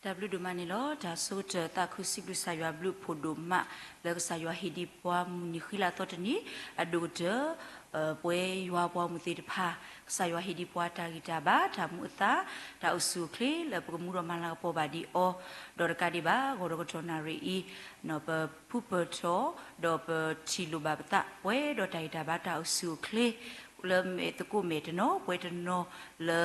တၢ်ဘျုးဒိၣ်မးန့ၣ်လီၤ. တၢ်ဆိကတၢၢ်သးခုစံးဘျုးကစၢ်ယွၤဘျုးဖှိၣ်ဒိၣ်မး လၢကစၢ်ယွၤဟ့ၣ်ဒံးပှၤမုၢ်နံၤဃံလၤသီတနံၤ အဒိၣ်ကတၢၢ် ပဝဲယွၤပှၤမုၢ်သ့ၣ်တဖၣ် ကစၢ်ယွၤဟ့ၣ်ဒံးပှၤတၢ်ဂံၢ်တၢ်ဘါ တၢ်မူအသါ တၢ်အိၣ်ဆူၣ်အိၣ်ချ့ လၢပကမူဒီးမၤလၤကပီၤဘၣ်ဒံးအီၤ ဒီးတကးဒံးဘၣ် ဂီၤဒီးကတီၢ်နၣ်ရံၣ်အံၤ ပဖုပၢၢ်ထီၣ် ဒီးပထံၣ်လိာ်ဘၣ်ပသး ပှဲၤဒီးတၢ်ဂံၢ်တၢ်ဘါတၢ်အိၣ်ဆူၣ်အိၣ်ချ့ လၢမဲာ်သကိးမဲာ်တနီၤ ပှဲၤတနီၤလၢ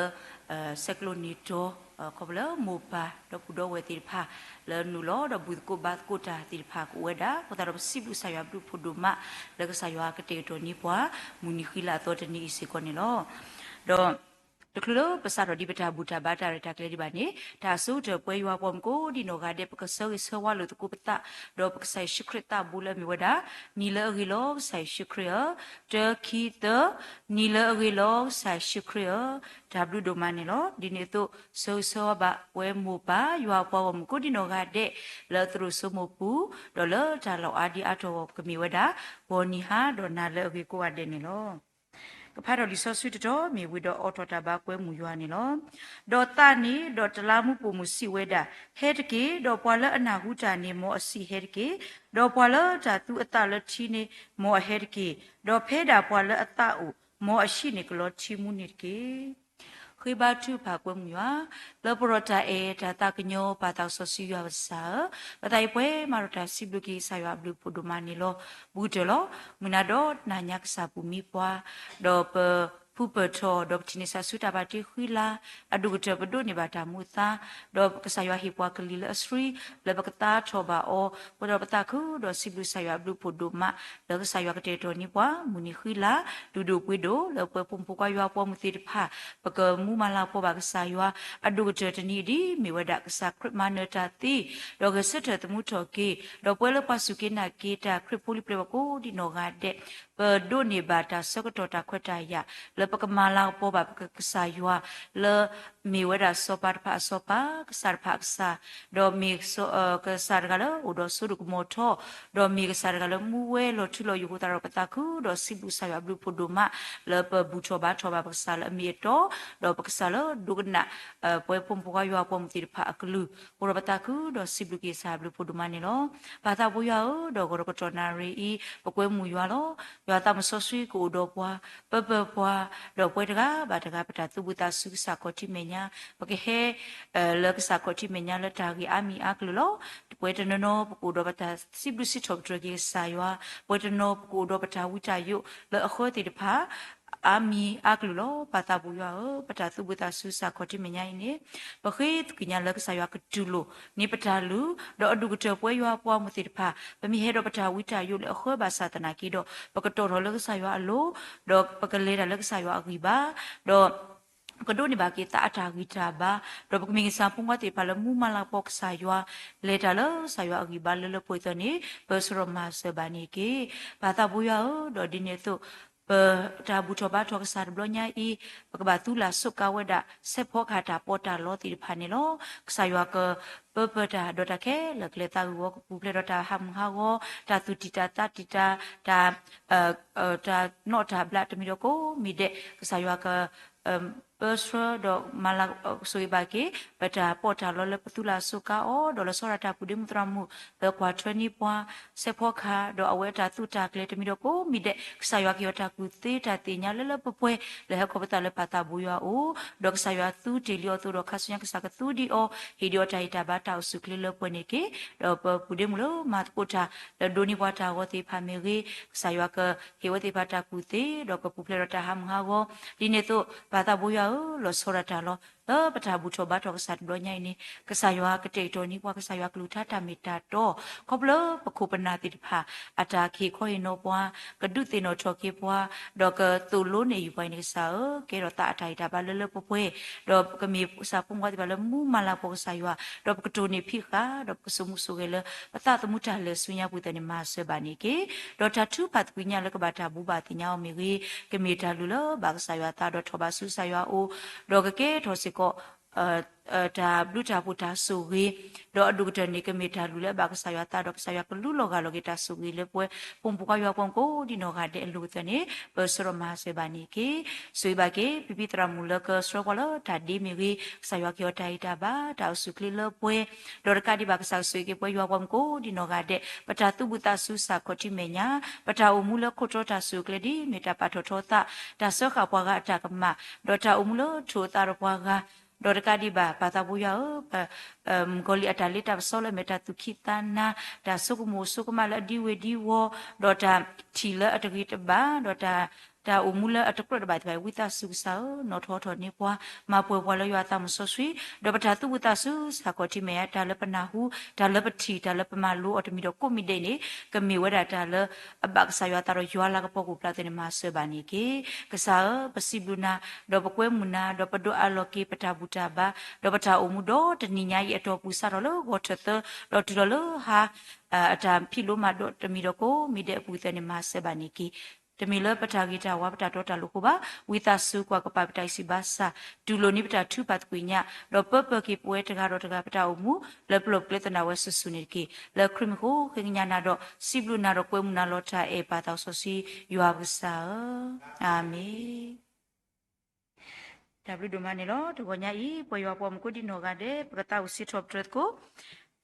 ဆဲးကျိးနံၤတီၤ ခီဖျိလၢမိၢ်ပၢ်ဒီပုၢ်ဒီဝဲၢ်သ့ၣ်တဖၣ် လၢနုာ်လီၤဒီးဘူၣ်သကိးဘါသကိးတၢ်သ့ၣ်တဖၣ်ကအိၣ်ဝဲဒၣ် အဃိသတးဒီးပစံးဘျုးကစၢ်ယွၤဘျုးဖှိၣ်ဒိၣ်မး လၢကစၢ်ယွၤကတဲာ်ကတီၤန့ၢ်ပှၤ မုၢ်နံၤဃံလၤအသီတနံၤအံၤစ့ၢ်ကီးန့ၣ်လီၤ. ဒီး တချုးလၢပစးထီၣ်ဒံးပတၢ်ဘူၣ်တၢ်ဘါတၢ်ရဲၣ်တၢ်ကျဲၤဒံးဘၣ်န့ၣ် တၢ်အဆိကတၢၢ်ပဝဲယွၤပှၤမုၣ်ကိးဒံးနီၢ်ဂၤဒဲး ပကဆၢဂ့ၤဆၢဝါလိာ်သကိးပသး ဒီးပကစၢ်ယ့ၣ်ၡူးခရံာ်သးဘိလၢအမ့ၢ်ဝဲဒၣ် နံၤလၢအဂ့ၤလီၤကစၢ်ယ့ၣ်ၡူးခရံာ်ဧၢ, တၢ ခံ သၢ, နံၤလၢအဂ့ၤလီၤကစၢ်ယ့ၣ်ၡူးခရံာ်ဧၢ, တၢ်ဘျုးဒိၣ်မးန့ၣ်လီၤ. ဒ်န့ၣ်အသိး ဆၢဂ့ၤဆၢဝါဘၣ်ပဝဲမိၢ်ပၢ်ယွၤပှၤဂီၢ်မုၢ်ကိးဒံးနီၢ်ဂၤဒဲး လၢအသရိာ်စိမိၢ်ပူၤ, ဒီးလၢတၢ်လီၢ်အါဒံအါတီၢ်အဂီၢ် ကမ့ၢ်ဝဲဒၣ် ဂီၤနံၤဟါဒီးနၤလၢအဂ့ၤကိးဂၤဒဲးန့ၣ်လီၤ. ကဖးထီၣ်လံာ်စီဆှံတတီၤ မ့ၢ်ဝံၤဒီးအိးထီၣ်တၢ်ဘါကွဲမုာ်ယွၤန့ၣ်လီၤ. ဒီးသးန့ၣ် ဒီးတလါမူပိာ်မုၣ်စံးဝဲဒၣ်, ဟဲတက့ၢ်, ဒီးပှၤလၢအနၢ်ဟူတၢ်န့ၣ် မ်အစံးဟဲတက့ၢ်, ဒီးပှၤလၢတၢ်သူအသးလၢထံန့ၣ် မ်အဟဲတက့ၢ်, ဒီးဖဲဒၣ်ပှၤလၢအသးအိၣ် မ်အဟံးန့ၢ်ကလီထံမူန့ၣ်တက့ၢ်. ဃ့ဘါထုကဖၣ်ကွဲမုာ်ယွၤ လၢပရီၣ်တၢ်အဲၣ်တၢ်သးကညီၤ ပၢ်သးစီဆှံယွၤပကစၢ်ဧၢ, ပသးအံၤပှဲၤမးဒီးတၢ်စံးဘျုးက့ၤကစၢ်ယွၤအဘျုးဖှိၣ်ဒိၣ်မးန့ၣ်လီၤ. ဘူးကတၢၢ်လီၤ. မုၢ်နၤဒီးနၤညါကစၢ်ပူၤမံပှၤ, ဒီးပဖုပၢၢ်ထီၣ် ဒီးပထံၣ်န့ၢ်ဆူတၢ်ဘၣ်တ့ဃံလၤ အဒိၣ်ကတၢၢ်ပဒိးန့ၢ်ဘၣ်တၢ်မူအသါ, ဒီးကစၢ်ယွၤဟ့ၣ်ပှၤကလံၤလၢအဆှံ လၢပကသါထီၣ်ဘၣ်အီၤ, အဃိဒီးပသးခုဒီးစံးဘျုးကစၢ်ယွၤအဘျုးဖှိၣ်ဒိၣ်မး လၢကစၢ်ယွၤကတဲာ်ကတီၤန့ၢ်ပှၤ မုၢ်နံၤဃံလၤ ဒုၣ်ဒိၣ်ပှ့ၤဒိၣ် လၢပဝဲဖိမုၣ်ဖိခွါယွၤပှၤမုၢ်သ့ၣ်တဖၣ် ပကမူမၤလၤကပီၤဘၣ်ကစၢ်ယွၤ အဒိၣ်ကတၢၢ်တနံၤအံၤဒ် မ့ၢ်ဝဲဒၣ်ကစၢ်ခရံာ်မၤနၢၤတၢ်သ့, ဒီးဂဲၤဆၢထၢၣ်သမူထီၣ်က့ၤ, ဒီးပဝဲလၢပှၤစူၢ်က့ၤနာ်က့ၤတၢ်ခရံာ်ဖိလံၤပျဲၢ်ဘၣ်ကိးဒံးနီၢ်ဂၤဒဲး ပဒိးန့ၢ်ဘၣ်တၢ်ဆၢကတီၢ်တၢ်ခွဲးတၢ်ယာ် လၢပကမၤလၤကပီၤဘၣ်ပကစၢ်ယွၤ လၢမ့ၢ်ဝဲဒၣ်စီၤပၤတဖၣ်အစီၤပၤ, ကစၢ်တဖၣ်အကစၢ်, ဒီးမ့ၢ်ကစၢ်တဂၤလၢအိၣ်ဒီးစိဒိၣ်ကမီၤထီ, ဒီးမ့ၢ်ကစၢ်တဂၤလၢမူဝဲလီၤထူလီၤယိာ်အဃိသတးဒီး ပသးခုဒီးစံးဘျုးကစၢ်ယွၤအဘျုးဖှိၣ်ဒိၣ်မး လၢပဘူၣ်ထီၣ်ဘါထီၣ်ဘၣ်ပကစၢ်လၢအမ့ၢ်အတီ, ဒီးပကစၢ်လၢဒိကနၣ် ပဝဲဖိမုၣ်ဖိခွါယွၤပှၤမုၢ်သ့ၣ်တဖၣ်အကလုၢ်, အဃိဒီးပသးခုဒီးစံးဘျုးက့ၤကစၢ်အဘျုးဖှိၣ်ဒိၣ်မးန့ၣ်လီၤ. ပၢ်သးဘိယွၤဧၢ, ဒီးဂီၤဒီးကတီၢ်နၣ်ရံၣ်အံၤ ပကွဲမုာ်ယွၤလီၤ. ယွၤသးစီဆှံကအိၣ်ဒီးပှၤ, ပပၢၤပှၤ, ဒီးပှဲၤတဂၤဘၣ်တဂၤ ပတၢ်သူၣ်ဘှံးသးစူၤကစၢ်ခီၣ်ထံးမဲာ်ညါ, ပကဟဲ လၢကစၢ်ခီၣ်ထံးမဲာ်ညါလၢတၢ်ဂ့ၢ်အါမံၤအါကလုာ်လီၤ. ပှဲၤတနီၤနီၤ ပကအိၣ်ဒီးပတၢ်စံးဘျုးစံးထီၣ်ပတြၢၤက့ၤကစၢ်ယွၤ, ပှဲၤတနီၤ ပကအိၣ်ဒီးပတၢ်ဝံတၢ်ယိးလၢအဃၢသ့ၣ်တဖၣ် အါမံၤအါကလုာ်လီၤ. ပၢ်သးဘိယွၤဧၢ, ပတၢ်သူၣ်ဘှံးသးစူၤကစၢ်ခီၣ်ထံးမဲာ်ညါအံၤန့ၣ် ပဃ့သကွံာ်ညါလၢကစၢ်ယွၤကတူၢ်လိာ်န့ၢ်ပတၢ်လုၢ်, ဒီးအဒိၣ်ကတၢၢ်ပဝဲယွၤပှၤမုၢ်သ့ၣ်တဖၣ် ပမ့ၢ်ဟဲဒီးပတၢ်ဝံတၢ်ယိးလၢအဃၢဘၣ်ဆၣ်သနာ်က့ဒီး ပကတီၢ်ထီၣ်လၢကစၢ်ယွၤအလိၤ, ဒီးပကလဲၤတၢ်လၢကစၢ်ယွၤအဂံၢ်ဘါ, ဒီး ပကဒိးန့ၢ်ဘၣ်က့ၤသးအတၢ်ဂံၢ်တၢ်ဘါ, ဒီးပကမ့ၢ်ကစၢ်ဖိခွါသ့ၣ်တဖၣ်လၢမူမၤလၤကပီၤကစၢ်ယွၤ, လဲၤတၢ်လၢကစၢ်ယွၤအဂံၢ်ဘါလၢလၢပှဲၤပှဲၤအသိးန့ၣ် ပၢဆှၢဒီးမၤစၢၤဘၣ်န့ၣ်တက့ၢ်. ပၢ်သးဘိယွၤဧၢ, ဒီးဒ်န့ၣ်အသိး ပတၢ်ဘူၣ်ထီၣ်ဘါထီၣ်ကစၢ်တဘျီညါအံၤ, ပကဘၣ်သူလၢ်စိးကါဝဲဒၣ် စဲးဖီကဟၣ်တၢ်ပီးတၢ်လီသ့ၣ်တဖၣ်န့ၣ်လီၤ. ကစၢ်ယွၤကပၢပၢၤတၢ်ဒီးတၢ်ခဲလၢာ်ကျဲသးဂုာ်ဂီၤ, ကပူၤဖျဲးဒီးတၢ်ဟးမုၢ်ဟးဂီၤ, တၢ်သူၣ်တံၢ်တၢ်သးတံၢ်တၢ်, တၢ် တၢ်နီၣ်တၢ်ဘျးတမံၤဒီးကိးမံၤဒဲး, ကစၢ်ယွၤက ပၢဆှၢဒီးမၤလၤကပီၤဘၣ်က့ၤ ပတၢ်ပီးတၢ်လီလၢပသူလၢ်စိးကါအီၤ, ဒီးလီၤဆီဒၣ်တၢ်ကူၣ်ဒ့မူသရၣ်မုၣ် လၢကွၢ်ထွဲန့ၢ်ပှၤ စဲးဖီကဟၣ်, ဒီးအဝဲအတၢ်သူတၢ်ကျဲၤတမံၤဒီးကိးမံၤဒဲး, ကစၢ်ယွၤကဟ့ၣ်အီၤတၢ်ကူၣ်သ့တၢ်သ့ၣ်ညါလၢလၢပှဲၤပှဲၤ လၢဟဲခီဖျိသးလၢပၢ်သးဘိယွၤအအိၣ်, ဒီးကစၢ်ယွၤသူတ့ၢ်လံအီၤအသိးဒီး ခါဆူညါကစၢ်ကသူဒံးအီၤ, ဟ့ၣ်ဒံးအီၤတၢ်ဂံၢ်တၢ်ဘါတၢ်အိၣ်ဆူၣ်အိၣ်ချ့လၢပှဲၤန့ၣ်တက့ၢ်. ဒီးပကူၣ်ဒ့မူလၢမၤသကိးတၢ် လၢဒိးန့ၢ်ပှၤတၢ်ဂီၤသ့ၣ်တဖၣ်မ့ၢ်ဂ့ၤ, ကစၢ်ယွၤကဟ့ၣ်ဝဲသ့ၣ်တဖၣ်တၢ်ကူၣ်သ့, ဒီးကပူၤဖျဲးဒီးတၢ်ဟးမုၢ်ဟးဂီၤ, ဒ်န့ၣ်အသိး ပၢ်သးဘိယွၤဧၢ, လီၤဆီဒၣ်တၢ်လီၤ လၢပတၢ်ဘူၣ်ထီၣ်ဘါထီၣ်ကစၢ်တဘျီညါအံၤန့ၣ်, ကစၢ်ယွၤကတဲာ်ကတီၤန့ၢ်ပှၤ ကစၢ်ယွၤကလုၢ်ကထါတၢ်မ့ၢ်တၢ်တီ, ခီဖျိလၢပခိၣ်ပနၢ်သ့ၣ်တဖၣ် အတၢ်ကဟ့ၣ်ခီဟ့ၣ်နီၤပှၤ, ကဒုးသ့ၣ်နီၣ်ထီၣ်က့ၤပှၤ, ဒီးကသိၣ်လိန့ၢ်ယုာ်ပှၤအံၤန့ၣ် ကစၢ်ဧၢ, ကဲထီၣ်သးအတၢ်ဂံၢ်တၢ်ဘါလၢလၢပှဲၤပှဲၤ, ဒီးကမ့ၢ်ကစၢ်ဖိမုၣ်ဖိခွါသ့ၣ်တဖၣ်လၢမူမၤလၤကပီၤကစၢ်ယွၤ, ဒီးပကတိၢ်န့ၢ်ဖံးဃာ်, ဒီးပကစိာ်မူစိာ်ဂဲၤလၢ ပသးသမူတၢ်လဲၤဆူညါပူၤသ့ၣ်န့ၣ် မၤစၢၤဘၣ်န့ၣ်တက့ၢ်. ဒီးတၢ်ထုကဖၣ်သကွံာ်ညါလၢကဘၣ်တၢ်ဘူၣ်ဘၣ်သ့ၣ်ညါအီၤမ့ၢ်ဂ့ၤ, ကမ့ၢ်တၢ်လုၢ်လၢဘၣ်ကစၢ်ယွၤအသးဒီးထီၣ်ဘးဆူကစၢ်ယွၤအအိၣ်, ဒီးကကဲထီၣ်စ့ၢ်ကီး တၢ်ဘျုးတၢ်ဖှိၣ်တၢ်ဆိၣ်ဂ့ၤ, ဒီးအဒိၣ်ကတၢၢ်န့ၣ် ကမ့ၢ်တၢ်လုၢ်လၢအဘၣ်ကစၢ်ယွၤသးဒီး ကစၢ်ယွၤကလူလီၤဂာ်လီၤက့ၤတၢ်ဆိၣ်ဂ့ၤလၢပဝဲ ပိာ်မုၣ်ဖိခွါယွၤပှၤမုၣ်ကိးဒံနီၢ်ဂၤဒဲးအလိၤကတၢၢ်န့ၣ် ပဆၢဒီးမၤစၢၤဘၣ်န့ၣ်တက့ၢ်. ဆိၣ်ဂ့ၤဘၣ်က့ၤ ဖံဖံသရၣ်မုၣ်လၢကဆှၢပှၤလၢတၢ်ဒ့မ့ၢ်ဂ့ၤ, ကစၢ်ယွၤကဟ့ၣ်အီၤတၢ်ဂံၢ်တၢ်ဘါ တၢ်အိၣ်ဆူၣ်အိၣ်ချ့လၢပှဲၤ, ဒီးတကးဒံးဘၣ်ကစၢ်ဆိၣ်ဂ့ၤက့ၤပဝဲယွၤပှၤမုၣ်ကိးဒံနီၢ်ဂၤဒဲး ပတၢ်သူၣ်ဘံၣ်သးစူၤစ့ၢ်ကီးထံမဲာ်ညါ, ပတၢ်အိၣ်မူလၢခိၣ်တီတၢ်ဆိၣ်ဂ့ၤအကျဲဒ်အမ့ၢ်တၢ်ပာ်ထီၣ်ထီသး, တၢ်စၢဃာ်ပှၤဂၤအတၢ်ကမၣ်, ဒီးတၢ်အိၣ်မူလၢထိၣ်အသးဒီးပှၤဂၤ ဒီးတကးဒံးဘၣ် ပၢ်သးဘိယွၤဧၢ, မုၣ်ကီၤလံၢ်အတၢ်လ့တၢ်ပစီလၢအမ့ၢ်တၢ်သူၣ်ခံသးနၤ, တၢ်ဆိကမိၣ်ဆိကမးလၢအဒံဝ့ၤဒံဝီၤ, ဒီးတၢ်ထံၣ်လၢအတဂ့ၤတဘၣ်, ဒီးတၢ် တၢ်အိၣ်မူလၢအတကြၢးတဘၣ်သ့ၣ်တဖၣ်အံၤ ဝံသးစူၤကစၢ်ဧၢ, နီၣ်ထီၣ်ထီၣ်န့ၢ်ပှၤ, မၤပှဲၤပှၤလၢယွၤအသးမုၣ်စီဆှံ, ဒီးပတၢ်သူၣ်ဘံၣ်သးစူၤစ့ၢ်ကီးထံမဲာ်ညါ, တၢ်လၢပနၢ်ဟူ, တၢ်လၢပထံၣ်, တၢ်လၢပမၤလိအီၤတမံၤဒီးကိးမံၤဒဲးန့ၣ် ကမ့ၢ်ဝဲဒၣ်တၢ်လၢအဘၣ်ကစၢ်ယွၤအသးဒီးယွၤလၤကပီၤကအိၣ်ဖျါသ့ၣ်န့ၣ် မၤစၢၤဘၣ်န့ၣ်တက့ၢ်. ကစၢ်ဧၢ, ပစံးဘျုးနၤ, ဒီးပကွဲမုာ်နၤဒီးပဒိးအးလီၤက့ၤပတၢ်ဘူၣ်တၢ်ဘါ, ဒီးပတၢ်အိၣ်မူဒီတနံၤညါအံၤအတီၢ်ပူၤ စးထီၣ်လၢဂီၤထၢၣ်သၢ, ဒီးတုၤလီၤလၢဟါ အတၢ်ဖံးလိမၤဒိးတမံၤဒီးကိးမံၤဒဲးအပူၤသ့ၣ်န့ၣ် မၤစၢၤဘၣ်န့ၣ်တက့ၢ်. တမ့ၢ်လၢပတၢ်ဂ့ၤတၢ်ဝါ ပတၢ်တီတၢ်လိၤအဃိဘၣ်, ဝံသးစူၤကွၢ်ကပၤပတၢ်ဂံၢ်စၢ်ဘါစၢ်, တူၢ်လိာ်န့ၢ်ပတၢ်ထုကဖၣ်သကွံာ်ညါ, ဒီးပၢပၢၢ်က့ၤပဝဲတဂၤဒီးတဂၤ ပတၢ်အိၣ်မူလၢပလီၢ်ပကျဲသနာ်ဝဲစုာ်စုာ်န့ၣ်တက့ၢ်. လၢခရံာ်မံၤအဃိ ဃ့ကညးနၤဒီး စံးဘျုးနၤဒီးကွဲမုာ်နၤလီၤတၢ်အဲၣ်ပၢ်သးစီဆှံယွၤပကစၢ်ဧၢ, အၤမ့ၣ်. တၢ်ဘျုးဒိၣ်မးန့ၣ်လီၤ. တဂီၤညါအံၤ ပဝဲယွၤပှၤမုၣ်ကိးဒံနီၢ်ဂၤဒဲး ပကသးဝံၣ်စံးထီၣ်ပတြၢၤသကိး,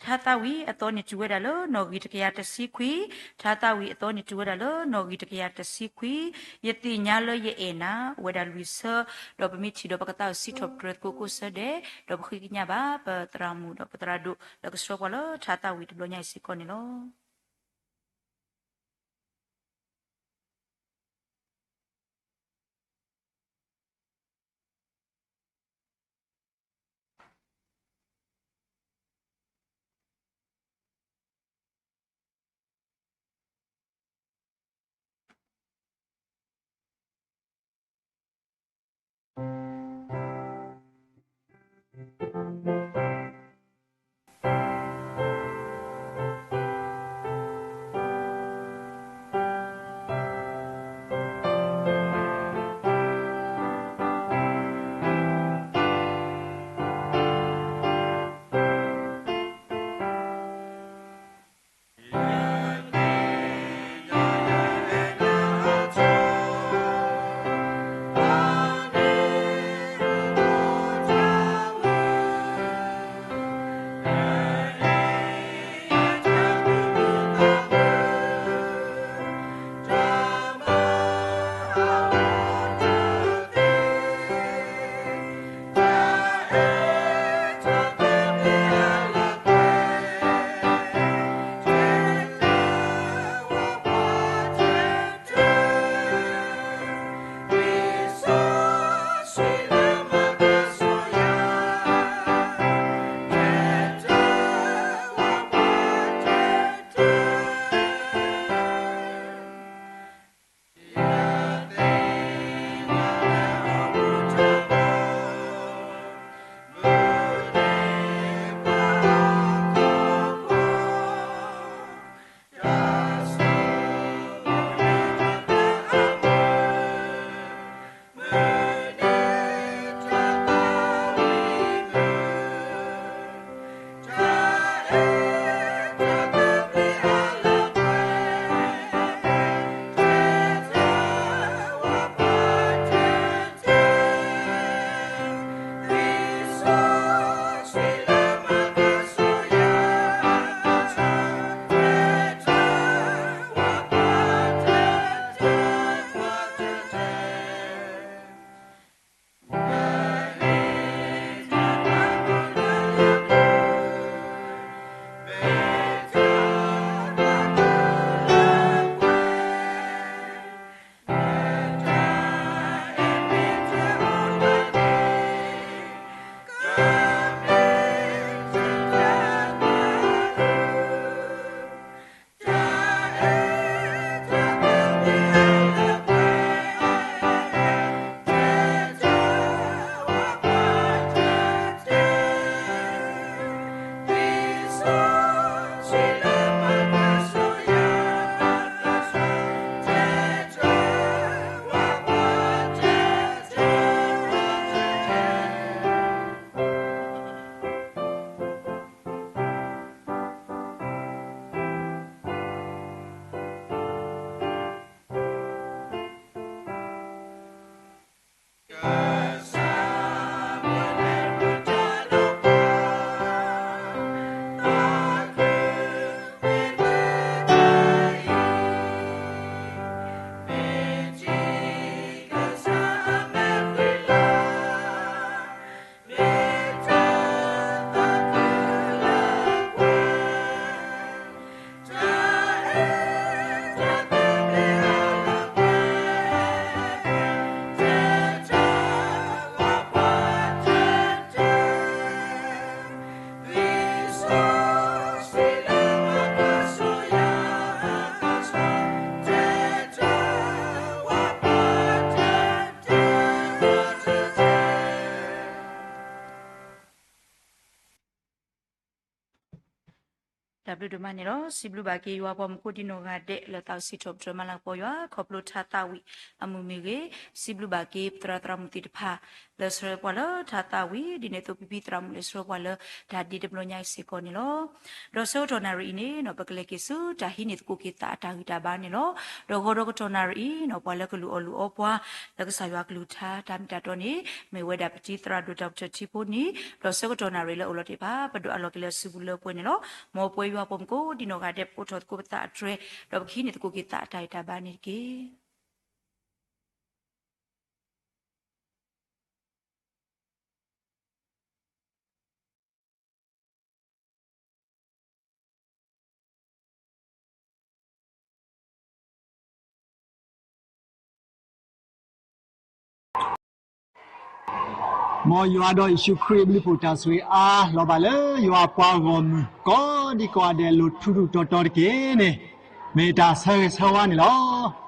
ထါသးဝံၣ်အသီန့ၣ်တုၤဝဲဒၣ်လၢနီၣ်ဂံၢ်တကယၤတဆံခွံ, ထါသးဝံၣ်အသီန့ၣ်တုၤဝဲဒၣ်လၢနီၣ်ဂံၢ်တကယၤတဆံခွံ, ယသ့ၣ်ညါလၢယအဲၣ်နၤ အိၣ်ဝဲဒၣ်လွံၢ်ဆၢ, ဒီးပမ့ၢ်ထံၣ်ဒီးပကသးဝံၣ်စံးထီၣ်ပတြၢၤသကိးကိးဆၢဒဲး, ဒီးပဃ့ကညးဘၣ် ပသရၣ်မုၣ်ဒီးပသရၣ်ဒိၣ် လၢကဆှၢပှၤလၢထါသးဝံၣ်တဘျီညါအံၤစ့ၢ်ကီးန့ၣ်လီၤ. ဘျုးဒိၣ်မးန့ၣ်လီၤ. စံးဘျုးဘၣ်က့ၤယွၤပှၤမူခိၣ်ဒံနီၢ်ဂၤဒဲး လၢသးအိၣ်စံးထီၣ်ပတြၢၤမၤလၤကပီၤယွၤ ခီဖျိထါသးဝံၣ်အမုၢ်မ့ၢ်ဂ့ၤ, စံးဘျုးဘၣ်က့ၤပသရၣ်သရၣ်မုၣ်သ့ၣ်တဖၣ် လၢဆှၢပှၤလၢထါသးဝံၣ် ဒ်န့ၣ်အသိးဖံဖံသရၣ်မုၣ်လၢဆှၢပှၤလၢတၢ်ဒ့တဘျီညါအံၤစ့ၢ်ကီးန့ၣ်လီၤ. ဒီးဆၢကတီၢ်နၣ်ရံၣ်အံၤန့ၣ်နီၤ ပကလဲၤက့ၤဆူတၢ်ဟံးန့ၢ်သကိးက့ၤသးအတၢ်ဂံၢ်တၢ်ဘါန့ၣ်လီၤ. ဒီးဂီၤဒီးကတီၢ်နၣ်ရံၣ်အံၤနီၤ ပှၤလၢကလူၤအီၣ်လူၤအီပှၤ လၢကစၢ်ယွၤကလုၢ်ကထါတၢ်မ့ၢ်တၢ်တီန့ၣ် မ့ၢ်ဝဲဒၣ်ပတံၤသရၣ်ဒိၣ်တၢ်အိၣ်ဖျဲၣ်ထံဖိန့ၣ် ဒီးဆၢကတီၢ်နၣ်ရံၣ်လၢအိၣ်လီၤတ့ၢ်ဘၣ် ပဒိးအလီၢ်က့ၤလၢစုပူၤလၢပှဲၤန့ၣ်လီၤ. မ်ပဝဲယွၤပှၤမူခိၣ်ဒံနီၢ်ဂၤဒဲး ပအိးထီၣ်သကိးပသးအတြဲၤ ဒီးပကဟံးန့ၢ်သကိးက့ၤသးအတၢ်ဂံၢ်တၢ်ဘါန့ၣ်တက့ၢ်. မ်ယွၤဒီးယ့ၣ်ၡူးခရံာ်အဘျုးအဖှိၣ်တၢ်ဆိၣ်ဂ့ၤအါ လီၤဘၣ်လၢယွၤပှၤဂီၢ်မုၢ်ကိးဒံကိးဂၤဒဲးအလိၤထူထူတီတီတက့ၢ်န့ၣ် မ့ၢ်တၢ်ဆၢဂ့ၤဆၢဝါန့ၣ်လီၤ.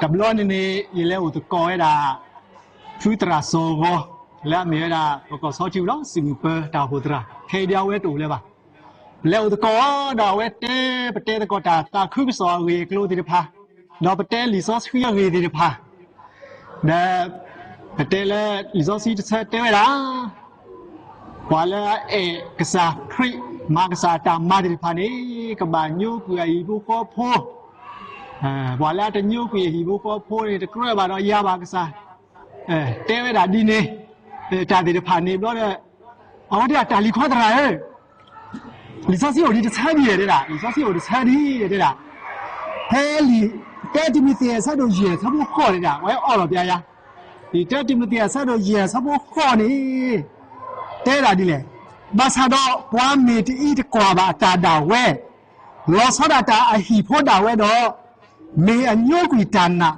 တဘျီန့ၣ်န့ၣ် ယလဲၤအိၣ်သကိးဝဲဒၣ် ဖုသရၣ်စီၤဂီၤ လၢအမ့ၢ်ဝဲဒၣ် ပကီၢ်ဆီထံပူၤဒီး စံၣ်မုၢ်ပၢၤတၢ်အိၣ်ဖှိၣ်သရၣ် ခဲအံၤဒ်အဝဲတအိၣ်လၢၤဘၣ်. ပလဲၤအိၣ်သကိးဒီးအဝဲတဲ ပတဲသကိးတၢ်သးခုကစီၣ်အဂ့ၢ်အကျိၤသ့ၣ်တဖၣ်, ဒီးပတဲလံာ်စီဆှံအဂ့ၢ်သ့ၣ်တဖၣ်, ဒီးပတဲလၢလံာ်စီဆှံတဆၢတဲဝဲဒၣ် ပှၤလၢအအဲၣ်ကစၢ်ခရံာ် မၤကစၢ်အတၢ်မၤသ့ၣ်တဖၣ်န့ၣ် ကဘၣ်ညိကွံာ်အဟံၣ်ဖိဃီဖိ, ပှၤလၢအတညိကွံာ်အဟံၣ်ဖိဃီဖိန့ၣ် တကြၢးဘၣ်ဒီးယၤဘၣ်ကစၢ် တဲဝဲဒၣ်ဒ်န့ၣ်, တၢ်သ့ၣ်တဖၣ်န့ၣ်ဘျီဒီး အဝဲတဲဒၣ်တၢ်လံၤခီသရၣ်ဧၢ, လံာ်စီဆှံအိၣ်ဒံးတဆၢဒံးတဲဒၣ်, လံာ်စီဆှံအိၣ်တဆၢဒံးတဲဒၣ်, ဖဲလံာ် တၢတံၤမသ့း အဆၢဒိၣ်ယဲၢ် အဆၢဖိဃိးန့ၣ်ဒၣ် အဝဲအီၣ်လီၤပျါယၤ, လံာ်တၢတံၤမသ့း အဆၢဒိၣ်ယဲၢ် အဆၢဖိဃိးန့ၣ် တဲဒၣ်ဒ်လဲၣ်, ဘၣ်ဆၣ်ဒီး ပှၤမ့ၢ်တအံးတကွၢ်ဘၣ်အတၢ်ဒၣ်ဝဲ လီၤဆီဒၣ်တၢ်အဟံၣ်ဖိဒၣ်ဝဲဒီး မ့ၢ်အညိကွံာ်တၢ်နာ်,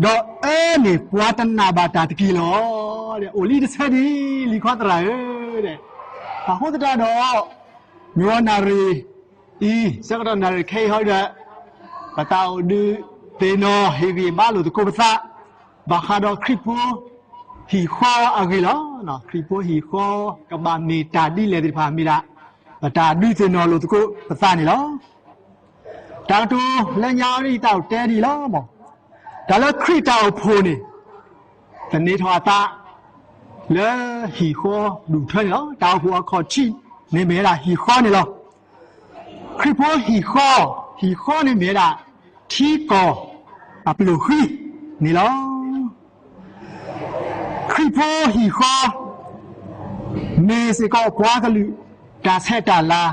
ဒီးအၢန့ၢ်ပှၤတနာ်ဘၣ်တၢ်တက့ၢ်လီၤ. အိၣ်လံတဆၢဒံး လံၤခီသရၣ်ဧၢ, အဃိသတးဒီး မုၢ်ဂီၤနၣ်ရံၣ်အံၤ ဆၢကတီၢ်နၣ်ရံၣ်ခဲအံၤဟီဒီး ပသးအိၣ်ဒုးသ့ၣ်နီၣ်ဟ့ၣ်ဂံၢ်ဘါလိာ်သကိးပသး ဘၣ်ဃးဒီးခရံာ်ဖိဟံၣ်ဃီအဂ့ၢ်လီၤ. ခရံာ်ဖိဟံၣ်ဃီကဘၣ်မ့ၢ်တၢ်ဒ်လဲၣ်သ့ၣ်တဖၣ်မ့ၢ်ဒၣ် ပတၢ်ဒုးသ့ၣ်နီၣ်လိာ်သကိးပသးန့ၣ်လီၤ. တၢ်ကတိၤလၢညါအံၤ ယသးအိၣ်တဲဒ်အံၤလီၤ. တၢ်လၢခရံာ်တၢ်အိၣ်ဖှိၣ်န့ၣ် သန့ၤထီၣ်အသးလၢဟံၣ်ဃီဒူၣ်ထၢန့ၣ်လီၤ. တၢ်အိၣ်ဖှိၣ်အခီၣ်ထံးန့ၣ်မ့ၢ်ဝဲဒၣ်ဟံၣ်ဃီန့ၣ်လီၤ. ခရံာ်ဖိဟံၣ်ဃီ, ဟံၣ်ဃီန့ၣ်မ့ၢ်ဝဲဒၣ်ထံကီၢ်အပျိၢ်ဃံန့ၣ်လီၤ. ခရံာ်ဖိဟံၣ်ဃီ မ့ၢ်စ့ၢ်ကီးပှၤကလုာ်တၢ်ဆဲးတၢ်လၤ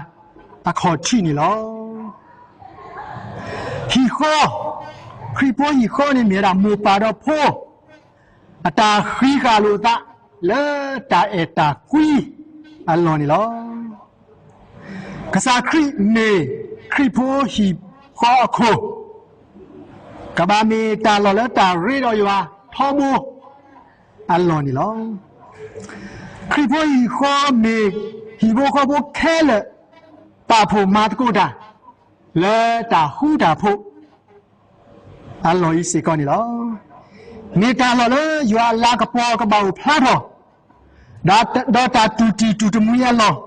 အခီၣ်ထံးန့ၣ်လီၤ. ဟံၣ်ဃီ, ခရံာ်ဖိဟံၣ်ဃီန့ၣ်မ့ၢ်ဝဲဒၣ်မိၢ်ပၢ်ဒီးဖိ အတၢ်ဃံဃာ်လိာ်အသးလၢတၢ်အဲၣ်တၢ်ကွံအလီၢ်န့ၣ်လီၤ. ကစၢ်ခရံာ်မ့ၢ်ခရံာ်ဖိဟံၣ်ဃီအခိၣ်, ကဘၣ်မ့ၢ်တၢ်လီၢ်လၢတၢ်ရ့ဒီးယွၤထီဘိအလီၢ်န့ၣ်လီၤ. ခရံာ်ဖိဟံၣ်ဃီမ့ၢ်ဟံၣ်ဖိဃီဖိခဲလၢာ် ပာ်ဖှိၣ်မၤသကိးတၢ် လၢတၢ်ဃူတၢ်ဖိး အလီၢ်အံၤစ့ၢ်ကီးန့ၣ်လီၤ. မ့ၢ်တၢ်လီၢ်လၢယွၤအလၤကပီၤကဘၣ်အိၣ်ဖျါထီၣ်, ဒီးတၢ်တူၢ်တံၢ်တူၢ်တမှံအလီၢ်,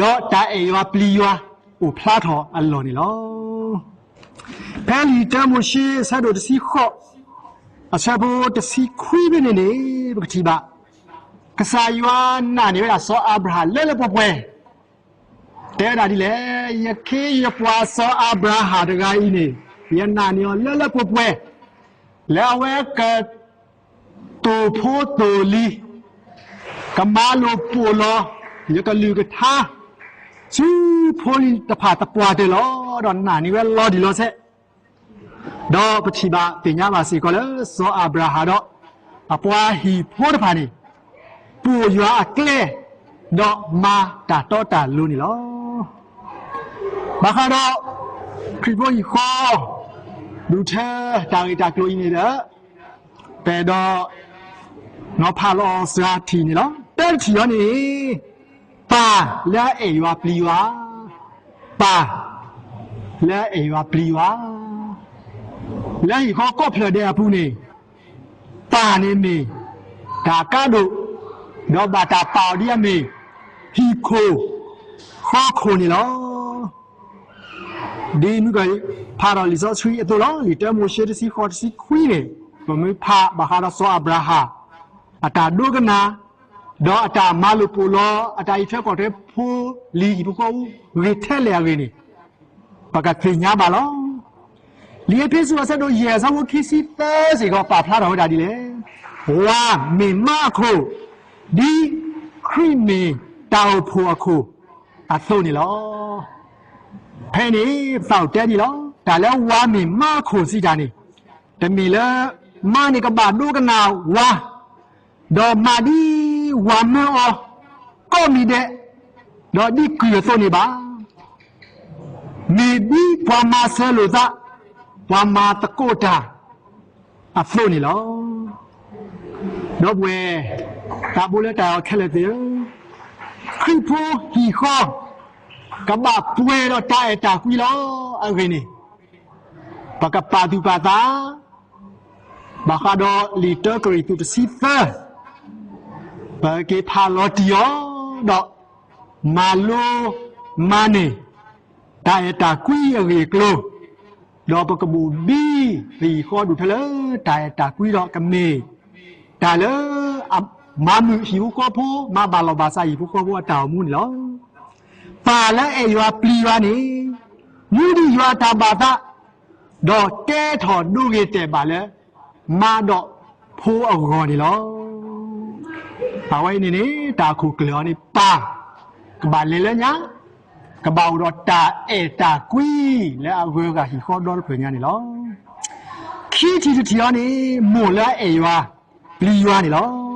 ဒီးတၢ်အဲၣ်ယွၤပျံၤယွၤအိၣ်ဖျါထီၣ်အလီၢ်န့ၣ်လီၤ. ဖဲလံာ်တၢမိၤၡ့ အဆၢဒိၣ်တဆံဃိး, အဆၢဖိတဆံခွံဖဲန့ၣ်န့ၣ် ပကထံၣ်ဘၣ်, ကစၢ်ယွၤနာ်န့ၢ်ဝဲဒၣ်စီၤအၤဘြၤဟၣ်လၢလၢပှဲၤပှဲၤ တဲဝဲဒၣ်ဒ်လဲၣ်, ယခ့ယပှၤစီၤအၤဘြၤဟၣ်တဂၤအံၤန့ၣ် ယနာ်န့ၢ်အီၤလၢလၢပှဲၤပှဲၤ, လၢအဝဲက သိၣ်ဖိသိၣ်လံၤ, ကမၤလိာ်ပိာ်လီၤ ယကလုၢ်ကထါ ဆူဖိလံၤတဖၣ်သပှၢ်တၢၢ်လီၤ. ဒီးနာ်န့ၢ်ဝဲလီၤတံၢ်လီၤဆဲး, ဒီးပထံၣ်ဘၣ်သ့ၣ်ညါဘၣ်စ့ၢ်ကီးလၢ စီၤအၤဘြၤဟၣ်ဒီး အပှၤဟံၣ်ဖိတဖၣ်န့ၣ် ပိာ်ယွၤအကျဲ ဒီးမၤတၢ်တီတၢ်လိၤန့ၣ်လီၤ. ဘၣ်ဃးဒီး ခရံာ်ဖိဟံၣ်ဃီ ဒူၣ်ထၢတၢ်ဂ့ၢ်တၢ်ကျိၤအံၤန့ၣ်ဒီး ပအဲၣ်ဒိး နီၤဖးလီၤစှၤထံၣ်န့ၣ်လီၤ. တၢတထံၣ်အံၤန့ၣ် ပၢ်လၢအအဲၣ်ယွၤပျံၤယွၤ, ပၢ်လၢအအဲၣ်ယွၤပျံၤယွၤ, လၢဟံၣ်ဃီကိးဖျၢၣ်ဒဲးအပူၤန့ၣ် ပၢ်န့ၣ်မ့ၢ်တၢ်ကါဒိၣ်, ဒီးဘၣ်တၢ်ပာ်အီၤဒ်အမ့ၢ် ဟံၣ်ခိၣ်ဃီခိၣ်န့ၣ်လီၤ. ဒ်မုၢ်ကီၢ်ဖးဒီးလံာ်စီဆှံအသိးလီၤ. လံာ်တၢမိၤၡ့တဆံဃိးတဆံခွံန့ၣ် ပမ့ၢ်ဖးဘၣ်ဃးဒီးစီၤအၤဘြၤဟၣ် အတၢ်ဒိကနၣ် ဒီးအတၢ်မၤလိာ်ပိာ်လီၤ အတၢ်အံးထွဲကွၢ်ထွဲဖိလံၤဟံၣ်ဖိဃီဖိ ဂ့ၤထဲလဲၣ်အဂ့ၢ်န့ၣ် ပကသ့ၣ်ညါဘၣ်လီၤ. လံာ်အ့းဖ့းစူးအဆၢဒိၣ်ယဲၢ်အဆၢဖိခံဆံသၢစ့ၢ်ကီး ပာ်ဖျါထီၣ်ဝဲဒၣ်ဒ်လဲၣ်, ဝၤမ့ၢ်မါအခိၣ်, ဒ်ခရံာ်မ့ၢ်တၢ်အိၣ်ဖှိၣ်အခိၣ်အသိးန့ၣ်လီၤ. ဖဲန့ၣ် ပသးအိၣ်တဲဒ်လီၤ, တၢ်လၢဝၤမ့ၢ်မါအခိၣ်စံးတၢ်န့ၣ်, တမ့ၢ်လၢ မါန့ၣ်ကဘၣ်ဒိကနၣ်ဝၤ ဒီးမၤဒ်ဝၤမၢအီၤ ကိးမံၤဒဲး, ဒီးဒ်ကုၢ်အသိးန့ၣ်ဘၣ်. မ့ၢ်ဒ်ပှၤမၤစၢၤလိာ်သး, ပှၤမၤသကိးတၢ်အသိးန့ၣ်လီၤ. ဒီပုၢ်ဝဲၢ် သးဘိလၢတၢ်အဲၣ်ခဲလၢာ်သ့ၣ်ဧၢ, ခရံာ်ဖိဟံၣ်ဃီ ကဘၣ်ပှဲၤဒီးတၢ်အဲၣ်တၢ်ကွံလီၤ. အဂ့ၢ်န့ၣ် ပကပာ်သူၣ်ပာ်သး ဘၣ်ဃးဒီးလံာ်တၢကရံၣ်သူးတဆံသၢ, ပက့ၤဖးလီၤတံၢ်အီၤ, ဒီးမၤလိမၤန့ၢ် တၢ်အဲၣ်တၢ်ကွံအဂ့ၢ်အကျိၤ, ဒီးပကဘိၣ်ဘံ ပဟံၣ်ဃီဒူၣ်ထၢလၢတၢ်အဲၣ်တၢ်ကွံဒီးကမ့ၢ် တၢ်လၢ မၤမုာ်ဟံၣ်ဖိဃီဖိ, မၤဘၣ်လီၢ်ဘၣ်စးဟံၣ်ဖိဃီဖိအတၢ်အိၣ်မူန့ၣ်လီၤ. ပၢ်လၢအဲၣ်ယွၤပျံၤယွၤန့ၣ်, မူဒံးယွၤတၢ်ဘၣ်သး, ဒီးကဲထီၣ်ဒိဂ့ၤတဲာ်ဘၣ်လၢ မါဒီးဖိအဂီၢ်န့ၣ်လီၤ. အဝဲအံၤန့ၣ်န့ၣ် တၢ်အခိၣ်ကျၢၢ်အီၤန့ၣ် ပၢ်ကဘၣ်လဲၤလၢညါ, ကဘၣ်အိၣ်ဒီးတၢ်အဲၣ်တၢ်ကွံ လၢအဂုၤအဂၤဟံၣ်ဃီဒီတဖျၢၣ်ညါန့ၣ်လီၤ. ခံထံၣ်တထံၣ်အီၤန့ၣ် မိၢ်လၢအအဲၣ်ယွၤပျံၤယွၤန့ၣ်လီၤ.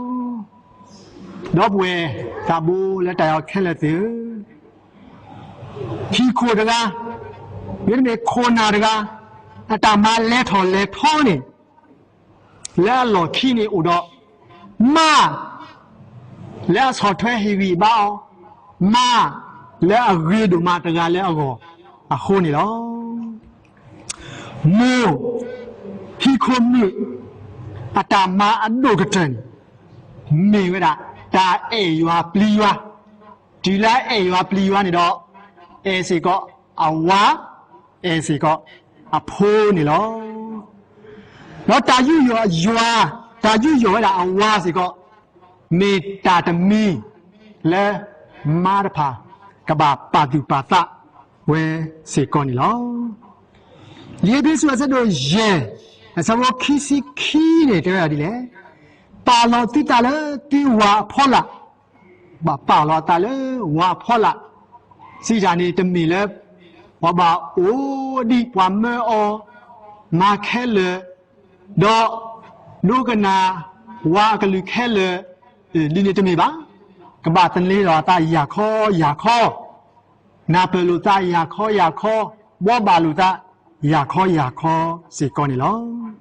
ဒီပုၢ်ဝဲၢ်သးဘိလၢတၢ်အဲၣ်ခဲလၢာ်သ့ၣ်ဧၢ, ဟံၣ်ခိၣ်တဂၤ, မ့တမ့ၢ်ခိၣ်နၢ်တဂၤ, အတၢ်မၤလဲၤထီၣ်လဲၤထီန့ၣ် လၢအလီၢ်ခံန့ၣ်အိၣ်ဒီး မါ လၢအဆီၣ်ထွဲဟ့ၣ်ဂံၢ်ဘါအီၤ, မါ လၢအဂ့ၤဒိၣ်မးတဂၤလၢအဂီၢ်အဃိန့ၣ်လီၤ. မိၢ်, ဟံၣ်ခိၣ်မုၣ် အတၢ်မၤအဒိၣ်ကတၢၢ်န့ၣ် မ့ၢ်ဝဲဒၣ် တၢ်အဲၣ်ယွၤပျံၤယွၤ, တုၤလၢအအဲၣ်ယွၤပျံၤယွၤန့ၣ်ဒီး အဲၣ်စ့ၢ်ကီးအဝၤ, အဲၣ်စ့ၢ်ကီးအဖိန့ၣ်လီၤ. ဒီးတၢ်ယူးယီၣ်ယွၤ, တၢ်ယူးယီၣ်ဝဲဒၣ်အဝၤစ့ၢ်ကီး မ့ၢ်တၢ်တမံၤလၢ မါတဖၣ် ကဘၣ်ပာ်သူၣ်ပာ်သးဝဲစ့ၢ်ကီးန့ၣ်လီၤ. လံာ်အ့းဖ့းစူးအဆၢဒိၣ်ယဲၢ် အဆၢဖိခံဆံခံန့ၣ် တဲဝဲဒၣ်ဒ်လဲၣ်, ပာ်လီၤသုသးလၢသုဝၤအဖီလာ်, ဘၣ်ပာ်လီၤအသးလၢဝၤအဖီလာ်, စံးတၢ်န့ၣ်တမ့ၢ်လၢ ပှၤဘၣ်အိၣ်ဒံးပှၤမၢအီၤ မၤခဲလၢာ်, ဒီး ဒိကနၣ် ဝၤအကလုၢ်ခဲလၢာ်, ဒ်န့ၣ်တမ့ၢ်ဘၣ်. ကဘၣ်သန့ၤလီၤအသးယၢ်ခီယၢ်ခီ, နၢ်ပၢၢ်လိာ်သးယၢ်ခီယၢ်ခီ, ဘှီဘၣ်လိာ်သးယၢ်ခီယၢ်ခီစ့ၢ်ကီးန့ၣ်လီၤ.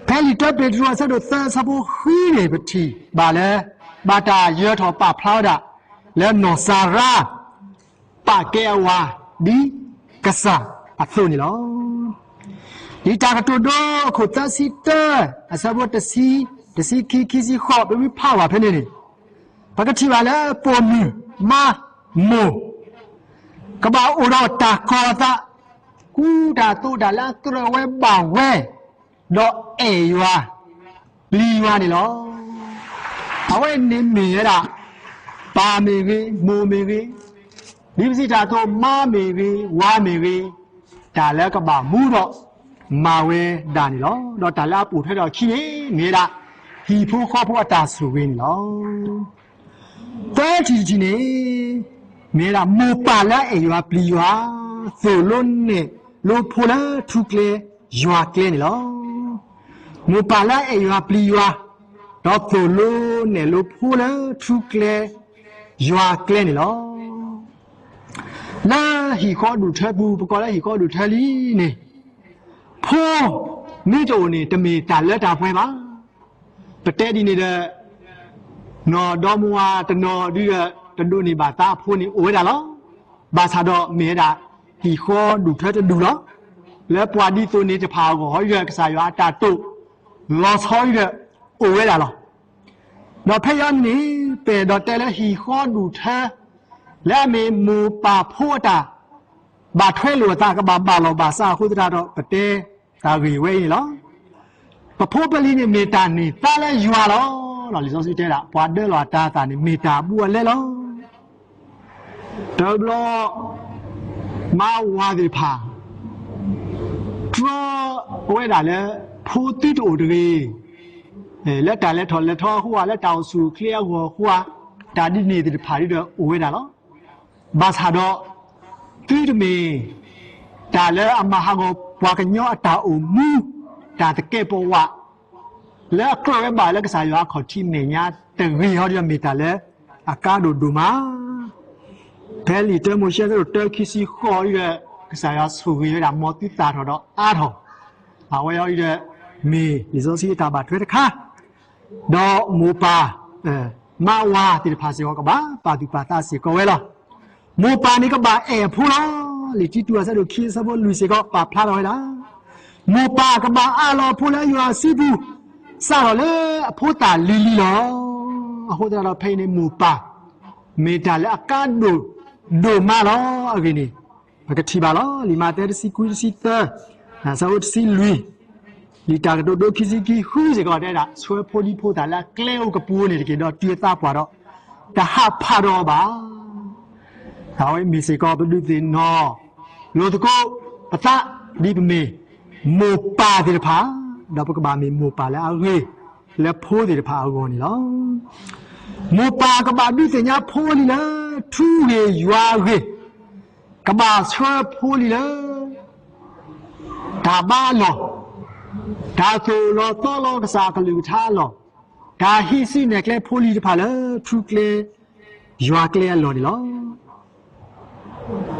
ဖဲလံာ်တၢပ့းတရူးအဆၢဒိၣ်သၢအဆၢဖိဃုန့ၣ် ပထံၣ်ဘၣ်လၢ ဘၣ်တၢ်ယၢၤထီၣ်ပာ်ဖျါဝဲဒၣ် လၢနီၢ်စၤရါ ပာ်ကဲအဝၤ ဒ်ကစၢ်အသိးန့ၣ်လီၤ. လံာ်တၢ်ကတိၤဒိအခိၣ်သၢဆံတၢ အဆၢဖိတဆံ, တဆံခံ, ခံဆံဃိး ပမ့ၢ်ဖးဝဲဖဲန့ၣ်န့ၣ်, ပကထံၣ်ဘၣ်လၢပိာ်မုၣ်မါမိၢ် ကဘၣ်အိၣ်ဒီးတၢ်ကီၤအသး ကူတၢ်သိးတၢ်လၢအကြၢးဝဲဘၣ်ဝဲ ဒီးအဲၣ်ယွၤ ပျံၤယွၤန့ၣ်လီၤ. အဝဲန့ၣ်မ့ၢ်ဝဲဒၣ် ပၢ်မ့ၢ်ဂ့ၤ, မိၢ်မ့ၢ်ဂ့ၤ, ဒ်ပစံးတၢ်အသိး မါမ့ၢ်ဂ့ၤ, ဝၤမ့ၢ်ဂ့ၤ, တၢ်လၢကဘၣ်မူဒီးမၤဝဲဒၣ်န့ၣ်လီၤ. ဒီးတၢ်လၢအပိာ်ထွဲထီၣ်အခံန့ၣ် မ့ၢ်ဝဲဒၣ် ဟံၣ်ဖိဃီဖိအတၢ်ဆိၣ်ဂ့ၤန့ၣ်လီၤ. သၢထံၣ်တထံၣ်န့ၣ် မ့ၢ်ဝဲဒၣ် မိၢ်ပၢ်လၢအအဲၣ်ယွၤပျံၤယွၤ သိၣ်လိနဲၣ်လိဖိလၢထူကျဲယွၤကျဲန့ၣ်လီၤ. မိၢ်ပၢ်လၢအအဲၣ်ယွၤပျံၤယွၤ ဒီးသိၣ်လိနဲၣ်လိဖိလၢထူကျဲယွၤကျဲန့ၣ်လီၤ. လၢဟံၣ်ဃီဒူၣ်ထၢပူၤ ပကိးလၢဟံၣ်ဃီဒူၣ်ထၢလံန့ၣ် ဖိမ့ၢ်တအိၣ်န့ၣ် တမ့ၢ်တၢ်လၢတၢ်ပှဲၤဘၣ်. ပတဲဒ်န့ၣ်ဒီး နီၢ်ဒီမါဝၤတနီၤဒုဒီး တဒိးန့ၢ်ဘၣ်သးအဖိန့ၣ်အိၣ်ဝဲဒၣ်လီၤ. ဘၣ်ဆၣ်ဒီးမ့ၢ်ဝဲဒၣ် ဟံၣ်ဃီဒူၣ်ထၢတဒူၣ်လီၤ. လၢပှၤဒ်သိးန့ၣ်တဖၣ်အဂီၢ် ဟီဒုဒီး ကစၢ်ယွၤအတၢ်တိာ် လီၤဆီဒုဒီး အိၣ်ဝဲဒၣ်လီၤ. ဒီးဖဲအံၤန့ၣ် ပအဲၣ်ဒိးတဲလၢဟံၣ်ဃီဒူၣ်ထၢ လၢအမ့ၢ်မိၢ်ပၢ်ဖိအတၢ် ဘၣ်ထွဲလိာ်အသး ကဘၣ်ဘၣ်လီၢ်ဘၣ်စးအဃိသတးဒီး ပတဲတၢ်ဂ့ၢ်ဝဲအံၤန့ၣ်လီၤ. ပဖိပလံၤန့ၣ်မ့ၢ်တၢ်န့ၢ်သါလၢယွၤလီၤ. လံာ်စီဆှံတဲဒၣ် ပှၤဒၢလီၤအတၤအသၣ်န့ၣ် မ့ၢ်တၢ်အဘူးအလဲလီၤ. တဘျီ မါဝၤသ့ၣ်တဖၣ် တြီဝဲဒၣ်လၢ ဖိသုတအိၣ်တဂ့ၤ, လၢတၢ်လဲၤထီၣ်လဲၤထီအဃိဧါ, လၢတၢ်အိၣ်ဆူၣ်အိၣ်ချ့အဂီၢ်အဃိဧါ, တၢ်ဒ်န့ၣ်သ့ၣ်တဖၣ်ဒီးအိၣ်ဝဲဒၣ်လီၤ. ဘၣ်ဆၣ်ဒီး သုတမ့ၢ်တၢ်လၢအမၤဟးဂီၤပှၤကညီအတၢ်အိၣ်မူ, တၢ်သကဲးပဝး လၢအကြၢးဝဲဘၣ်လၢကစၢ်ယွၤအခီၣ်ထံးမဲာ်ညါတဂ့ၤဟီဒီး မ့ၢ်တၢ်လၢအကါဒိၣ်ဒိၣ်မး. ဖဲလံာ်တၢမိၤၡ့ အဆၢဒိၣ်တၢ ခံဆံဃိးဒီး ကစၢ်ယွၤဆိၣ်ဂ့ၤဝဲဒၣ် မ်သုသၣ်ထီၣ်ဒီးအါထီၣ်, အဝဲအံၤဒီး မ့ၢ်လံာ်စီဆှံအတၢ်ဘၣ်ထွဲတခါ ဒီးမိၢ်ပၢ် မါဝၤသ့ၣ်တဖၣ်စ့ၢ်ကီး ကဘၣ်ပာ်သူၣ်ပာ်သးစ့ၢ်ကီးဝဲလီၤ. မိၢ်ပၢ်န့ၣ်ကဘၣ်အဲၣ်အဖိလီၤ. လံာ်တံတူး အဆၢဒိၣ်ခံ အဆၢဖိလွံၢ်စ့ၢ်ကီး ပာ်ဖျါထီၣ်ဝဲဒၣ်, မိၢ်ပၢ်ကဘၣ်အးလီၤအဖိလၢယွၤအစုပူၤ, စးထီၣ်လၢအဖိသၣ်လံၤလံၤလီၤ. အဃိသတးဒီးဖဲအံၤန့ၣ် မိၢ်ပၢ် မ့ၢ်တၢ်လၢအကါဒိၣ်ဒိၣ်မးလီၤ. အဂ့ၢ်န့ၣ် ပကထံၣ်ဘၣ်လီၤ. လံာ်မးသဲ တဆံခွံ တဆံသၢ, အဆၢဖိတဆံလွံၢ်, လံာ်တၢ်ကတိၤဒိ ခံဆံခံ ဃုစ့ၢ်ကီး တဲဒၣ် ဆှၢဖိလံၤဖိသၣ်လၢအကျဲအိၣ်ကပူၤန့ၣ်တက့ၢ်, ဒီးတုၤအသးပှၢ်ဒီး တဟးဖးဒီးအီၤဘၣ်. အဝဲမ့ၢ်စ့ၢ်ကီး ပဒုးသ့ၣ်နီၣ်လိာ်သကိးပသး ဒ်ပမ့ၢ်မိၢ်ပၢ်သ့ၣ်တဖၣ်, ဒီးပကဘၣ်မ့ၢ်မိၢ်ပၢ်လၢအဂ့ၤ လၢဖိသ့ၣ်တဖၣ်အဂီၢ်န့ၣ်လီၤ. မိၢ်ပၢ်ကဘၣ်ဒုးသ့ၣ်ညါဖိလံၤလၢ ထူဂ့ၤယွၤဂ့ၤ, ကဘၣ်ဆှၢဖိလံၤလၢ တၢ်ဘါအလီၢ်, တၢ်သိၣ်လီၤသီလီၤကစၢ်အကလုၢ်ကထါအလီၢ်, တၢ်ဟံးစုနဲၣ်ကျဲဖိလံၤတဖၣ်လၢ ထူကျဲယွၤကျဲအလီၢ်န့ၣ်လီၤ. လံာ်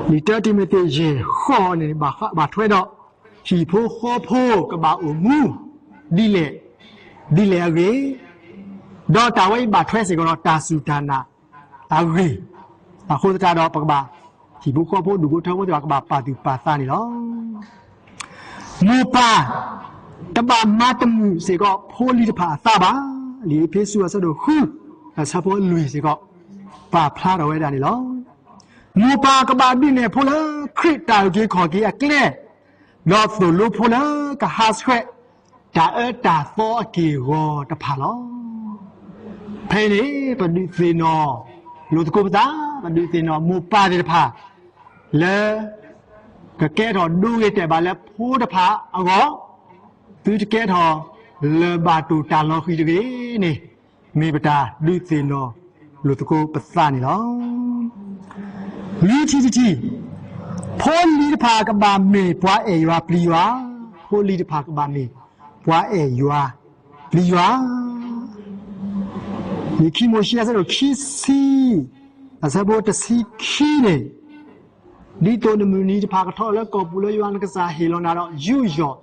တၢတံၤမသ့း ယဲၢ် ဃိးန့ၣ် ဘၣ်ထွဲဒီး ဟံၣ်ဖိဃီဖိကဘၣ်အိၣ်မူ ဒ်လဲၣ်, ဒ်လဲၣ်အဂ့ၢ်, ဒီးတၢ်ဝဲအံၤဘၣ်ထွဲစ့ၢ်ကီးဒီး တၢ်စူၢ်တၢ်နာ်အဂ့ၢ်, အဃိသတးဒီး ပကဘၣ် ဟံၣ်ဖိဃီဖိဒူၣ်ဖိထၢဖိသ့ၣ်တဖၣ် ကဘၣ်ပာ်သူၣ်ပာ်သးန့ၣ်လီၤ. မိၢ်ပၢ် တဘၣ်မၤတမုာ်စ့ၢ်ကီး ဖိလံၤတဖၣ်အသးဘၣ်. လံာ်အ့းဖ့းစူး အဆၢဒိၣ်ဃု အဆၢဖိလွံၢ်စ့ၢ်ကီး ပာ်ဖျါထီၣ်ဝဲဒၣ်န့ၣ်လီၤ. မိၢ်ပၢ်ကဘၣ်ဒုးနဲၣ်ဖိလၢ ခရံာ်တၢ်အုၣ်က့ၤခီၣ်က့ၤအကျဲ, ဒီးသိၣ်လိဖိလၢကဟးဆှဲး တၢ်အၢတၢ်သီအက့ၢ်အဂီၤတဖၣ်လီၤ. ဖဲအံၤန့ၣ် ပဒုးသ့ၣ်နီၣ်လိာ်သကိးပသး, ပဒုးသ့ၣ်နီၣ်မိၢ်ပၢ်သ့ၣ်တဖၣ် လၢ ကကဲထီၣ်ဒိဂ့ၤတဲာ်ဘၣ်လၢဖိတဖၣ်အဂီၢ်, သုတကဲထီၣ်လၢၤဘၣ်တိၢ်တၢ်လီၤဃံၤတဂ့ၤန့ၣ် မ့ၢ်ပတၢ်ဒုးသ့ၣ်နီၣ်လိာ်သကိးပသးန့ၣ်လီၤ. လွံၢ်ထံၣ်တထံၣ်, ဖိလံၤတဖၣ်ကဘၣ်မ့ၢ်ပှၤအဲၣ်ယွၤပျံၤယွၤ, ဖိလံၤတဖၣ်ကဘၣ်မ့ၢ်ပှၤအဲၣ်ယွၤပျံၤယွၤ. လံာ်ခံမိၤၡ့ အဆၢဒိၣ်ခံဆံ အဆၢဖိတဆံခံန့ၣ်, ဒ်သိးနမုၢ်နံၤတဖၣ်ကထီၣ်လၢကီၢ်ပူၤလၢယွၤနကစၢ်ဟ့ၣ်လီၤနၤဒီး ယူးယီၣ်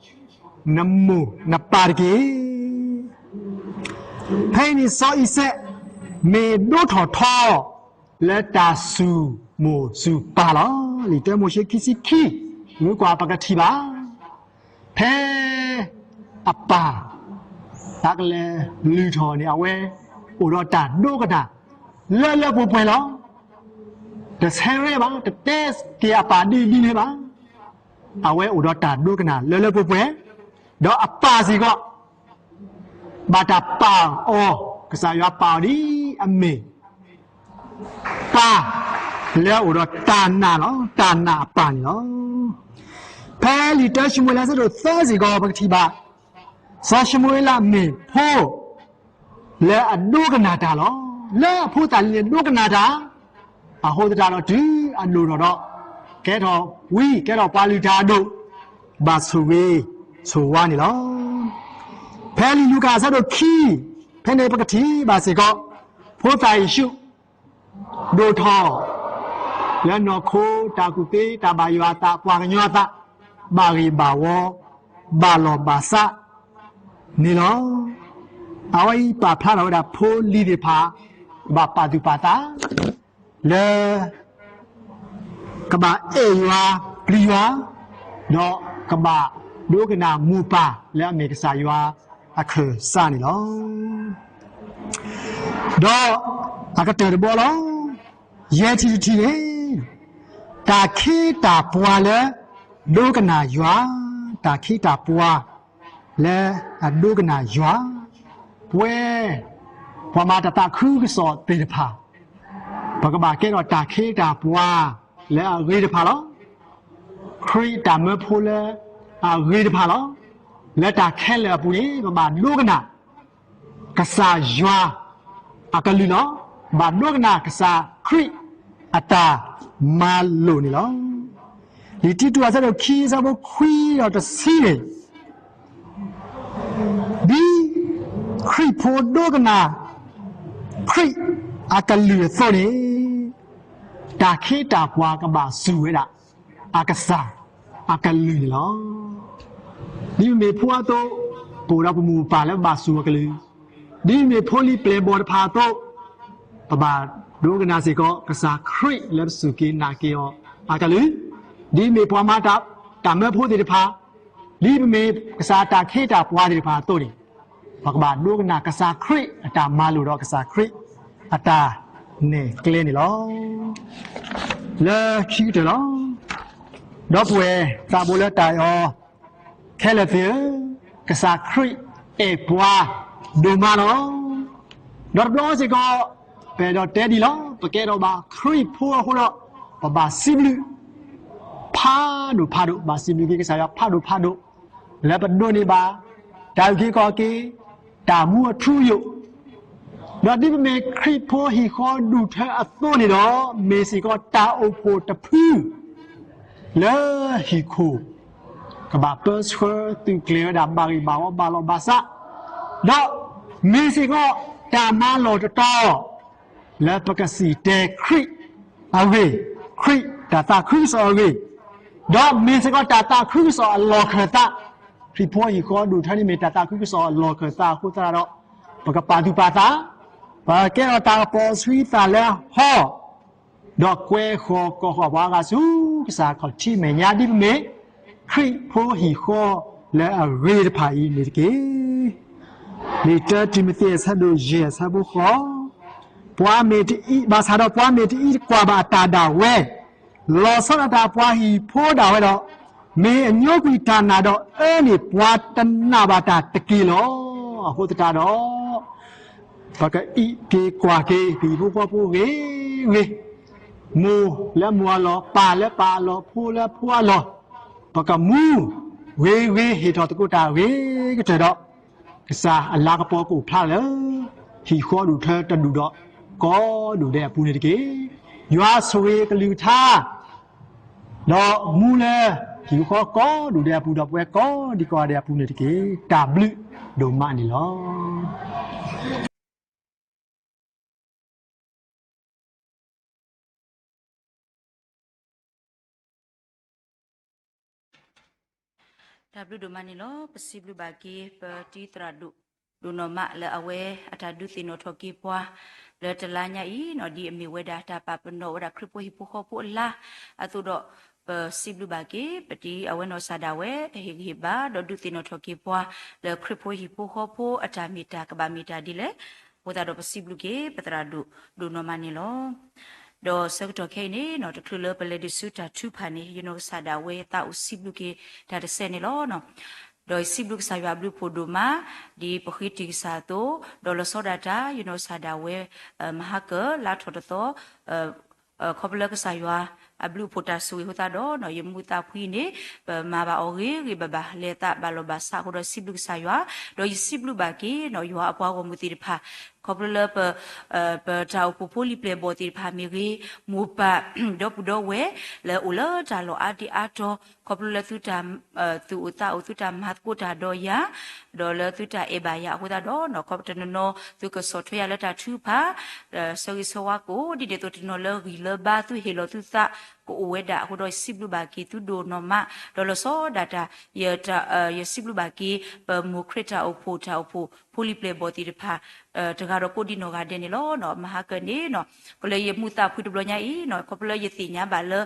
နမိၢ်နပၢ်တက့ၢ်. ဖဲအံၤန့ၣ် စီၤအံၤစဲး မ့ၢ်ဒိၣ်ထီၣ်ထီ လၢတၢ်စူၢ်မိၢ်စူၢ်ပၢ်လီၤ. လံာ်တၢမိၤၡ့ ခံဆံခံ, မ့ၢ်ကွၢ်ပကထံၣ်ဘၣ် ဖဲအပၢ် တၢ်ကလဲၤလုၢ်ထီၣ်န့ၣ် အဝဲအိၣ်ဒီးတၢ်ဒိကနၣ် လၢလၢပှဲၤပှဲၤလီၤ. တဆဲးရဲဘၣ်, တတဲက့ၤအပၢ်ဒ်ဒ်န့ၣ်ဘၣ်. အဝဲအိၣ်ဒီးတၢ်ဒိကနၣ်လၢလၢပှဲၤပှဲၤ, ဒီးအပၢ်စ့ၢ်ကီး ဘၣ်တၢ်ပာ်အီၤ, ကစၢ်ယွၤပာ်အီၤဒ်အမ့ၢ် ပၢ်လၢအအိၣ်ဒီးတၢ်နာ်လီၤ, တၢ်နာ်အပၢ်န့ၣ်လီၤ. ဖဲလံာ်တၢၡမူၤအ့လး အဆၢဒိၣ်သၢစ့ၢ်ကီး ပကထံၣ်ဘၣ် စီၤၡမူၤအ့လးမ့ၢ်ဖိ လၢအဒိကနၣ်တၢ်လီၤ. လၢအဖိသၣ်လံၤန့ၣ်ဒိကနၣ်တၢ်, အဃိသတးဒီးတုၤအဒိၣ်ထီၣ်ဒီး ကဲထီၣ်ဝံကဲထီၣ်ပှၤလုၢ်တၢ်အဒိၣ်, ဘၣ်ဆိၣ်ဂ့ၤဆိၣ်ဝါန့ၣ်လီၤ. ဖဲလံာ်လူၤကၣ် အဆၢဒိၣ်ခံ, ဖဲန့ၣ်ပကထံၣ်ဘၣ်စ့ၢ်ကီး ဖိသၣ်ယ့ၣ်ၡူး ဒိၣ်ထီၣ် လၢနီၢ်ခိတၢ်ကူၣ်သ့ တၢ်ဘၣ်ယွၤအသး ပှၤကညီအသး ဘၣ်ဂ့ၢ်ဘၣ်ဝီ ဘၣ်လီၢ်ဘၣ်စးန့ၣ်လီၤ. အဝဲအံၤပာ်ဖျါထီၣ်ဝဲဒၣ် ဖိလံၤသ့ၣ်တဖၣ် ကဘၣ်ပာ်သူၣ်ပာ်သး လၢ ကဘၣ်အဲၣ်ယွၤပျံၤယွၤ, ဒီးကဘၣ်ဒိကနၣ်မိၢ်ပၢ် လၢအမ့ၢ်ကစၢ်ယွၤအခၢၣ်စးန့ၣ်လီၤ. ဒီးအကတၢၢ်တဘီလီၤ. ယဲၢ်ထံၣ်တထံၣ်န့ၣ်, တၢ်ခ့တၢ်ပှၤလၢ ဒိကနၣ်ယွၤ, တၢ်ခ့တၢ်ပှၤလၢအဒိကနၣ်ယွၤ, ပဝဲ ပှၤမၤတၢ်သးခုကစီၣ်သ့ၣ်တဖၣ်, ပကဘၣ်ကဲထီၣ်တၢ်ခ့တၢ်ပှၤလၢအဂ့ၤတဖၣ်လီၤ. ခရံာ်တၢ်မၢဖိလၢအဂ့ၤတဖၣ်လီၤ. လၢတၢ်ခဲလၢာ်အပူၤန့ၣ် ပဘၣ်ဒိကနၣ် ကစၢ်ယွၤအကလုၢ်လီၤ. ဘၣ်ဒိကနၣ်ကစၢ်ခရံာ်အတၢ်မၤလိာ်န့ၣ်လီၤ. လံာ်တံတူးအဆၢဒိၣ်ခံ အဆၢဖိခွံဒီးတဆံန့ၣ်, ဒ်ခရံာ်ဖိဒိကနၣ် ခရံာ်အကလုၢ်အသိးန့ၣ်, တၢ်ခ့တၢ်ပှၤကဘၣ်စူၢ်ဝဲဒၣ် အကစၢ်အကလုၢ်န့ၣ်လီၤ. ဒ်ပမ့ၢ်ဖိအသိး, ပအိၣ်ဒီးပမိၢ်ပၢ်လၢပဘၣ်စူၢ်အီၤကလုၢ်, ဒ်ပမ့ၢ်ဖိလံၤပျဲၢ်ဘီၣ်တဖၣ်အသိး, ပဘၣ်ဒိကနၣ်စ့ၢ်ကီး ကစၢ်ခရံာ်လၢပစူၢ်က့ၤနာ်က့ၤအီၤအကလုၢ်, ဒ်ပမ့ၢ်ပှၤမၤတၢ်မၢဖိသ့ၣ်တဖၣ်, ဒ်ပမ့ၢ်ကစၢ်တၢ်ခ့တၢ်ပှၤသ့ၣ်တဖၣ်အသိးန့ၣ်, ပကဘၣ်ဒိကနၣ်ကစၢ်ခရံာ်အတၢ်မၤလိာ်ဒီးကစၢ်ခရံာ်အတၢ်နဲၣ်ကျဲန့ၣ်လီၤ. လၢခံကတၢၢ်လီၤ. ဒီပုၢ်ဝဲၢ်သးဘိလၢတၢ်အဲၣ်အီၤ ခဲလၢာ်သ့ၣ်ဧၢ, ကစၢ်ခရံာ်အဲၣ်ပှၤဒိၣ်မးလီၤ. ဒီးတဘျီစ့ၢ်ကီး ပအဲၣ်ဒိးတဲဒ်လီၤ, ပကဲထီၣ်ဘၣ်ခရံာ်ဖိအဃိဒီး ပဘၣ်စံးဘျုး ဖးဒိၣ်ဖးဒိၣ်, ဘၣ်စံးဘျုးက့ၤကစၢ်ယွၤဖးဒိၣ်ဖးဒိၣ်, လၢပဒိးန့ၢ်ဘၣ် တၢ်အုၣ်က့ၤခီၣ်က့ၤ, တၢ်မူအထူအယိာ်, ဒီးဒ်ပမ့ၢ်ခရံာ်ဖိဟံၣ်ဃီဒူၣ်ထၢအသိးန့ၣ်ဒီး, မ့ၢ်စ့ၢ်ကီးတၢ်အိၣ်ဖှိၣ်တဖု လၢဟံၣ်ခိၣ် ကဘၣ်ပၢဆှၢသုးကျဲၤဝဲဒၣ်ဘၣ်ဂ့ၢ်ဘၣ်ဝီဘၣ်လီၢ်ဘၣ်စး, ဒီးမ့ၢ်စ့ၢ်ကီးတၢ်မၤလီၢ်တတီၤ လၢပကစံၣ်တဲၤခရံာ်အဂ့ၢ်, ခရံာ်တၢ်သးခုကစီၣ်အဂ့ၢ်, ဒီးမ့ၢ်စ့ၢ်ကီးတၢ်သးခုကစီၣ်အလီၢ်ခၢၣ်သး, ခရံာ်ဖိဟံၣ်ဃီဒူၣ်ထၢန့ၣ်မ့ၢ်တၢ်သးခုကစီၣ်အလီၢ်ခၢၣ်သးအဃိသတးဒီး, ပကပာ်သူၣ်ပာ်သး, ပကဲထီၣ်တၢ်ကပီၤဆှံသးလၢဟီၣ် ဒီးကွဲဃီၤကိးဃီၤပှၤဂၤဆူကစၢ်ခီၣ်ထံးမဲာ်ညါဒ်ပမ့ၢ် ခရံာ်ဖိဟံၣ်ဃီလၢအဂ့ၤတဖၣ်အံၤန့ၣ်တက့ၢ်. လံာ်တၢတံၤမသ့းအဆၢဒိၣ်ယဲၢ်အဆၢဖိဃိး, ပှၤမ့ၢ်တအံး, ဘၣ်ဆၣ်ဒီးပှၤမ့ၢ်တအံးတကွၢ်ဘၣ်အတၢ်ဒၣ်ဝဲ, လီၤဆီဒၣ်တၢ်ပှၤဟံၣ်ဖိဒၣ်ဝဲဒီး, မ့ၢ်အညိကွံာ်တၢ်နာ်ဒီးအၢန့ၢ်ပှၤတနာ်ဘၣ်တၢ်တက့ၢ်လီၤ. အဃိသတးဒီး ပကအံးက့ၤကွၢ်က့ၤ ပဟံၣ်ဖိဃီဖိဂ့ၤဂ့ၤ, မိၢ်လၢမိၢ်အလီၢ်, ပၢ်လၢပၢ်အလီၢ်, ဖိလၢဖိအလီၢ်, ပကမူဂ့ၤဂ့ၤဟ့ၣ်ထီၣ်သကိးတၢ်ဂ့ၤကတၢၢ်ဒီး, ကစၢ်အလၤကပီၤကအိၣ်ဖျါလၢ ဟံၣ်ဃီဒူၣ်ထၢတဒူၣ်ဒီး ကိးဒူၣ်ဒဲးအပူၤန့ၣ်တက့ၢ်. ယွၤဆိၣ်ဂ့ၤကလုၢ်ကထါ ဒီးမူလၢ ဟံၣ်ဃီကိးဒူၣ်ဒဲးအပူၤဒီး ပဝဲကိးဒံကိးဂၤဒဲးအပူၤန့ၣ်တက့ၢ်. တၢ်ဘျုးဒိၣ်မးန့ၣ်လီၤ. တၢ်ဘျုးဒိၣ်မးန့ၣ်လီၤ. ပစံးဘျုးဘၣ်က့ၤ ပတံၤသရၣ်ဒိၣ် ဒိၣ်နီၢ်မးလၢအဝဲအတၢ်ဒုးသ့ၣ်နီၣ်ထီၣ်က့ၤပှၤ လၢတလါညါအံၤနီၤ ဒ်အမ့ၢ်ဝဲဒၣ်တၢ်ပာ်ပနီၣ်ဝဲဒၣ်ခရံာ်ဖိဟံၣ်ဖိဃီဖိအလါ အသိးဒီး ပစံးဘျုးဘၣ်က့ၤ ပတံၤအဝဲနီၢ်စၢ်ဒၣ်ဝဲ အဟ့ၣ်ဂံၢ်ဟ့ၣ်ဘါ ဒီးဒုးသ့ၣ်နီၣ်ထီၣ်က့ၤပှၤ လၢခရံာ်ဖိဟံၣ်ဖိဃီဖိအတၢ်မ့ၢ်တၢ်ကဘၣ်မ့ၢ်တၢ်ဒ်လဲၣ် အဃိသတးဒီးပစံးဘျုးက့ၤ ပသရၣ်ဒိၣ်ဒိၣ်နီၢ်မးန့ၣ်လီၤ. ဒီးဆၢကတီၢ်ခဲအံၤန့ၣ်နီၤ တချုးလၢပလဲၤဒုးဆူတၢ်ထုကဖၣ်န့ၣ် ယနီၢ်ကစၢ်ဒၣ်ဝဲသးအိၣ်စံးဘျုးက့ၤတၢ်တစဲးန့ၣ်လီၤ. ဒီးယစံးဘျုးကစၢ်ယွၤအဘျုးအဖှိၣ်ဒိၣ်မး ဒ်ပဃ့တံၢ်ကစၢ်အသိး ဒီးလီၤဆီဒၣ်တၢ် ယနီၢ်ကစၢ်ဒၣ်ဝဲ မဟါကၢၣ်လါထီၣ်တသီ ခီဖျိလၢကစၢ်ယွၤအဘျုးအဖှိၣ်တၢ်ဆိၣ်ဂ့ၤအဃိသတးဒီး ယမူးသးဖှံန့ၣ် ပမၤဘၣ်အီၤဂ့ၤဂ့ၤဘၣ်ဘၣ် လဲၤသးဘၣ်လီၢ်ဘၣ်စးအဃိဒီးစံးဘျုးကစၢ်ယွၤ ဒီးယစံးဘျုးဘၣ်က့ၤနီၤ ယွၤအပှၤဂီၢ်မုၢ်သ့ၣ်တဖၣ် ခီဖျိလၢ ပတၢ်အိၣ်ဖှိၣ်ဖိလံၤပျဲၢ်ဘီၣ်သ့ၣ်တဖၣ်မ့ၢ်ဂ့ၤ မိၢ်ပၢ် ဒီပုၢ်ဒီဝဲၢ် လၢအိၣ်လၢတၢ်လီၢ်အါဒံအါတီၤ ခီဖျိလၢသုတၢ် သူၣ်အိၣ်သးအိၣ် သုတၢ်မၤသကိးတၢ်ဒီးယၤ ဒီးလၢသုတၢ်အဲၣ်ဘၣ်ယၤအဃိသတးဒီး ခီဖျိတနီၤနီၤ သုကဆီၣ်ထွဲယၤလၢတၢ်ထုကဖၣ် ဆၢဂ့ၤဆၢဝါကအိၣ် ဒ်န့ၣ်အသိးတနီၤလၢဂံၢ်လၢဘါ သုဟ့ၣ်လီၤသုသးကအိၣ်ဝဲဒၣ်အဃိဒီး ယစံးဘျုးဘၣ်က့ၤသုဒိၣ်နီၢ်မး ဒီးလီၤဆီဒၣ်တၢ် ယစံးဘျုးဘၣ်က့ၤ ပမိၢ်ခရံာ်တၢ်အိၣ်ဖှိၣ် တၢ်အိၣ်ဖှိၣ်ဖိလံၤပျဲၢ်ဘီၣ်သ့ၣ်တဖၣ် တဂၤဒီးကိးဒံနီၢ်ဂၤဒဲးန့ၣ်လီၤ. မဟါကၢၣ်န့ၣ် ပလၢယမူးသးဖှံတဘျီညါအံၤ ခီဖျိလၢယသ့ၣ်ညါဘၣ်လၢ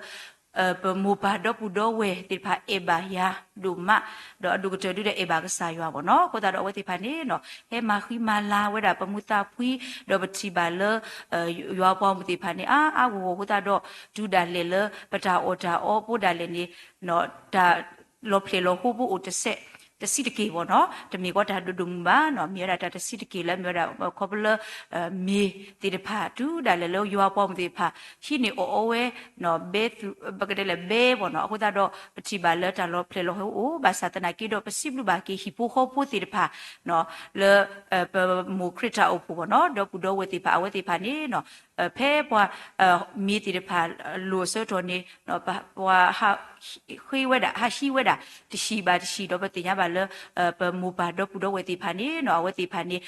ပမိၢ်ပၢ်ဒီပုၢ်ဒီဝဲၢ်သ့ၣ်တဖၣ်အဲၣ်ဘၣ်ယၤဒိၣ်မး, ဒီးအဒိၣ်ကတၢၢ်ဒုဒီးအဲၣ်ဘၣ်ကစၢ်ယွၤဘၣ်နီၤ. အဃိသတးဒီးအဝဲသ့ၣ်တဖၣ်န့ၣ်နီၤ ဟဲမၤဃံမၤလၤဝဲဒၣ်ပမူသးဖှံ, ဒီးပထံၣ်ဘၣ်လၢ ယွၤပှၤဂီၢ်မုၢ်သ့ၣ်တဖၣ်န့ၣ် အါအါဂီၢ်ဂီၢ်အဃိသတးဒီး တုၤဒၣ်လဲာ်လၢပတၢ်အီၣ်တၢ်အီဖိဒၣ်လဲာ်န့ၣ် တၢ်လီၤဖျဲၣ်လီၤဟိဖိအိၣ်တစဲး တဆံးတက့ၢ်ဘၣ်နီၤ. တမ့ၢ်ကီတၢ်ဒိၣ်ဒိၣ်မုၢ်မုၢ်ဘၣ်နီၤ, မ့ၢ်ဝဲဒၣ်တၢ်တဆံးတက့ၢ်လၢမ့ၢ်ဝဲဒၣ် ခီဖျိလၢ မ့ၢ်သ့ၣ်တဖၣ် တုၤဒၣ်လဲာ်လၢယွၤပှၤဂီၢ်မုၢ်သ့ၣ်တဖၣ် ဟံးန့ၢ်အီၣ်အီဝဲ ဘဲသုး ပကတဲလဲၣ်ဘဲဘၣ်နီၤ. အဃိသတးဒီး ပထံၣ်ဘၣ်လၢတၢ်လီၤဖျဲၣ်လီၤဟိအိၣ် ဘၣ်ဆၣ်သနာ်က့ဒီး ပစံးဘျုးဘၣ်က့ၤဟံၣ်ဖိဃီဖိသ့ၣ်တဖၣ် လၢ ပမိၢ်ခရံာ်တၢ်အိၣ်ဖှိၣ်ဘၣ်နီၤ ဒီပုၢ်ဒီဝဲၢ်သ့ၣ်တဖၣ် အဝဲသ့ၣ်တဖၣ်န့ၣ်နီၤ ဖဲပှၤ မ့ၢ်သ့ၣ်တဖၣ် လိၣ်အဆၢကတီၢ်န့ၣ် ပှၤ ဃ့ဝဲဒၣ် ဟးဟံးဝဲဒၣ် တဟံၣ်ဘၣ်တဟံၣ် ဒီးပသ့ၣ်ညါဘၣ်လၢ ပမိၢ်ပၢ်ဒီပုၢ်ဒီဝဲၢ်သ့ၣ်တဖၣ်န့ၣ်နီၤ အဝဲသ့ၣ်တဖၣ်န့ၣ်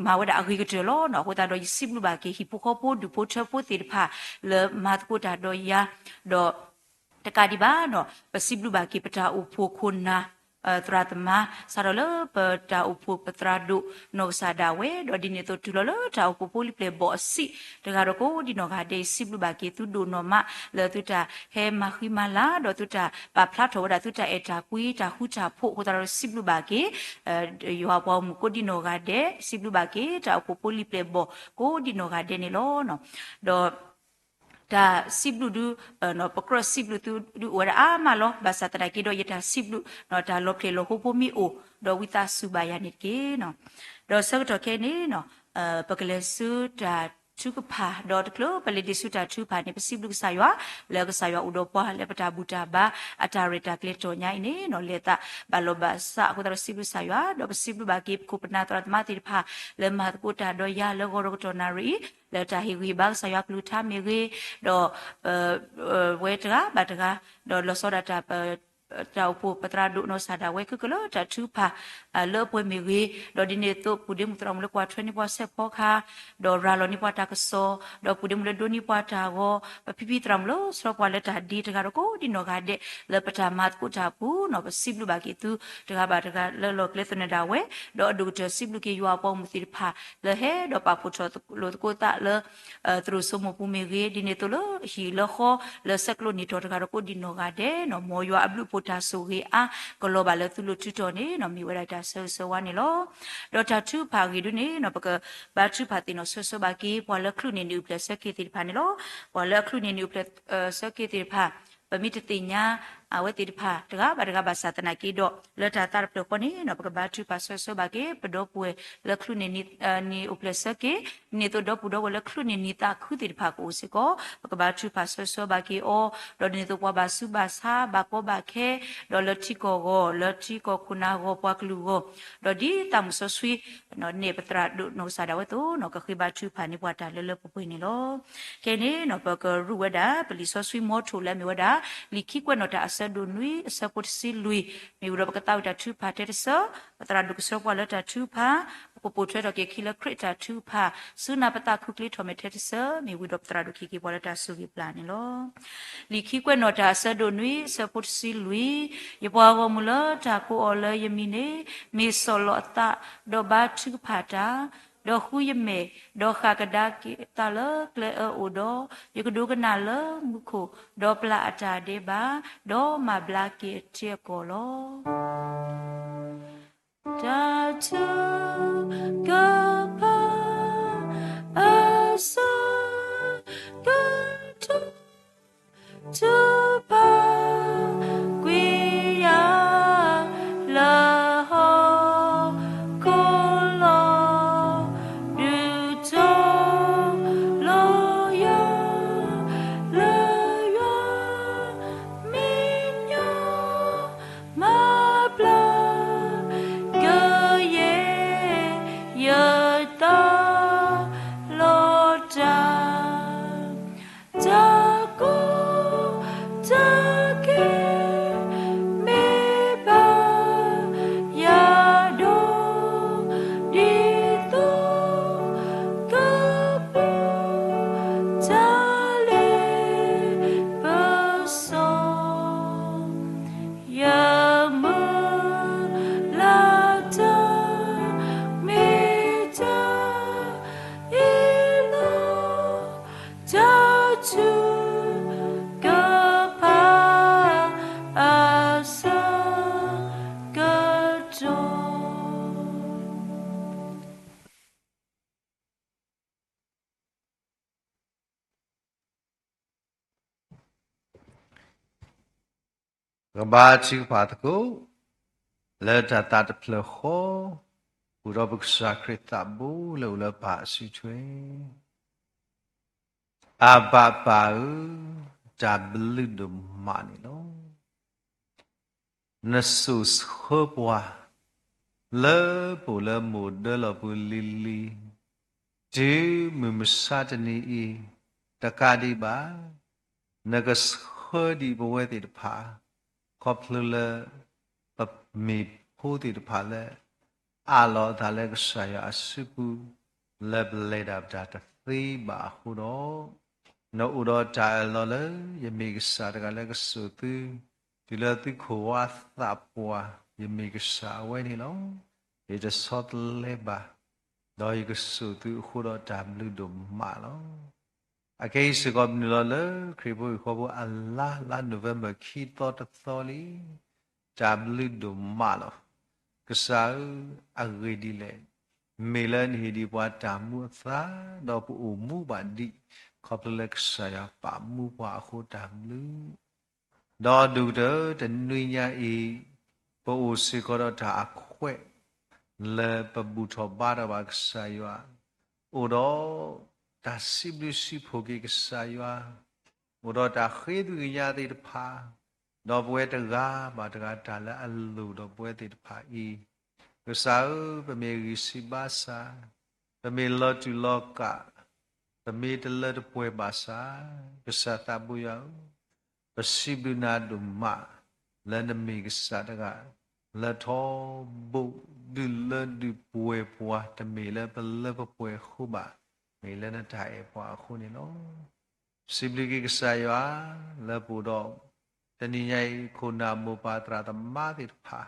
မၤဝဲဒၣ်အဂ့ၤကတၢၢ်လီၤနီၤ. အဃိသတးဒီး ယစံးဘျုးဘၣ်က့ၤ ဟံၣ်ဖိဃီဖိဒူၣ်ဖိထၢဖိသ့ၣ်တဖၣ် လၢမၤသကိးတၢ်ဒီးယၤ ဒီး တကးဒံးဘၣ်နီၤ ပစံးဘျုးဘၣ်က့ၤ ပတၢ်အိၣ်ဖှိၣ်ခိၣ်နၢ် သရၣ်သမါ စးထီၣ်လၢပတၢ်အိၣ်ဖှိၣ်ပသရၣ်ဒိၣ်နီၢ်ကစၢ်ဒၣ်ဝဲ ဒီးဒ်န့ၣ်အသိး တုၤလီၤလၢတၢ်အိၣ်ဖှိၣ်ဖိလံၤပျဲၢ်ဘီၣ်အဆံး တဂၤဒီးကိးဒံနီၢ်ဂၤဒဲး ယစံးဘျုးဘၣ်က့ၤသုဒိၣ်နီၢ်မး လၢသုတၢ်ဟဲမၤဃံမၤလၤ ဒီးသုတၢ်ပာ်ဖျါထီၣ်ဝဲဒၣ်သုတၢ်အဲၣ်တၢ်ကွံတၢ်ဃူတၢ်ဖိး အဃိသတးဒီး စံးဘျုးဘၣ်က့ၤ ယွၤပှၤဂီၢ်မုၢ်ကိးဒံနီၢ်ဂၤဒဲး စံးဘျုးဘၣ်က့ၤ တၢ်အိၣ်ဖှိၣ်ဖိလံၤပျဲၢ်ဘီၣ်ကိးဒံနီၢ်ဂၤဒဲးန့ၣ်လီၤ. ဒီး တၢ်စံးဘျုးဒု ပကြၢးစံးဘျုးသုဒုအိၣ်ဝဲဒၣ်အါမးလီၤ. ဘၣ်ဆၣ်သနာ်က့ဒီး ယတၢ်စံးဘျုး တၢ်လီၤဖျဲၣ်လီၤဟိဖိမ့ၢ်အိၣ် ဒီးဝံသးစူၤဘၣ်ယၤန့ၣ်တက့ၢ်. ဒီးဆၢကတီၢ်ခဲအံၤန့ၣ် ပကလဲၤဆူတၢ်ထုကဖၣ် ဒီးတချုးပလဲၤဒံးဆူတၢ်ထုကဖၣ်န့ၣ် ပစံးဘျုးကစၢ်ယွၤ လၢကစၢ်ယွၤအိၣ်ဒီးပှၤ လၢပတၢ်ဘူၣ်တၢ်ဘါ အတၢ်ရဲၣ်တၢ်ကျဲၤတီၢ်ညါအံၤန့ၣ်နီၤ လဲၤသးဘၣ်လီၤဘၣ်စး အဃိသတးဒီးစံးဘျုးကစၢ်ယွၤ ဒီးပစံးဘျုးဘၣ်က့ၤ ပခိၣ်ပနၢ်သရၣ်သမါသ့ၣ်တဖၣ် လၢမၤသကိးတၢ်ဒီးယၤလၢဂီၤဒီးကတီၢ်နၣ်ရံၣ်အံၤ လၢတၢ်ဟ့ၣ်ဂံၢ်ဟ့ၣ်ဘါကစၢ်ယွၤကလုၢ်ကထါမ့ၢ်ဂ့ၤ, ဒီး ဝဲတဂၤဘၣ်တဂၤ ဒီးလီၤဆီဒၣ်တၢ် တၢ်အိၣ်ဖှိၣ်ပသရၣ်ဒိၣ်နီၢ်ကစၢ်ဒၣ်ဝဲ ခဲကလၢာ်တၢ်ထုကဖၣ် လၢအပှဲၤမ့ၢ်ဂ့ၤ, ဒီးဒ်န့ၣ်အသိး ပုၢ်ဒ့မုၣ်သရၣ်မုၣ်လၢကွၢ်ထွဲန့ၢ်ပှၤဆဲးဖီကဟၣ်, ဒီးရၤလီၤန့ၢ်ပှၤတၢ်ကစီၣ်, ဒီးပုၢ်ဒ့မုၣ်လၢဒိးန့ၢ်ပှၤတၢ်ဂီၤ, ပဖံဖံသရၣ်မုၣ်လၢဆှၢပှၤလၢတၢ်ဒ့တဂၤဒီးကိးဒံနီၢ်ဂၤဒဲး လၢပတၢ်မၤသကိးတၢ်အပူၤနီၤ ပစံးဘျုးဘၣ်က့ၤသု တဂၤဘၣ်တဂၤလၢလီၢ်ကျဲသနၢၣ်ဒၣ်ဝဲ, ဒီးအဒိၣ်ကတၢၢ်စံးဘျုးက့ၤယွၤအပှၤဂီၢ်မုၢ်သ့ၣ်တဖၣ် လၢဟဲဒီးပာ်ဖှိၣ်ထီၣ်လိာ်သကိးသးလၢ သရိာ်စိမိၢ်ပူၤမ့ၢ်ဂ့ၤ, ဒ်န့ၣ်အသိးလၢဟံၣ်လၢဃီ လၢဆဲးကျိးန့ၢ်တီၢ်တဂၤဒီးကိးဒံနီၢ်ဂၤဒဲးနီၤ မ်ယွၤအဘျုးအဖှိၣ်တၢ်ဆိၣ်ဂ့ၤအါ ကလီၤဘၣ်လၢသုလိၤထုးထီၣ်န့ၣ်နီၤ မ့ၢ်ဝဲဒၣ်တၢ်ဆၢဂ့ၤဆၢဝါန့ၣ်လီၤ. ဒီးတၢ်ထုကဖၣ်အဂ့ၢ်ဒုန့ၣ်နီၤ ပကဘါထုကဖၣ်သ့ၣ်နီၣ်ဆၢဂ့ၤဆၢဝါဘၣ်က့ၤ ပှၤလၢချုးန့ၢ်နံၣ်အိၣ်ဖျဲၣ်ဆၢက့ၤသ့ၣ်တဖၣ်န့ၣ်လီၤ. ပှၤလၢအချုးန့ၢ်နံၣ်အိၣ်ဖျဲၣ်ဆၢက့ၤသ့ၣ်တဖၣ် ပမ့ၢ်တသ့ၣ်ညါ အဝဲသ့ၣ်တဖၣ် တဂၤဘၣ်တဂၤဘၣ်ဆၣ်သနာ်က့ဒီး လၢတၢ်သးတဖျၢၣ်ဃီန့ၣ်နီၤ ပကဘါထုကဖၣ်ဆၢဂ့ၤဆၢဝါဘၣ်က့ၤ ပဒီပုၢ်ဝဲၢ်လၢချုးန့ၢ်နံၣ်အိၣ်ဖျဲၣ်ဆၢက့ၤ, ဒ်န့ၣ်အသိးဒီပုၢ်ဒီဝဲၢ်လၢချုးန့ၢ်နံၣ်သးခုသ့ၣ်တဖၣ်ကအိၣ်စ့ၢ်ကီး ပကဘါထုကဖၣ်ဆၢဂ့ၤဆၢဝါဘၣ်က့ၤအီၤ, ဒီးဒ်န့ၣ်အသိးပှၤဘၣ်ဆူးဘၣ်ဆါ ဘၣ်ကီဘၣ်ခဲ ဒီးလၢထံကီၢ်ဂီၢ် လၢထံကီၢ်ခိၣ်နၢ်ဂီၢ် ပှၤကလုာ်ဂီၢ်, ဒီးဒ်သးမုၣ်စီဆှံ နဲၣ်ပသရၣ်ဒိၣ်နီၢ်ကစၢ်ဒၣ်ဝဲအသိးနီၤ ကဃ့ဘါထုကဖၣ်န့ၢ်ပှၤတၢ်လၢလၢပှဲၤပှဲၤန့ၣ်လီၤ. ခဲအံၤန့ၣ်နီၤ ပကရူးဝဲဒၣ် ပလံာ်စီဆှံမီထိၣ်လၢအမ့ၢ်ဝဲဒၣ် လံာ်ခံကွဲးနီၣ်တၢ်အဆၢဒိၣ်နွံ အဆၢဖိတဆံလွံၢ်, မ့ၢ်ဝံၤဒီးပကသးဝံၣ်တၢ်ထုကဖၣ်ထဲတဆၢ, ပသရၣ်ဒိၣ်ကဆှၢပှၤလၢတၢ်ထုကဖၣ်, ပကပိာ်ထွဲထီၣ်က့ၤခံလၢခရံာ်တၢ်ထုကဖၣ်, ဆူနၢ်ပသးခူၣ်ချ့ထီၣ်မဲာ်ထဲတဆၢ, မ့ၢ်ဝံၤဒီးပသရၣ်ဒိၣ်ကဟ့ၣ်က့ၤပှၤလၢတၢ်ဆိၣ်ဂ့ၤပျၢ်န့ၣ်လီၤ. လံာ်ခံကွဲးနီၣ်တၢ်အဆၢဒိၣ်နွံ အဆၢဖိတဆံလွံၢ်, ယပှၤဂီၢ်မုၢ်လၢတၢ်ကိးအီၤလၢယမံၤန့ၣ်, မ့ၢ်ဆီၣ်လီၤအသး, ဒီးဘါထုကဖၣ်တၢ်, ဒီးဃုယမဲာ်, ဒီးဃၣ်ကဒါက့ၤအသးလၢကျဲအၢအိၣ်ဒီး, ယကဒိကနၣ်လၢမူခိၣ်, ဒီးပျၢ်အတၢ်ဒဲးဘး, ဒီးမၤဘျါက့ၤအထံအကီၢ်လီၤ. တၢ်ထုကဖၣ်အဆၢကတီၢ် ထုကဖၣ်ကွံာ်ယၤလၢဟီၣ်ခိၣ်လီၤ, ဒုးတီၤလီၤယၤလၢယွၤ မံညီ မၤဘျါကယဲၢ် ကဘါထုကဖၣ်သကိး လၢတၢ်သးတဖျၢၣ်ဃီ, အိၣ်ဒီးပကစၢ်ခရံာ်သးဘိလၢအိၣ်လၢပၢ်အစုထွဲ, အဘၣ်ပၢ်ဧၢ, တၢ်ဘျုးဒိၣ်မးန့ၣ်လီၤ. နစိာ်ဆှၢပှၤ လၢပအိၣ်လၢမိၢ်ဒၢလီၢ်ပူၤလံၤလံၤ, တုၤမုၢ်မဆါတနံၤအံၤ, တကးဒံးဘၣ်, နကဆှၢဒံးပဝဲသ့ၣ်တဖၣ်, ခီဖျိလၢ ပမ့ၢ်ဖိသ့ၣ်တဖၣ်လၢ အးလီၤအသးလၢကစၢ်ယွၤအစုပူၤ လၢပလဲၤတၢ်ပတၢ်သ့ဘၣ်အဃိဒီး, နအိၣ်ဒီးတၢ်အၢၣ်လီၤလၢ ယမ့ၢ်ကစၢ်တဂၤလၢကစိာ်သု, တုၤလၢသုခိၣ်ဝါသးပှၢ်, ယမ့ၢ်ကစၢ်အဝဲန့ၣ်လီၤ. ယတဆီတလဲဘၣ်, ဒီးယကစိာ်သုအဃိဒီးတၢ်ဘျုးဒိၣ်မးလီၤ. အခဲအံၤစ့ၢ်ကီးပနုာ်လီၤလၢ ခရံာ်ဖိဟံၣ်ဃီဖိအလါ, လါ November ခံသီတသီလံ. တၢ်ဘျုးဒိၣ်မးလီၤ. ကစၢ်ဧၢ, အဂ့ၢ်ဒ်လဲၣ်, မ့ၢ်လၢနဟ့ၣ်ဒံးပှၤတၢ်မူအသါ, ဒီးပအိၣ်မူဘၣ်ဒံး, ခီဖျိလၢကစၢ်ယွၤပာ်မူပှၤအဃိတၢ်ဘျုး ဒီးဒိၣ်ကတၢၢ်တနွံညါအံၤ, ပအိၣ်စ့ၢ်ကီးဒီးတၢ်အခွဲး လၢပဘူၣ်ထီၣ်ဘါထီၣ်ဘၣ်ကစၢ်ယွၤ, အိၣ်ဒီးတၢ်စံးဘျုးစံးဖှိၣ်က့ၤကစၢ်ယွၤ, အိၣ်ဒီးတၢ်ဃ့သ့ၣ်ညါသ့ၣ်တဖၣ်, ဒီးပဝဲတဂၤဘၣ်တဂၤတၢ်လၢအလိၣ်ဒီးပဝဲသ့ၣ်တဖၣ်အံၤ, ကစၢ်ဧၢ, ပမ့ၢ်ဂံၢ်စၢ်ဘါစၢ်, ပမ့ၢ်လီၤတူာ်လီၤကာ်, ပမ့ၢ်တလၢတပှဲၤဘၣ်ဆၣ်, ကစၢ်သးဘိယွၤဧၢ, ပစံးဘျုးနၤဒိၣ်မး လၢနမ့ၢ်ကစၢ်တဂၤ လၢထီဘိဒုးလၢဒုးပှဲၤပှၤ တမ့ၢ်လၢပလၢပပှဲၤအဃိဘၣ်, မ့ၢ်လၢနတၢ်အဲၣ်ပှၤအဃိန့ၣ်လီၤ. စံးဘျုးက့ၤကစၢ်ယွၤ လၢပအိၣ်ဒီး တနံၤညါအံၤ ခိၣ်နၢ်မိၢ်ပၢ်သရၣ်သမါသ့ၣ်တဖၣ်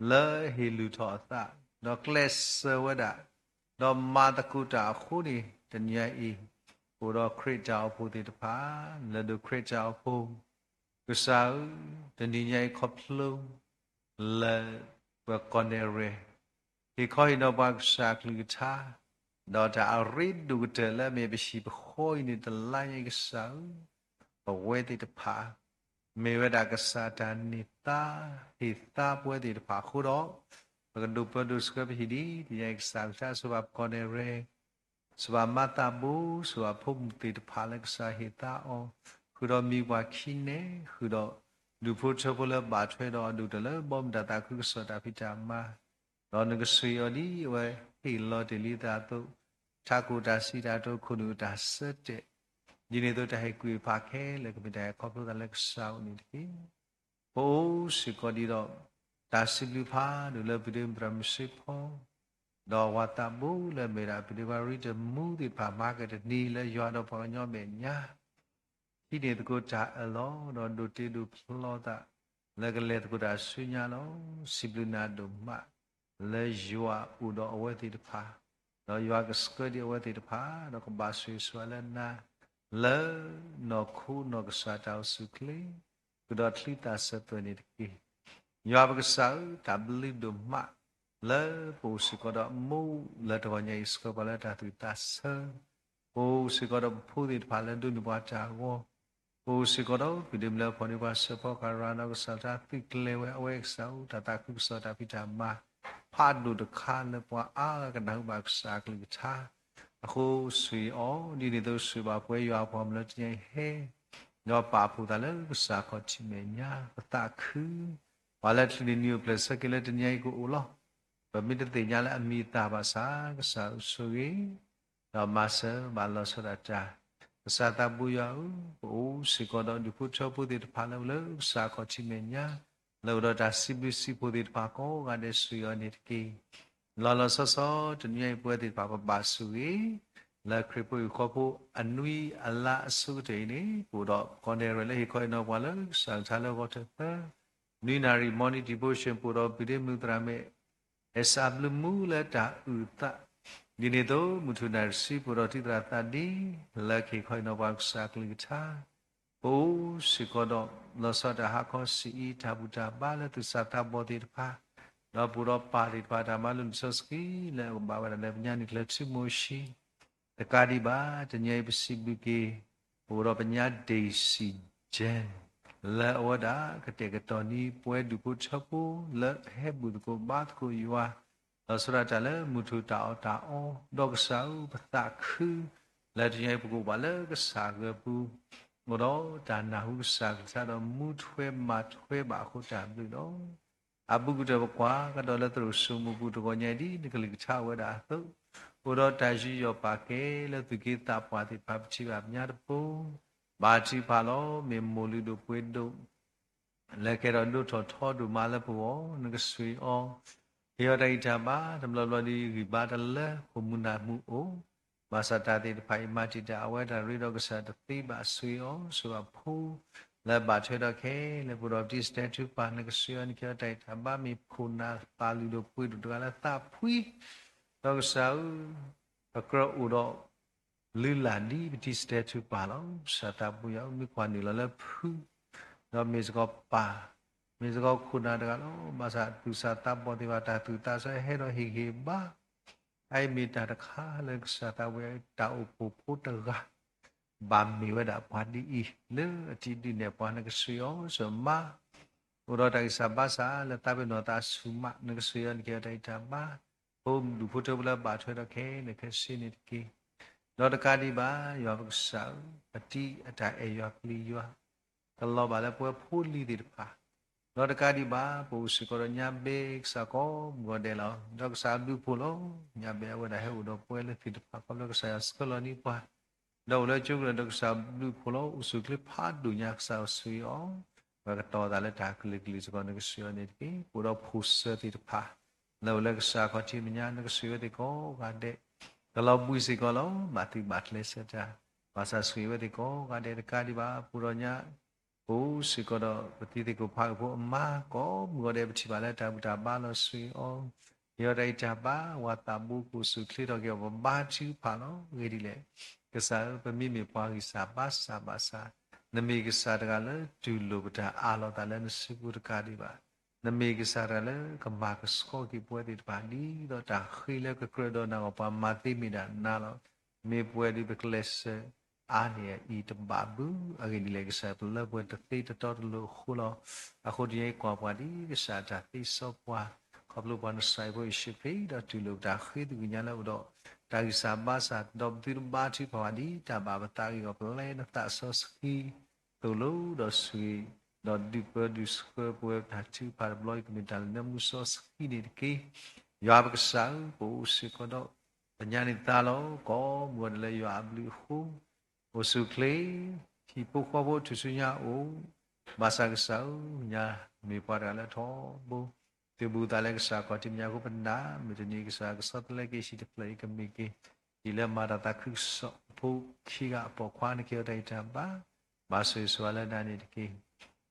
လၢဟ့ၣ်လုၢ်ထီၣ်အသး ဒီးကျဲးစၢးဝဲဒၣ် ဒီးမၤသကိးတၢ်အဃိန့ၣ် တနံၤညါအံၤ ပအိၣ်ဒီးခရံာ်တၢ်အိၣ်ဖှိၣ်သ့ၣ်တဖၣ် လၢဒိၣ်ခရံာ်တၢ်အိၣ်ဖှိၣ် ကစၢ်ဧၢ, တနံၤညါအံၤခီဖျိ လၢပကီၢ်နဲၣ်ရဲၣ် ဟ့ၣ်ခီဟ့ၣ်နီၤပှၤကစၢ်အကလုၢ်ကထါ, ဒီးတၢ်အရ့ဒိၣ်ကတၢၢ်လၢအမ့ၢ်ပဟံၣ်ပဃီအံၤန့ၣ် တလါညါအံၤကစၢ်ဧၢ, ပဝဲသ့ၣ်တဖၣ် မ့ၢ်ဝဲဒၣ်ကစၢ်တၢ်န့ၢ်သါ ဟ့ၣ်သါပဝဲသ့ၣ်တဖၣ်အဃိဒီး, ပကဒိးပၢဒိးဆှၢပဟံၣ်ဒ် တနံၤညါအံၤကစၢ်အကလုၢ်ကထါ ဆိၣ်ဘၣ်ပကီၢ်နဲၣ်ရဲၣ် ဆိၣ်ဘၣ်မၤသးဘိ, ဆိၣ်ဘၣ်ဖိမုၣ်သ့ၣ်တဖၣ်လၢကစၢ်ဟ့ၣ်သါအီၤ, ဃုာ်ဒီးမံၤပှၤခံနဲၣ်, ဃုာ်ဒီးဒူၣ်ဖိထၢဖိလၢဘၣ်ထွဲဒီးအဒိၣ်ကတၢၢ်လၢဘီမုၢ်တၢ်သးခုကစီၣ်တၢ်ဖံးတၢ်မၤ, ဒီးနကဆိၣ်အီၤဒ်အဝဲဟ့ၣ်လီၤတ့ၢ်လံအသးအသိး, ထးခိၣ်တၢ်စံးတၢ်ကတိၤ ခိၣ်နူာ်တၢ်ဆၢတဲာ်, ဒ်န့ၣ်အသိးတၢ်ဟ့ၣ်ကူၣ်ဟ့ၣ်ဖးခဲလၢာ် ကမ့ၢ်တၢ်ဟ့ၣ်ခီဖျိသးလၢကစၢ်အအိၣ်န့ၣ်တက့ၢ်. ပအိၣ်စ့ၢ်ကီးဒ်ဒီး တၢ်စံးဘျုးဖးဒိၣ်လၢပဒ့မုၣ်သရၣ်မုၣ်စ့ဖီ, ဒီးဝၤသးဘိလၢအမ့ၢ်ဒၣ်ပဒ့ခွါရံတမူသ့ၣ်တဖၣ် မၤကတနံၤလၢယွၤဒီးပှၤကညီမဲာ်ညါ ဟံးန့ၢ်သကိးတၢ်အၢၣ်လီၤ ဒီးဒိးတ့ဒိးဖျီသး လၢကလဲၤသကိးတၢ်ဆူညါလီၤ. စံးဘျုးနၤဒိၣ်မး လၢယွၤအိၣ်ဒီးအဝဲသ့ၣ်တဖၣ်, ဒီးယွၤကဆှၢဒံးအဝဲသ့ၣ်တဖၣ် ဒီးကဘၣ်ဆိၣ်ဂ့ၤဆိၣ်ဝါလၢနၤ လၢနီၢ်ခိနီၢ်ကစၢ်တၢ်အိၣ်ဆူၣ်အိၣ်ချ့ ဃုာ်ဒီးချံသၣ်စၢၤသွဲၣ်န့ၣ်တက့ၢ်. ယွၤပကစၢ်ဧၢ, တၢ်ဘျုးဒိၣ်မး လၢပအိၣ်စ့ၢ်ကီးဒီးမူလၢတဂီၤညါအံၤ ဆှၢပှၤလၢတၢ်သူၣ်သးဆၢ, ပအိၣ်စ့ၢ်ကီးဒီးပဖိသ့ၣ်တဖၣ်လၢဒိးန့ၢ်ပှၤတၢ်ဂီၤ, ပအိၣ်စ့ၢ်ကီးဒီးပဒ့မုၣ်လၢဖီၣ်န့ၢ်ပှၤစၢဖီကရၤ ဒီးကစၢ်တၢ်သုးကျဲၤဝဲ အဝဲကစၢ်အိၣ် တၢ်သးခုကစီၣ်တၢ်ဖံးတၢ်မၤ ဖးဒိၣ်တခါလၢပှၤအါဂၤကနၢ်ဟူဘၣ်ကစၢ်အကလုၢ်ကထါ, အဃိဆိၣ်ဂ့ၤအီၤ ဒ်န့ၣ်အသိးဆိၣ်ဂ့ၤဘၣ်ပဝဲယွၤအပှၤမုၢ်လၢတနံၤညါအံၤဟဲ ဒီးပာ်ဖှိၣ်သးလၢကစၢ်ခီၣ်ထံးမဲာ်ညါ ပသးခု, ပှၤလၢချုးန့ၢ်နံၣ်အိၣ်ဖျဲၣ်ဆၢက့ၤလၢတနံၤညါအံၤကအိၣ်လီၤ. ပမ့ၢ်တသ့ၣ်ညါလၢအမံၤအသၣ်ဘၣ်ဆၣ် ကစၢ်ဆိၣ်ဂ့ၤ ဒီးမၤစၢၤဘၣ်လီၤဆီဒၣ်တၢ်, ကစၢ်သးဘိယွၤဧၢ, ပအိၣ်စ့ၢ်ကီးဒီးဒူၣ်ဖိထၢဖိသ့ၣ်တဖၣ်လၢအိၣ်လၢကစၢ်ခီၣ်ထံးမဲာ်ညါ, လၢအိၣ်ဒီးတၢ်စံးဘျုးစံးဖှိၣ်သ့ၣ်တဖၣ်ကိးဂၤဒဲး ဆိၣ်ဂ့ၤအီၤန့ၣ်တက့ၢ်. လီၤလီၤဆီဆီတနံၤညါအံၤပဝဲသ့ၣ်တဖၣ်ပဘၣ်ဆိၣ်ဂ့ၤ, လၢခရံာ်ဖိဟံၣ်ဃီဖိအနွံအလါအဆိကတၢၢ်အံၤန့ၣ် ပအိၣ်ဒီးပကီၢ်နဲၣ်ရဲၣ်လၢဟ့ၣ်ခီဟ့ၣ်နီၤပှၤလၢကစၢ်အကလုၢ်ကထါလၢဂီၤထၢၣ်သၢ, နွံနၣ်ရံၣ် morning devotion ပအိၣ်ဒီးပဒ့မုၣ်သရၣ်မဲာ် အဲၣ်စၢဘျုးမူလၢတၢ်အုၣ်သး, ဒ်န့ၣ်အသိး မုၢ်ထူၣ်နၣ်ရံၣ်တဆံ ပအိၣ်ဒီးထံသရၣ်သးဒံ လၢကဟ့ၣ်ခီဟ့ၣ်နီၤပှၤကစၢ်အကလုၢ်ကထါ, ပအိၣ်စ့ၢ်ကီးဒီး လီၤဆီဒၣ်တၢ်ဟးခီဆံးအံၤ တၢ်ဘူၣ်တၢ်ဘါလၢသူၣ်စၢ်သးဘီၣ်သ့ၣ်တဖၣ်, ဒီးပအိၣ်ဒီးပၢ်သ့ၣ်တဖၣ်တၢ်မၤလိလံာ်စီဆှံ လၢအကဘၣ်ဝဲဒၣ်လၢပညါနံၣ်ကျၢၤထံမိၤၡ့, တကးဒံးဘၣ် တနံၤအံၤပစံးဘျုးက့ၤ ပအိၣ်ဒီးပညါ Daisy Jane လၢအဝဲဒၣ်ကတဲာ်ကတီၤန့ၢ်ပဝဲဒူၣ်ဖိထၢဖိလၢဟဲဘူၣ်သကိးဘါသကိးယွၤ, လီၤဆီဒၣ်တၢ်လၢမုၢ်ထူၣ်တၢ်အီၣ်တၢ်အီ, ဒီးကစၢ်ဧၢ ပသးခု လၢတနံၤအံၤပကအိၣ်ဘၣ်လၢကစၢ်ဂၢၢ်ပူၤ, အိၣ်ဒီးတၢ်နၢ်ဟူကစၢ်ကလုၢ်ကထါဒီးမူထွဲမၤထွဲဘၣ်အဃိတၢ်ဘျုးလီၤ. အဘူးကတၢၢ်ပကွၢ်ကဒီးလၢသရိာ်စိမိၤပူၤတဂီၤညါအံၤ ဒ်နကလုၢ်ကထါအိၣ်ဝဲဒၣ်အသိး, အိၣ်ဒီးတၢ်ယူးယီၣ်ပာ်ကဲလၢသူၣ်က့သးပှၢ်သ့ၣ်တဖၣ် ပထံၣ်ဘၣ်ပညါတပူၤ, ဘါထုကဖၣ်လီၤ. မ့ၢ်မိၢ်လုၢ်ဒိၣ်ပှ့ၤဒိၣ် လၢကဲထီၣ်ဒိၣ်ထီၣ်ထီဒိၣ်မးလၢပဂီၢ်, နကဆိၣ်ဂ့ၤအီၤ, ဟ့ၣ်အီၤတၢ်ဂံၢ်တၢ်ဘါ, တဘျီဘျီဒ်ဂံၢ်ဘါတလၢ ပိာ်မုၣ်နၢ်မုၢ်အိၣ်, ဘၣ်ဆၣ်တၢ်သ့ၣ်တဖၣ်အံၤ မၤတံာ်တာ်အဝဲတၢ်ရ့ဒီးကစၢ်တသ့ဘၣ်, ဆိၣ်ဂ့ၤအီၤ, ဆိၣ်ဂ့ၤအဖိ လၢဘၣ်ထွဲဒီးခဲလၢာ်, ပအိၣ်ဒီးပတံၢ်စတဲထုကဖၣ်, နကဆိၣ်ဂ့ၤအီၤ, နကဟ့ၣ်အီၤတၢ်ဂံၢ်တၢ်ဘါ, မ့ၢ်ခိၣ်နၢ်သးလုၢ်ဒိၣ်ပှ့ၤဒိၣ်တဂၤလၢသးဖှံ, ဒီးကစၢ်ဧၢ ပကြၢးအိၣ်ဒီး လုၢ်လၢ်ဒ်ပတံၢ်စတဲထုကဖၣ်လီၤ. ကစၢ်သးဘိယွၤဧၢ, မ့ၢ်ကွၢ်နုာ်လီၤလၢဖု, ဒီးမ့ၢ်စ့ၢ်ကီးပၢ်, မ့ၢ်စ့ၢ်ကီးခိၣ်နၢ်တဂၤလီၤ. ဘၣ်ဆၣ်သူၣ်စၢ်သးဘီၣ်သ့ၣ်တဖၣ် တၢ်သူၣ်တၢ်သးဟဲဒီးဟ့ၣ်ဂံၢ်ဟ့ၣ်ဘါ, အအံၤမ့ၢ်တၢ်တခါလၢကစၢ်သးဘိယွၤ တၢ်အိၣ်ဖှိၣ်ဖိတဂၤ ဘၣ်မ့ၢ်ဝဲဒၣ်ပှၤဒ်အံၤ, လၢအတံၤဒုးနဲၣ်ပှၤ နကဆိၣ်ဂ့ၤအီၤ, ဆိၣ်ဂ့ၤအမါ, အိၣ်ဒီးတၢ်ဂံၢ်စၢ်ဘါစၢ်လၢသးပ့ၤနီၣ်သးဆူၣ်မး, နကဆိၣ်ဂ့ၤအီၤ, နကဟ့ၣ်အီၤတၢ်ဂံၢ်တၢ်ဘါ, ဖိဒူၣ်ဖိထၢဖိလၢဘၣ်ထွဲဒီးခဲလၢာ်ခဲဆ့န့ၣ်တက့ၢ်. ဒီးတကးဒံးဘၣ် ယွၤပကစၢ်ဧၢ, ပတံၤအတၢ်အဲၣ်ယွၤပျံၤယွၤ ကလီၤဘၣ်လၢပဝဲဖိလံၤသ့ၣ်တဖၣ်, ဒီးတကးဒံးဘၣ် ပအိၣ်စ့ၢ်ကီးဒီးညါဘ့ကစၢ်ကိးမုၢ်ဂီၤဒဲးလီၤ. ဒီးကစၢ်အဘျုးအဖှိၣ်လီၤ. ညါဘ့အဝဲဒၣ်ဟဲအိၣ်ဒီးပဝဲလၢသ့ၣ်တဖၣ် ခီဖျိကစၢ်ယွၤဆှၢလီၤန့ၢ်ပှၤ ဒီးအိၣ်လၢကၠိကရၢၢ်ဒီးကစၢ်ဘျုးဖှိၣ်လီၤ. အိၣ်ဆူၣ်ချ့ဖးဒိၣ်ညါ ကစၢ်ဆိၣ်ဂ့ၤအီၤ, ပှၤကတီၤသးလၢတၢ်ကလုာ်ကလုာ်စ့ၢ်ကီး နကဆိၣ်ဂ့ၤအီၤန့ၣ်တက့ၢ်. ပအိၣ်ဒီးဖိၣ်စၢၤသ့ၣ်တဖၣ် လၢအိၣ်လၢကစၢ်ခီၣ်ထံးမဲာ်ညါ နကဆိၣ်ဂ့ၤဝဲသ့ၣ်ကိးဂၤဒဲး, ကလီၤဘှံးစ့ၢ်ကီးလီၤ. ဘၣ်သုးဘၣ်ကျဲးစၢးတၢ် ဘၣ်ဆၣ်ဆိၣ်ဂ့ၤဝဲသ့ၣ်ကိးဂၤဒဲးတကးဒံးဘၣ် ပူၤဒီးညါ ပအိၣ်စ့ၢ်ကီးဒီးပတံၤသကိးဖးဂၢၢ်ဖိအမါ ကိးမုၢ်ဂီၤဒဲး ပထံၣ်ဘၣ်လၢတၢ်ဘူၣ်တၢ်ဘါလီၤ ဆိၣ်ဂ့ၤအီၤ, ဟ့ၣ်အီၤတၢ်ဂံၢ်တၢ်ဘါ, ဝၤသးဘိကအိၣ်ဆူၣ်ချ့ထီၣ်က့ၤအီၤ ပဘါထုကဖၣ်လီၤ. အဂ့ၢ်ဒ်လဲၣ်, ကစၢ်ဧၢ, ပမ့မ့ၢ်ပှၤဂံၢ်စၢ်ဘါစၢ်ဘၣ်ဆၣ်, နမ့ၢ်ကစၢ်တဂၤလၢတူၢ်လိာ်ပတၢ်အးလီၤသးလၢနစုပူၤတကးဒံးဘၣ်, နမ့ၢ်ကစၢ်တဂၤလၢကမၤကဆှီက့ၤပဝဲသ့ၣ်တဖၣ် ဒ်သိးတၢ်ဃ့လၢကကြၢးဒီးနၤဂီၢ် ပှၤမၤသ့မ့ၢ်ဒၣ်နၤလီၤ. မ့ၢ်ပဝဲဒ်ပကျဲးစၢး အါန့ၢ်အအံၤတဘၣ်ဘု, အဂ့ၢ်ဒ်လဲၣ် ကစၢ် ပလၢပှဲၤတသ့တတီတလိၤအဃိလီၤ. အဃိတနံၤအံၤကွၢ်ပှၤဒ်ကစၢ်အတၢ်သ့စီပှၤ, ခီဖျိပှၤနစၢ်အဖိယ့ၣ်ၡူးခရံာ် ဒီးတူၢ်လိာ်ပတၢ်ဃ့သကွံၢ်ညါလၢအိၣ်ဒီး တၢ်ဂံၢ်စၢ်ဘါစၢ် ဒီးပသုတဘါထုကဖၣ်ဝဲဒ်တၢ်ဘၣ်ပသးအဂ့ၢ်အဂီၢ် ပလဲနသးစီဆှံ သိၣ်လိဒီးဆိၣ်ဂ့ၤ, ဒီးဒုးပၢဒုးဆှၢပဝဲပတၢ်ထုကဖၣ်တဘျီအံၤ ကမ့ၢ်တၢ်လၢနမူစီဆှံန့ၣ်တက့ၢ်. ယွၤပကစၢ်ဧၢ, ပအိၣ်စ့ၢ်ကီးဒီး ပညါန့ၢ်သါလီၤ. ကိးမုၢ်ဂီၤဒဲးလၢယွၤအဘျုးအဃိ, အိၣ်ဆူၣ်ချ့, ဟံၣ်ဖိဃီဖိထူၣ်စုညါအိၣ်, ဘၣ်ဆၣ်ကစၢ်ဧၢ, ညါမ့ၢ်ပှၤတဂၤလၢထီဘိ, သုးဘူးသးလၢကစၢ်ခီၣ်ထံးမဲာ်ညါအဃိ ပနာ်မုၢ်တနံၤ ကစၢ်ကဆီတလဲက့ၤဟံၣ်တဖျၢၣ်အံၤ ကမ့ၢ်က့ၤ ဟံၣ်လၢမၤတၢ်သးခုကစီၣ်အဖိခံဂၤအပိာ်ခွါ နကဟ့ၣ်အီၤတၢ်ဂံၢ်တၢ်ဘါ, ဘၣ်ဆိၣ်ဂ့ၤဆိၣ်ဝါလၢနၤန့ၣ်တက့ၢ်.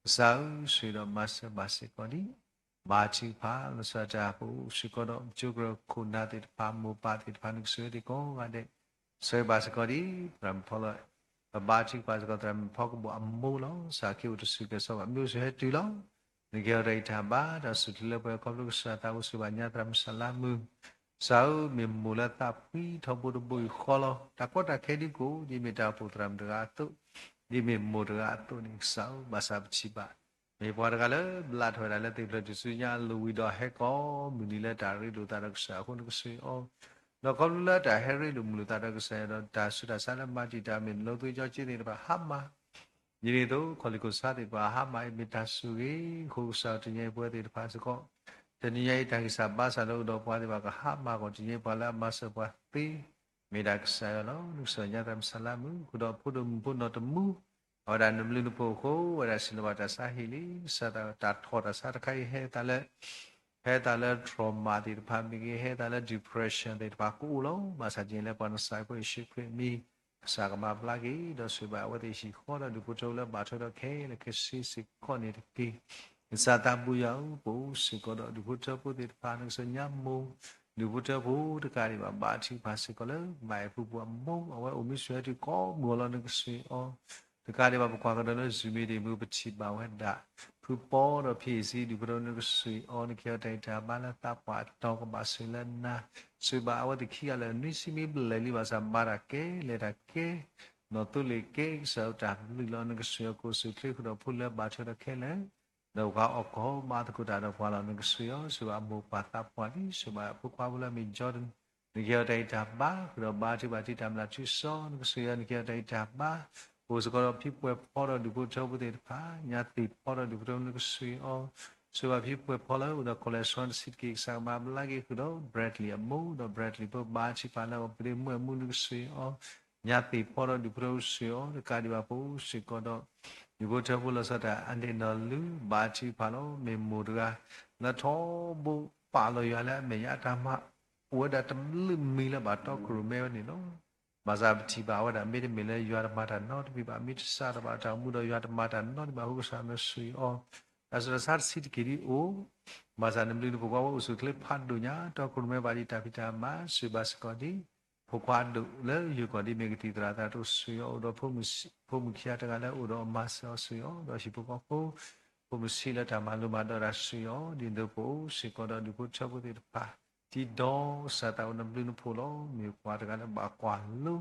ကစၢ်ဧၢ, ဆိၣ်ဂ့ၤဒီးမၤစၢၤဘၣ်စ့ၢ်ကီးဒံး ဘါထုကဖၣ် လီၤဆီဒၣ်တၢ် ပအိၣ်စ့ၢ်ကီးဒီး ကၠိကရၢခိၣ်နၢ်သ့ၣ်တဖၣ် မိၢ်ပၢ်သ့ၣ်တဖၣ် နကဆိၣ်ဂ့ၤသ့ၣ်ကိးဂၤဒဲး, ဆိၣ်ဂ့ၤဘၣ်စ့ၢ်ကီးဒ် သရၣ်မုၣ်ဖီလီၤ, ပဘါထုကဖၣ်စ့ၢ်ကီး သရၣ်မုၣ်ဖီကဘီၣ်အမိၢ်လီၤ. စၢ်ခ့အိၣ်တဆူၣ်ကဲၤစီၤပၤ မ့ၢ်အိၣ်ဆူၣ်ဟဲတုၤလီၤ. နကဟ့ၣ်အီၤတၢ်ဂံၢ်တၢ်ဘါ ဒီးစူၢ်ချ့လၢပှဲၤ ခီဖျိကစၢ်သးအိၣ်ဆိၣ်ဂ့ၤဘၣ်ညါ သရၣ်မုၣ်စၢ်လါမုၢ် ကစၢ်ဧၢ, မ့ၢ်မိၢ်လၢသးဖှံထီဘိတဘိယူၢ်ဃီလီၤ. တၢ်ကီတၢ်ခဲဒ်ကိး ဒ်မ့ၢ်တၢ်အိၣ်ဖှိၣ်သရၣ်မုၣ်တဂၤအသိး, ဒ်မ့ၢ်မိၢ်တဂၤအသိးန့ၣ် ကစၢ်ဧၢ, ဘၣ်ဆၣ်ပထံၣ်ဘၣ် မ့ၢ်ပှၤတဂၤလၢဘျးထီၣ်ဝဲဒၣ်လၢသ့ၣ်ဖျၢၣ်ထူၣ်စုညါအလိၤဝံၤဒီး ဟဲကိးမုၢ်နံၤလၢတၢ်ရ့လိာ်သးဒီးကစၢ်အဃိ နကဆိၣ်ဂ့ၤအီၤ, ဒီးခီဖျိလၢတၢ်ဟဲရ့လိာ်မုာ်လိာ်သးဒီးကစၢ်ယွၤဒီး တၢ်ဆူးတၢ်ဆါလၢမၤတံာ်တာ် မ့ၢ်နလိသုကၠီက့သ့ၣ်တဖၣ်ဟါမၢ် ဒ်န့ၣ်အသိး ခီၣ်လံၢ်ခိၣ်ဆါသ့ၣ်တဖၣ် ဟါမၢ်အံၤ မ့ၢ်တၢ်ဆိၣ်ဂ့ၤအဃိ ကစၢ်တနံၤအံၤပဝဲသ့ၣ်တဖၣ်စ့ၢ်ကီး တနံၤညါအံၤ တၢ်ဂံၢ်စၢ်ဘါစၢ်လၢအိၣ်ဒီးပှၤသ့ၣ်တဖၣ် ကဟါမၢ်အဂီၢ် တနံၤအံၤ ပှၤလၢအမၤစၢၤပှၤသ့ မ့ၢ်ဒၣ်ကစၢ်ယွၤလီၤ. နကစၢ်ညါသရၣ်မုၣ်စၢ်လါမုၢ် ဃုာ်ဒီးဖိဒိၣ်မုၣ်ဖိနီၢ်တမူ အဝဲဒၣ်နဘျုးနဖှိၣ်အဃိ အဝဲဒၣ်ဆ့ၣ်နီၤဘၣ်တၢ်ဆါဟံၣ်လံ ကစၢ်တၢ်ထီၣ်တၢ်ဆါတခါအံၤ ဟဲသးလၢ ဟဲသးလၢ trauma သ့ၣ်တဖၣ်မ့ၢ်ဂ့ၤ ဟဲသးလၢ depression သ့ၣ်တဖၣ်ကအိၣ်လီၤ. ဘၣ်ဆၣ်တနံၤလၢပှၤနစၢ်ဖိယ့ၣ်ၡူးခရံာ်အမံၤ ကစၢ်ကမၤဘျါက့ၤ ဒီးဆိၣ်ဂ့ၤဘၣ်အဝဲသ့ၣ်ဟံၣ်ဃီဒီး ဒူၣ်ဖိထၢဖိလၢဘၣ်ထွဲဒီးခဲလၢာ်ခဲဆ့စ့ၢ်ကီးန့ၣ်တက့ၢ်. ကစၢ်သးဘိယွၤဧၢ ပအိၣ်စ့ၢ်ကီးဒီးဒူၣ်ဖိထၢဖိသ့ၣ်တဖၣ် နကစၢ်ညါမိၢ် ဒူၣ်ဖိထၢဖိတကးဒံးဘၣ် ဘါထုကဖၣ်စ့ၢ်ကီးလၢ မၤအဲၣ်ဖုပှၤမိၢ် အဝဲအိၣ်မ့ၢ်ဆိၣ်ဟဲတုၤကိးမုၢ်ဂီၤလီၤ နကဆိၣ်ဂ့ၤအီၤ တကးဒံးဘၣ် ပကွၢ်ကဒီးလၢ Zoom မ့ၢ်တ့ၢ်မူ ပထံၣ်ဘၣ်ဝဲဒၣ် ဖုပီဒီးဖံအ့ၣ်စံ ဒူၣ်ဖိထၢဖိ နကဆိၣ်ဂ့ၤအီၤ နကဟ့ၣ်အီၤတၢ်ဂံၢ်တၢ်ဘါလၢသးပှၢ်အတီၤ ကဘၣ်ဆိၣ်ဂ့ၤလၢနၤ ဆိၣ်ဂ့ၤဘၣ်အဝဲသ့ၣ်ခံဂၤလၢနွံဆံမ့ၢ်ဘျဲၣ်လံ ဘၣ်ဆၣ်မၤတၢ်ကဲလဲၤတၢ်ကဲ နီၢ်သိလ့ၣ်ကဲ ကစၢ်ယွၤတၢ်ဘျုးလီၤ. နကစၢ်ယွၤကိးဆူၣ်ချ့ဃုာ်ဒီးဖိလၢဘၣ်ထွဲဒီးခဲလၢာ်, ဒီးပှၤအီၣ်ကီၢ်ဘါသကိးတၢ်ဒီးပှၤလီၤ. နကစၢ်ယွၤ ဆိၣ်ဂ့ၤဘၣ်မိၢ်ပၢ်သးပှၢ်လံ, ဆိၣ်ဂ့ၤဘၣ်ဖိခွါဖိလၢအမ့ၢ်ကၠီ, နကဟ့ၣ်အီၤတၢ်ဂံၢ်တၢ်ဘါ, ဃုာ်ဒီးဘါထုကဖၣ်တံာ်တာ်မျၢ်ထူစီ, နကစၢ်ယွၤ နကဟ့ၣ်အီၤတၢ်ဂံၢ်တၢ်ဘါ, အိၣ်စ့ၢ်ကီးဒီးဖံပှဲၤဖီဒီးဒူၣ်ဖိထၢဖိသ့ၣ်တဖၣ်, ညါသ့ၣ်ဖီဒီးဒူၣ်ဖိထၢဖိ နကစၢ်ယွၤ, ဆိၣ်ဂ့ၤဘၣ်ဖံပှဲၤဖီလၢအိၣ်ဒီး cholesterol တဆံးတက့ၢ်, ကစၢ်ကမၤဘျါက့ၤဃုာ်ဒီး Bradley အမိၢ်, ဒီး Bradley ဖိဘါထုကဖၣ်လၢအပဒ့မုၢ်အမူ နကစၢ်ယွၤ, ညါသ့ၣ်ဖီဒီးဒူၣ်ဖိထၢဖိ နကစၢ်ယွၤ, တကးဒံးဘၣ် ပအိၣ်စ့ၢ်ကီးဒီး ဒူၣ်ဖိထၢဖိလီၤဆီဒၣ်တၢ် အဒ့ၣ်နီၢ်လူၤ ဘါထုကဖၣ်လီၤ. မ့ၢ်မိၢ်တဂၤ လၢထီဘိပာ်လီၤယွၤလၢအမဲာ်ညါအတၢ်မၤ, အိၣ်ဝဲဒၣ်တဘျုးမံၤလၢဘၣ်တီခိၣ်ရိၣ်မဲဝဲန့ၣ်လီၤ. ဘၣ်ဆၣ်ပထံၣ်ဘၣ်ဝဲဒၣ် မ့တမ့ၢ်လၢယွၤတမၤတၢ်နီတမံၤဘၣ်, မ့ၢ်တစးထီၣ်ဘၣ်တၢ်အိၣ်မူဒီးယွၤတမၤတၢ်နီတမံၤဘၣ်အဃိ ကစၢ် နကစၢ်ယွၤ, တၢ်ဆူးတၢ်ဆါတဆံးတက့ၢ်ဒ်အိၣ်, ဘၣ်ဆၣ်နဘျုးနဖှိၣ် ပှၤဝဲအိၣ်ဆူၣ်ချ့ဖးဒိၣ်ညါ တီခိၣ်ရိၣ်မဲဘၣ်ဒံးတၢ်ဖံးတၢ်မၤ, ဆိၣ်ဂ့ၤဘၣ်စ့ၢ်ကီးဒ် ဖိခွါအဒိၣ်လၢယိၤကီၢ်ဒ်အမ့ၢ် ကသံၣ်သရၣ် သရၣ်ဒိၣ် နကစၢ်ယွၤ, အိၣ်ဒီးဖိမုၣ်ခံဂၤတဂၤလၢအိၣ်ဒီးအမၤစၢၤအီၤ နကစၢ်ယွၤ, ဒီးဟံၣ်ဖိဃီဖိ ဖိမုၣ်ဆံးလၢတၢ်မၤလိမၤဒိးတၢ် နကစၢ်ယွၤ, ဒ်သိးပအိၣ်စ့ၢ်ကီးဒီးဒူၣ်ဖိထၢဖိသ့ၣ်တဖၣ် တံၤဒီး ကစၢ်သးအိၣ် နဘျုးနဖှိၣ်လီၤ. မ့ၢ်ပှၤတဂၤလၢဘၣ်ကွၢ်လိ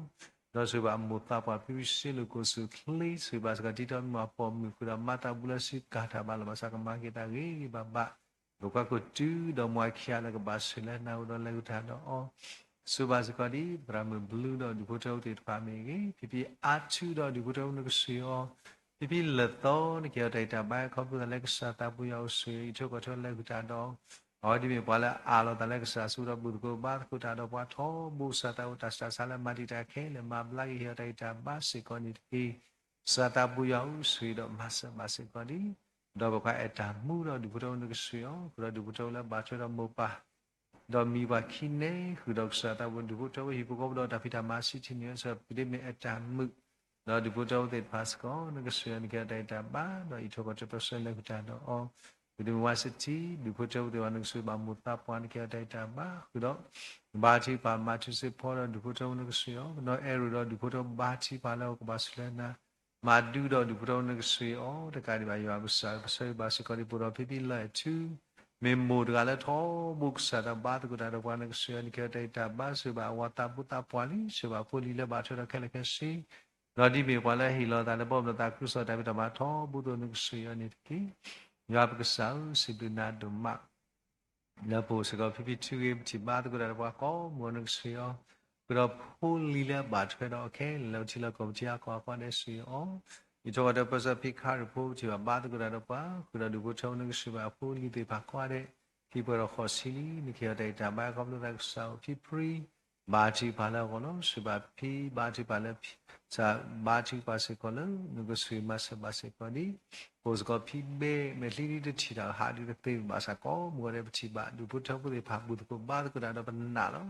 ဒီးဆိၣ်ဂ့ၤဘၣ်အမိၢ်သးပှၢ် ဖံဖံစ့လိာ် ကိးဆူၣ်ချ့, ဆိၣ်ဂ့ၤဘၣ်စ့ၢ်ကီး တံၤဒီးမုၢ်အပိာ်မုၣ် ဃုာ်ဒီးမၤသးဘူးလၢစုကၤတၢ်ဘၣ်လီၤ. ဘၣ်ဆၣ်ကမၤက့ၤတၢ်ဂ့ၤဂ့ၤဘၣ်ဘၣ်, ဒိးကွၢ်ကိးတုၤဒီးမိၢ်ခံဂၤလၢကဘၣ်ဆှၢလၢနၤအိၣ်ဒီးလဲၤဃုာ်တၢ်ဒီးအီၤ, ဆိၣ်ဂ့ၤဘၣ်စ့ၢ်ကီးဒ် သရၣ်မုၣ်ဘျုးဒီးဒူၣ်ဖိထၢဖိသ့ၣ်တဖၣ်မ့ၢ်ဂ့ၤ, ဖံဖံအါထုဒီးဒူၣ်ဖိထၢဖိ နကစၢ်ယွၤ, ဖံဖံလၢာ်သီ နကဟ့ၣ်အီၤတၢ်ဂံၢ်တၢ်ဘါ ခီဖျိသးလၢကစၢ်သးပူၤယွၤအိၣ်ဆိၣ်ဂ့ၤ အံးထွဲကွၢ်ထွဲလဲၤဃုာ်တၢ်ဒီး အဝဲဒ်မ့ၢ်ပှၤလၢအအးလီၤသးလၢကစၢ်အစုဒီး ဘူၣ်သကိးဘါသကိးတၢ်ဒီးပှၤထီဘိ, ကစၢ်သးအိၣ် တၢ်ဆူးတၢ်ဆါလၢမၤတံာ်တာ်ခဲလၢာ် မၤဘျါက့ၤ ဟ့ၣ်အီၤတၢ်ဂံၢ်တၢ်ဘါစ့ၢ်ကီးန့ၣ်တက့ၢ်. ကစၢ်သးပူၤယွၤအိၣ်ဆိၣ်ဂ့ၤဒီးမၤစၢၤဘၣ်စ့ၢ်ကီးဒ် ဒီးပကွၢ်အဲၣ်တၢ်မူဒီးဒူၣ်ဖိထၢဖိ နကစၢ်ယွၤ, ဃုာ်ဒီးဒူၣ်ဖိထၢဖိလၢဘၣ်ထွဲဒီးမိၢ်ပၢ် ဒီးမံၤပှၤခံန့ၣ် ဃုာ်ဒီးကစၢ်သးပူၤ ဒူၣ်ဖိထၢဖိ ဟံၣ်ဖိဃီဖိဒီးတၢ်ဖံးတၢ်မၤ စံးထံၣ်န့ၢ် ကစၢ်ပဒ့မ့ၢ်အဲၣ်တၢ်မုာ် ဒီးဒူၣ်ဖိထၢဖိသ့ၣ်တဖၣ်စ့ၢ်ကီး နကစၢ်ယွၤ နကဟ့ၣ်အီၤတၢ်ဂံၢ်တၢ်ဘါ ဒီးအံးထွဲကွၢ်ထွဲပၢဆှၢလဲၤဃုာ်တၢ်ဒီးအီၤ, ပဒ့မုၢ်ဝါစထံ ဒူၣ်ဖိထၢဖိသ့ၣ်တဖၣ် နကစၢ်ယွၤဘၣ်မိၢ်သးပှၢ် နကဟ့ၣ်အီၤတၢ်ဂံၢ်တၢ်ဘါ ဃုာ်ဒီး ဘါထုကဖၣ် မၤထူစ့ၢ်ဖီဒီးဒူၣ်ဖိထၢဖိ နကစၢ်ယွၤ, ကနီၤအဲၣ်ရူၤဒီးဒူၣ်ဖိထၢဖိ ဘါထုကဖၣ်လၢအကဘၣ်ဆှၢလၢနၤ မၤဒုဒီးဒူၣ်ဖိထၢဖိ နကစၢ်ယွၤ, တကးဒံးဘၣ် ယွၤပကစၢ် ပဆၢဂ့ၤဘၣ်စ့ၢ်ကီးဒ် ပအိၣ်ဒီးဖံဖံလၢအဲၣ်ထူ မ့ၢ်မိၢ်တဂၤလၢထီဘိကစၢ်တၢ်ဘါသကိးတၢ်ဒီးပှၤ နကစၢ်ယွၤ နကဟ့ၣ်အီၤတၢ်ဂံၢ်တၢ်ဘါ ဆိၣ်ဂ့ၤဘၣ်အဝၤသးဘိသးပှၢ်လံ ဆိၣ်ဂ့ၤဘၣ်ဖိလံၤလၢဘၣ်ထွဲဒီးခဲလၢာ်ခဲဆ့ ဒီးဒ်မ့ၢ်ပှၤလၢဟ့ၣ်လီၤသးလၢဘီၣ်ဘျီသးခုကစီၣ်တၢ်ဖံးတၢ်မၤထီဘိအသိး နကစၢ်ယွၤန့ၣ်တက့ၢ်. ယွၤပကစၢ်ဧၢ စံးဘျုးနၤဒိၣ်မး လၢပအိၣ်စ့ၢ်ကီးဖံဖံထုဂ့ၤ ပထံၣ်ဘါသကိးတၢ်ဒီးပှၤကိးမုၢ် နကစၢ်ယွၤ, ဃုာ်ဒီးဖိလံၤလၢအဘၣ်ထွဲဒီးခဲလၢာ်လၢပထံလီၢ်ကီၢ်ပထံအကီၢ်အဃိဒီး စံးယွၤ, အံးထွဲကွၢ်ထွဲပၢဆှၢဖံခါရံၣ်ဖိ ပထံၣ်ဘၣ်ဘါသကိးတၢ်ဒီးပှၤ ဃုာ်ဒီးဒူၣ်ဖိထၢဖိ နကစၢ်ယွၤ အဖိလံၤသ့ၣ်တဖၣ်ကိးဂၤဒဲး ခံပှဲၤဒီးဃိးဆံလံ နကဟ့ၣ်အီၤတၢ်ဂံၢ်တၢ်ဘါ ခီဖျိသးကစၢ်ဧၢ ဖံဖံ ဘါထုကဖၣ်လၢအဂီၢ်လီၤ. ဆိၣ်ဂ့ၤဘၣ်ဖံ ဘါထုကဖၣ်လၢ ကစၢ်ဘါထုကဖၣ်စ့ၢ်ကီးလၢ နကစၢ်မၤစၢၤဘၣ်စ့ၢ်ကီးဒ် ပအိၣ်စ့ၢ်ကီးဖံဘဲ မဲာ်ချံဒ်တထံၣ်တၢ်ဟးဒ်တသ့ဘၣ်ဆၣ် ကိးမုၢ်ဂီၤဒဲး ပထံၣ်ဘၣ်ဒူၣ်ဖိထၢဖိသ့ၣ်တဖၣ် ဘူၣ်သကိးဘါသကိးတၢ်ဒီးပနာ်လီၤ.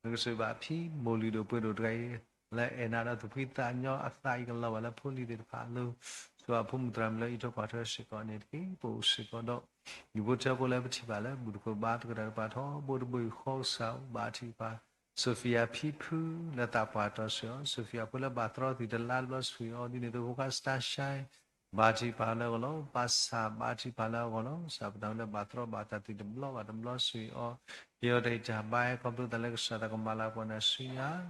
နကစၢ်ဘၣ်ဖံမိၢ်လုၢ်ဒိၣ်ပှ့ၤဒိၣ်တဂၤအံၤ လၢအဲၣ်နၤဒီးသူၣ်ဖှံသးညီ အသးအံၤကလီၤဘၣ်လၢဖိလံၤသ့ၣ်တဖၣ်အလိၤ, ဆိၣ်ဂ့ၤဘၣ်ဖိမုၣ်သရၣ်မုၣ်လၢအံးထွဲကွၢ်ထွဲစ့ၢ်ကီးန့ၣ်တက့ၢ်. ပအိၣ်စ့ၢ်ကီးဒီး ဒူၣ်ဖိထၢဖိလၢပထံၣ်ဘၣ်လၢ ဘူၣ်သကိးဘါသကိးတၢ်ဒီးပှၤထီဘိတဘိယူၢ်ဃီ ကစၢ်ဧၢ ဘါထုကဖၣ် Sophia ဖံဖု လၢသးပှၢ်တီဆှၢအီၤ, Sophia ဖိလၢဘၣ်သရီသုးတလါတဘျီ ဆိၣ်ဂ့ၤအီၤ, ဒ်န့ၣ်အသိးဖိခွါ Starshine ဘါထုကဖၣ်လၢအဂီၢ်လီၤ. ပၢ်ဆၣ် ဘါထုကဖၣ်လၢအဂီၢ်လီၤ. ကစၢ်ပနၢ်လၢဘၣ်သရီဘၣ်တၢ်သုးတဘျီဘၣ်တဘျီ ဆိၣ်ဂ့ၤအီၤ, ဟ့ၣ်အီၤတၢ်ဂံၢ်တၢ်ဘါ ခီဖျိသးလၢကစၢ်တၢ်ကမၤလၤကပီၤနၤဆူညါ, ဒ်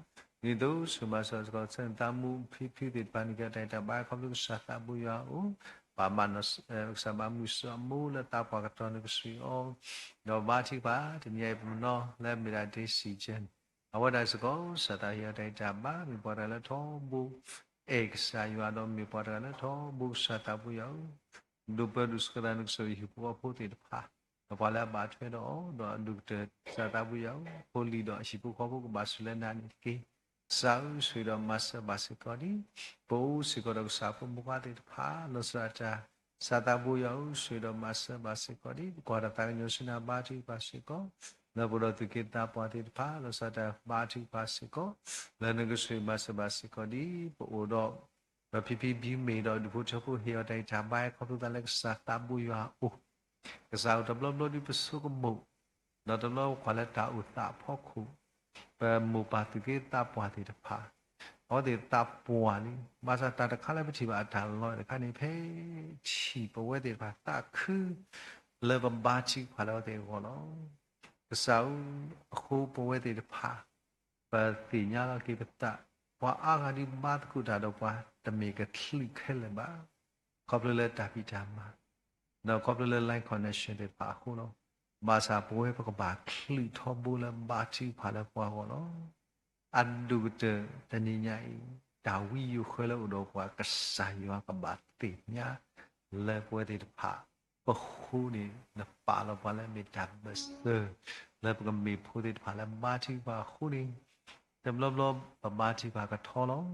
န့ၣ်အသိး ဆိၣ်ဂ့ၤမၤစၢၤစ့ၢ်ကီး ဆၢသးမူဖံဖုသ့ၣ်တဖၣ်န့ၣ် ကဟ့ၣ်အီၤတၢ်ဂံၢ်တၢ်ဘါ ခီဖျိကစၢ်သးဘိယွၤအအိၣ်, ပၢ်မၤနီၢ် ကစၢ်ဘၣ်မုၢ်စၢ်အမိၢ်လၢသးပှၢ်ကတီၢ်န့ၣ် ကဆိၣ်ဂ့ၤအီၤ, ဒီးဘါထုကဖၣ် တနံၤအံၤပနီၢ်လၢမ့ၢ်ဒၣ် Daisy Jane အဝဲဒၣ်စ့ၢ်ကီး ကစၢ်သးဟ့ၣ်အီၤတၢ်ဂံၢ်တၢ်ဘါ မ့ၢ်ပှၤတဂၤလၢထီဘိ အဲၣ်ကစၢ်ယွၤ ဒီးမ့ၢ်ပှၤတဂၤလၢထီဘိကစၢ်သးဘိယွၤအအိၣ်, ဒိးပၢဒိးဆှၢသး နကစၢ်ယွၤဟံၣ်ဖိဃီဖိသ့ၣ်တဖၣ်, ဒီးပှၤလၢအဘၣ်ထွဲဒီးအီၤ ဒီးအဒိၣ်ကတၢၢ် ကစၢ်သးဘိယွၤအအိၣ်, ဖိလံၤဒီးအဟံၣ်ဖိဃီဖိကဘၣ်ဆိၣ်လၢနၤန့ၣ်တက့ၢ်. ကစၢ်ဧၢ ဆိၣ်ဂ့ၤဒီးမၤစၢၤဘၣ်စ့ၢ်ကီးဒ် ပအိၣ်စ့ၢ်ကီးဒီးကစၢ်ဖိမုၣ်ဖိခွါသ့ၣ်တဖၣ် လီၤစၢၤတၢ်, ကစၢ်သးဘိယွၤဧၢ ဆိၣ်ဂ့ၤဒီးမၤစၢၤဘၣ်စ့ၢ်ကီးဒ် ပကွၢ်တၢ်သးကညီၤဆူနၤ ဘါထုကဖၣ်စ့ၢ်ကီး, လၢပအိၣ်ဒီးသူၣ်က့သးပှၢ်သ့ၣ်တဖၣ် လီၤစၢၤတၢ်ဘါထုကဖၣ်စ့ၢ်ကီး, လၢနကဆိၣ်ဂ့ၤမၤစၢၤဘၣ်စ့ၢ်ကီးဒ် ပအိၣ်ဒီး ဒီးဖံဖံဘံမ့ၢ်ဒီးဒူၣ်ဖိထၢဖိ ဟ့ၣ်အီၤတၢ်ဂံၢ်တၢ်ဘါ ခီဖျိသးလၢကစၢ်သးဘိယွၤအအိၣ်, ကစၢ်ဧၢ တဘျီဘျီဒ်ပဆိကမိၣ်, ဒီးတဘျီကွၢ်လၢတၢ်အိၣ်သးအဖီခိၣ်, ပမိၢ်ပၢ်သူၣ်က့သးပှၢ်သ့ၣ်တဖၣ် အဝဲသ့ၣ်သးပှၢ်လံ, ဘၣ်ဆၣ်တၢ်တခါလၢပထံၣ်ဘၣ်အတၢ်လီၤတခါန့ၣ် ဖဲထံၣ်ပဝဲသ့ၣ်တဖၣ်သးခု လၢပဘါထုကဖၣ်လၢအဝဲသ့ၣ်အဂီၢ်လီၤ. ကစၢ်ဧၢ, အဃိပဝဲသ့ၣ်တဖၣ် ပသ့ၣ်ညါလီၤက့ၤပသး, ပှၤအါဂၤဒုးဘါသကိးတၢ်ဒီးပှၤ တမ့ၢ်ကချုးခဲလၢာ်ဘၣ်. ခီဖျိလၢတၢ်ဖံးတၢ်မၤ ဒီးခီဖျိလၢ line connection သ့ၣ်တဖၣ်အဃိလီၤ. ဘၣ်ဆၣ်ပဝဲပကဘၣ်ချုးထီဘိလၢဘါထုကဖၣ်လၢပှၤဂီၢ်လီၤ. အဒိၣ်ကတၢၢ်တနံၤညါအံၤ, တၢ်ဝံယိၤဃၢလၢအိၣ်ဒီးပှၤကစၢ်ယွၤကဘၣ်သ့ၣ်ညါ လၢပဝဲသ့ၣ်တဖၣ် ပဃိန့ၣ် နပာ်လီၤပှၤလၢမ့ၢ်တၢ်ဘၢၣ်စၢၤ လၢပကမ့ၢ်ဖိသ့ၣ်တဖၣ်လၢဘါထုကဖၣ်အဃိန့ၣ်, တဘျီဘျီပဘါထုကဖၣ်ကထီလီၤ.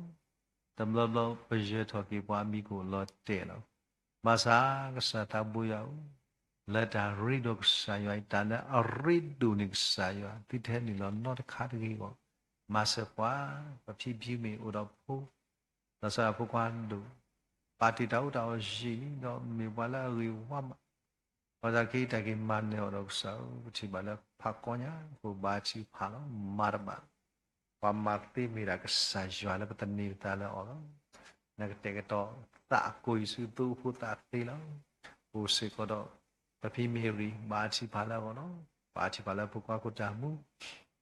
တဘျီဘျီပယၢၤထီၣ်က့ၤပှၤအမံၤကအိၣ်လီၤတဲာ်လီၤ. ဘၣ်ဆၣ်ကစၢ်သးဘိယွၤဧၢ, လၢတၢ်ရ့ဒီးကစၢ်ယွၤအံၤ တၢ်လၢအရ့ဒိၣ်န့ၢ်ကစၢ်ယွၤ သုတဟဲနုာ်လီၤနီတခါတဂ့ၤအဂီၢ်, မၤစၢၤပှၤ, ပဖံဖံမ့ၢ်အိၣ်ဒီးဖိ ဒီးစးဖိခွါဒိၣ်, ပာ်တ့ၢ်တၢ်အိၣ်တၢ်အီၣ်ယံာ်လံဒီး မ့ၢ်ပှၤလၢအဂ့ၤဝါမး, ပှၤသးက့တၢ်က့ၤမၤနၢၤအီၤဒီးကစၢ်ဧၢ, ပထံၣ်ဘၣ်လၢဖးကီညါ ပဘါထုကဖၣ်လီၤ, မၤတဘၣ်, ပှၤမၤသ့မ့ၢ်ဒၣ်ကစၢ်ယွၤလၢပသန့ၤပသးလၢအီၤလီၤ. နကတဲာ်ကတီၤသးကိၢ်ယံၤဆူသိဖိသးသ့လီၤ. အိၣ်စ့ၢ်ကီးဒီး ပဖံမ့ၢ်ရံ ဘါထုကဖၣ်လၢအဂီၢ်လီၤ. ဘါထုကဖၣ်လၢဖိခွါခိၣ်တၢ်မူ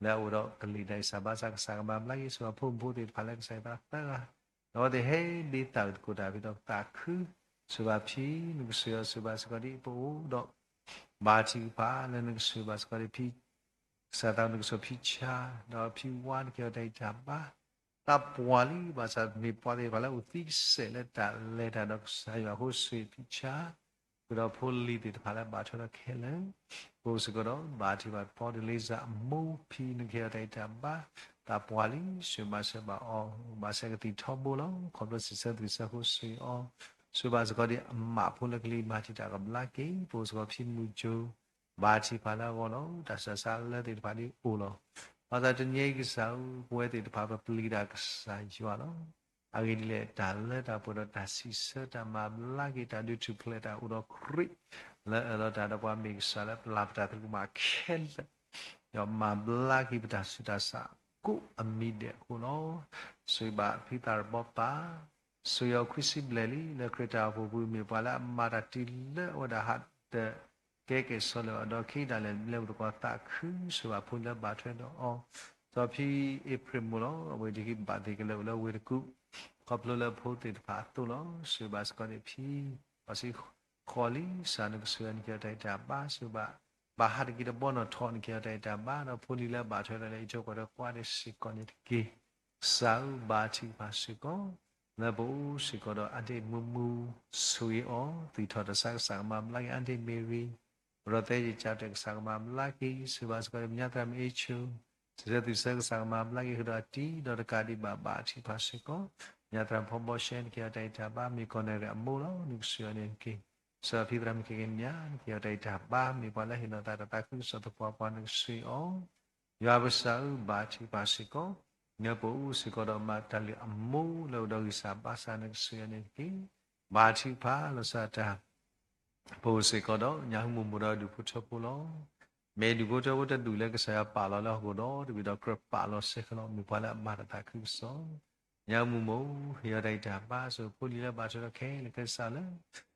လၢအအိၣ်ဒီးကလံၤဒၣ်အံၤ စၢ်ဘါစၢ်ကစၢ်ကမၤဘျါက့ၤ ဆိၣ်ဂ့ၤဖိမုၣ်ဖိသ့ၣ်တဖၣ်လၢကစၢ်ယွၤသးသၢဂၤ, ဒီးအဝဲသ့ၣ်ဟဲဒ့သးအုးသကိးတၢ်ဖဲဒီးပသးခု, ဆိၣ်ဂ့ၤဘၣ်ဖံ, နကဆိၣ်ဂ့ၤအီၤဆိၣ်ဂ့ၤဘၣ်စ့ၢ်ကီးဒ်ပအိၣ်ဒီး ဘါထုကဖၣ်လၢနကဆိၣ်ဂ့ၤဘၣ်စ့ၢ်ကီးဒ်ဖံ ကစၢ်သးနကဆိၣ်ဖံဆါ, ဒီးဖံဝါနကဟ့ၣ်အီၤတၢ်ဂံၢ်တၢ်ဘါ, သးပှၢ်လံ, ဘၣ်ဆၣ်မ့ၢ်ပှၤသ့ၣ်တဖၣ်လၢအိၣ်သံကစဲးလၢတၢ်လဲၤတၢ်ဒီးကစၢ်ယွၤအဃိ ဆိၣ်ဂ့ၤဖံဆါ, ဃုာ်ဒီးဖိလံၤသ့ၣ်တဖၣ်လၢဘၣ်ထွဲဒီးခဲလၢာ်, ပအိၣ်စ့ၢ်ကီးဒီးဘါထုကဖၣ်ပီတလ့စၢ်အမိၢ်ဖံနကဟ့ၣ်အီၤတၢ်ဂံၢ်တၢ်ဘါ, သးပှၢ်လံ, ဆိၣ်ဂ့ၤဘၣ်စ့ၢ်ကီးဘၣ်အီၤ, ဘၣ်ဆၣ်ကသံၣ်ထီဘိလီၤ, ခီဖျိစံးဆၢကသံၣ်ဆၢအဃိဆိၣ်ဂ့ၤအီၤ, ဆိၣ်ဂ့ၤဘၣ်စ့ၢ်ကီးဒ်အမးဖိလၢကလံၤမၤတံာ်တာ်ကဘျါက့ၤ, ပအိၣ်စ့ၢ်ကီးဖံမုၢ်ကၠိ ဘါထုကဖၣ်လၢအဂီၢ်လီၤ. တၢ်ဆူးတၢ်ဆါလၢသ့ၣ်တဖၣ်ဒ်အိၣ်လီၤ. ဘၣ်ဆၣ်တနံၤအံၤကစၢ်ဧၢ, ပဝဲသ့ၣ်တဖၣ်ပပျံၤတၢ်ကစၢ်ယွၤလီၤ. အဂ့ၢ်ဒ်လဲၣ်, တၢ်လၢတၢ်ပှဲၤဒီးတၢ်စံးဆၢတၢ်မၤဘျါက့ၤ တၢ်ဒုးထူၣ်ဖျဲးတၢ်အိၣ်ဒီးခရံာ် လၢအၢၣ်လီၤတၢ်ဒီးပှၤမ့ၢ်ကစၢ်လၢပျၢ်ပတၢ်သရူးမးခဲလၢာ် ဒီးမၤဘျါက့ၤပတၢ်ဆူးတၢ်ဆါကိးအမံၤဒဲးအဃိလီၤ. ဆိၣ်ဂ့ၤဘၣ်ဖံသးတဘီပၢ်, ဆိၣ်ဂ့ၤအီၤခွံဆံဘျဲၣ်လံ လၢခရံာ်တၢ်အိၣ်ဖှိၣ်ပူၤ မ့ၢ်ပှၤလၢအမၤတၢ်တုၤလၢအဝဲဒၣ်ဟးတကဲကဲၣ်ဆိးလၢၤအီၤ ဒီးခံဒၣ်လဲာ်လၢပတကွၢ်သးခု ဆိၣ်ဂ့ၤဘၣ်ဖိလၢဘၣ်ထွဲဒီးအီၤ, ဒီးဖံအ့ဖြ့ၣ်မိၢ်လီၤ အဝဲဒၣ်ဟံးဘၣ်သ့ၣ်ကလၢာ်အိၣ်လၢဝ့ၢ်တကူၣ် ခီဖျိလၢဖိသ့ၣ်တဖၣ်အသိးလီၤ. ဆိၣ်ဂ့ၤဘၣ်စ့ၢ်ကီးန့ၣ်ဖံ ပှၤစ့ၢ်ဃီလံ ကစၢ်နကဆိၣ်ဂ့ၤအီၤ နကဟ့ၣ်အီၤတၢ်ဂံၢ်တၢ်ဘါ ဆိၣ်ဂ့ၤဘၣ် ဘၣ်ဟးတက့ၤတဘီနီၣ်ထီၣ် နကဟ့ၣ်အီၤတၢ်ဂံၢ်တၢ်ဘါ ဒီးဖိလံၤလၢအဘၣ်ထွဲဒီးလၢအံးထွဲကွၢ်ထွဲကိးဂၤဒဲးစ့ၢ်ကီးန့ၣ်တက့ၢ်. ကစၢ်ဧၢဘါထုကဖၣ်စ့ၢ်ကီး လၢပအိၣ်စ့ၢ်ကီးဒီးအါတ့ၢ်မုာ်မုာ် ဆိၣ်ဂ့ၤအီၤ သူၣ်ထီၣ်တၢ်ဆါကစၢ်ကမၤဘျါက့ၤ အါတ့ၢ်မ့ၢ်ရံ ပဒီးသဲယံာ်ကၢ်တၢ်ကစၢ်ကမၤဘျါက့ၤ ဆိၣ်ဂ့ၤဘၣ်စ့ၢ်ကီးန့ၣ် ပညါသရၣ်မုၣ်အ့ၣ်ဆိ စံးဆၢသူၣ်ဆၢကစၢ်ကမၤဘျါက့ၤ ဃုာ်ဒီးအတံၤ ဒီးတကးဒံးဘၣ်ဘါထုကဖၣ်စ့ၢ်ကီး ပညါသရၣ်မုၣ်ဖီဘီရှဲ နကဟ့ၣ်အီၤတၢ်ဂံၢ်တၢ်ဘါ မ့ၢ်ကီၢ်နဲၣ်ရံၣ်အမိၢ်လီၤ နကဆိၣ်ဂ့ၤအီၤန့ၣ်တက့ၢ်. ကစၢ်ဖံသရၣ်မုၣ်ခဲကနံၣ်ညါ နကဟ့ၣ်အီၤတၢ်ဂံၢ်တၢ်ဘါ မ့ၢ်ပှၤလၢဟ့ၣ်လီၤသးတၢ်သးခုကစီၣ်သပှၢ်ပှၢ် နကဆိၣ်ဂ့ၤအီၤ ယွၤပကစၢ်ဧၢ ဘါထုကဖၣ်စ့ၢ်ကီး လၢပအိၣ်စ့ၢ်ကီးဒီးမၤတၢ်လုၢ်အမိၢ်လၢအိၣ်ဒီးဂံၢ်စၢ်ဘါစၢ် နကဆိၣ်ဂ့ၤအီၤန့ၣ်တက့ၢ်. ဘါထုကဖၣ်လီၤစၢ်တၢ် ပအိၣ်စ့ၢ်ကီးဒီး ညၣ်ဟူမုၢ်မိၢ်ဒီးဒူၣ်ဖိထၢဖိလီၤ. မ့ၢ်ဒူၣ်ဖိထၢဖိတဒူၣ်လၢကစၢ်ယွၤပာ်လီၤလၢဟီၣ်ခိၣ်ဒီတဘ့ၣ်ဒီးကြၢးပာ်လီၤစ့ၢ်ကီးလီၤ. မ့ၢ်ပှၤလၢအမၤတၢ်သးခုကစီၣ် ညၣ်ဟူမုၢ်မိၢ် ဟ့ၣ်အီၤတၢ်ဂံၢ်တၢ်ဘါ ဆိၣ်ဂ့ၤဖိလံၤလၢဘၣ်ထွဲဒီးခဲလၢာ်ခဲဆ့လၢ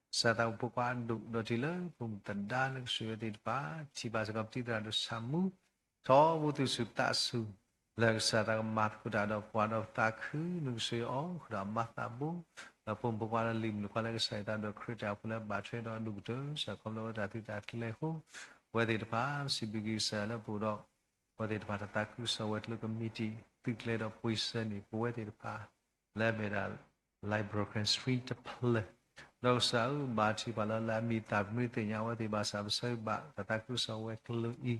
ကစၢ်သးအိၣ်ဖိခွါအဒိၣ် ဒီးတုၤလၢဖိမုၣ်သဒါလၢကဆိၣ်ဂ့ၤဝဲသ့ၣ်တဖၣ် ထံၣ်ဘၣ်စ့ၢ်ကီးပတံၤသရၣ်ဒိၣ်ဆၣ်မူ ထီဘိသူၣ်ဆူၣ်သးဆူၣ် လၢကစၢ်သးကမၤသကိးတၢ်ဒီးပှၤဒီးပသးခု နကဆိၣ်ဂ့ၤအီၤ ဃုာ်ဒီးအမါသးဘိ ဒီးဖိမုၣ်ဖိခွါလၢလံာ်မုၣ်လံာ်ခွါလၢကစၢ်ယွၤသးဒီးခရံာ်တၢ်အိၣ်ဖှိၣ်လၢဘၣ်ထွဲဒီးအဒိၣ်ကတၢၢ် စ့ၢ်ကီးလၢဝဲတၢ်သုးတၢ်ကျဲၤအဃိ ပဝဲသ့ၣ်တဖၣ် စံးဘျုးက့ၤကစၢ်ယွၤလၢပအိၣ်ဒီး ပဝဲသ့ၣ်တဖၣ်တၢ်သးခုကစီၣ်ဝဲၤကျိၤကမံးတံာ် သုးကျဲၤဒီးပှ့ၤစၢၤန့ၣ် ပဝဲသ့ၣ်တဖၣ် လၢအမ့ၢ်ဒၣ် live broadcasting တဖျၢၣ် ဒီးကစၢ်ဧၢ ဘါထုကဖၣ်လီၤလၢအမံၤသၣ်ပနွံသ့ၣ်ညါအဝဲသ့ၣ်ဘၣ်ဆၣ် ပဆၢဂ့ၤဘၣ်တၢ်သးခုကစီၣ်ဝဲၤကျိၤအံၤ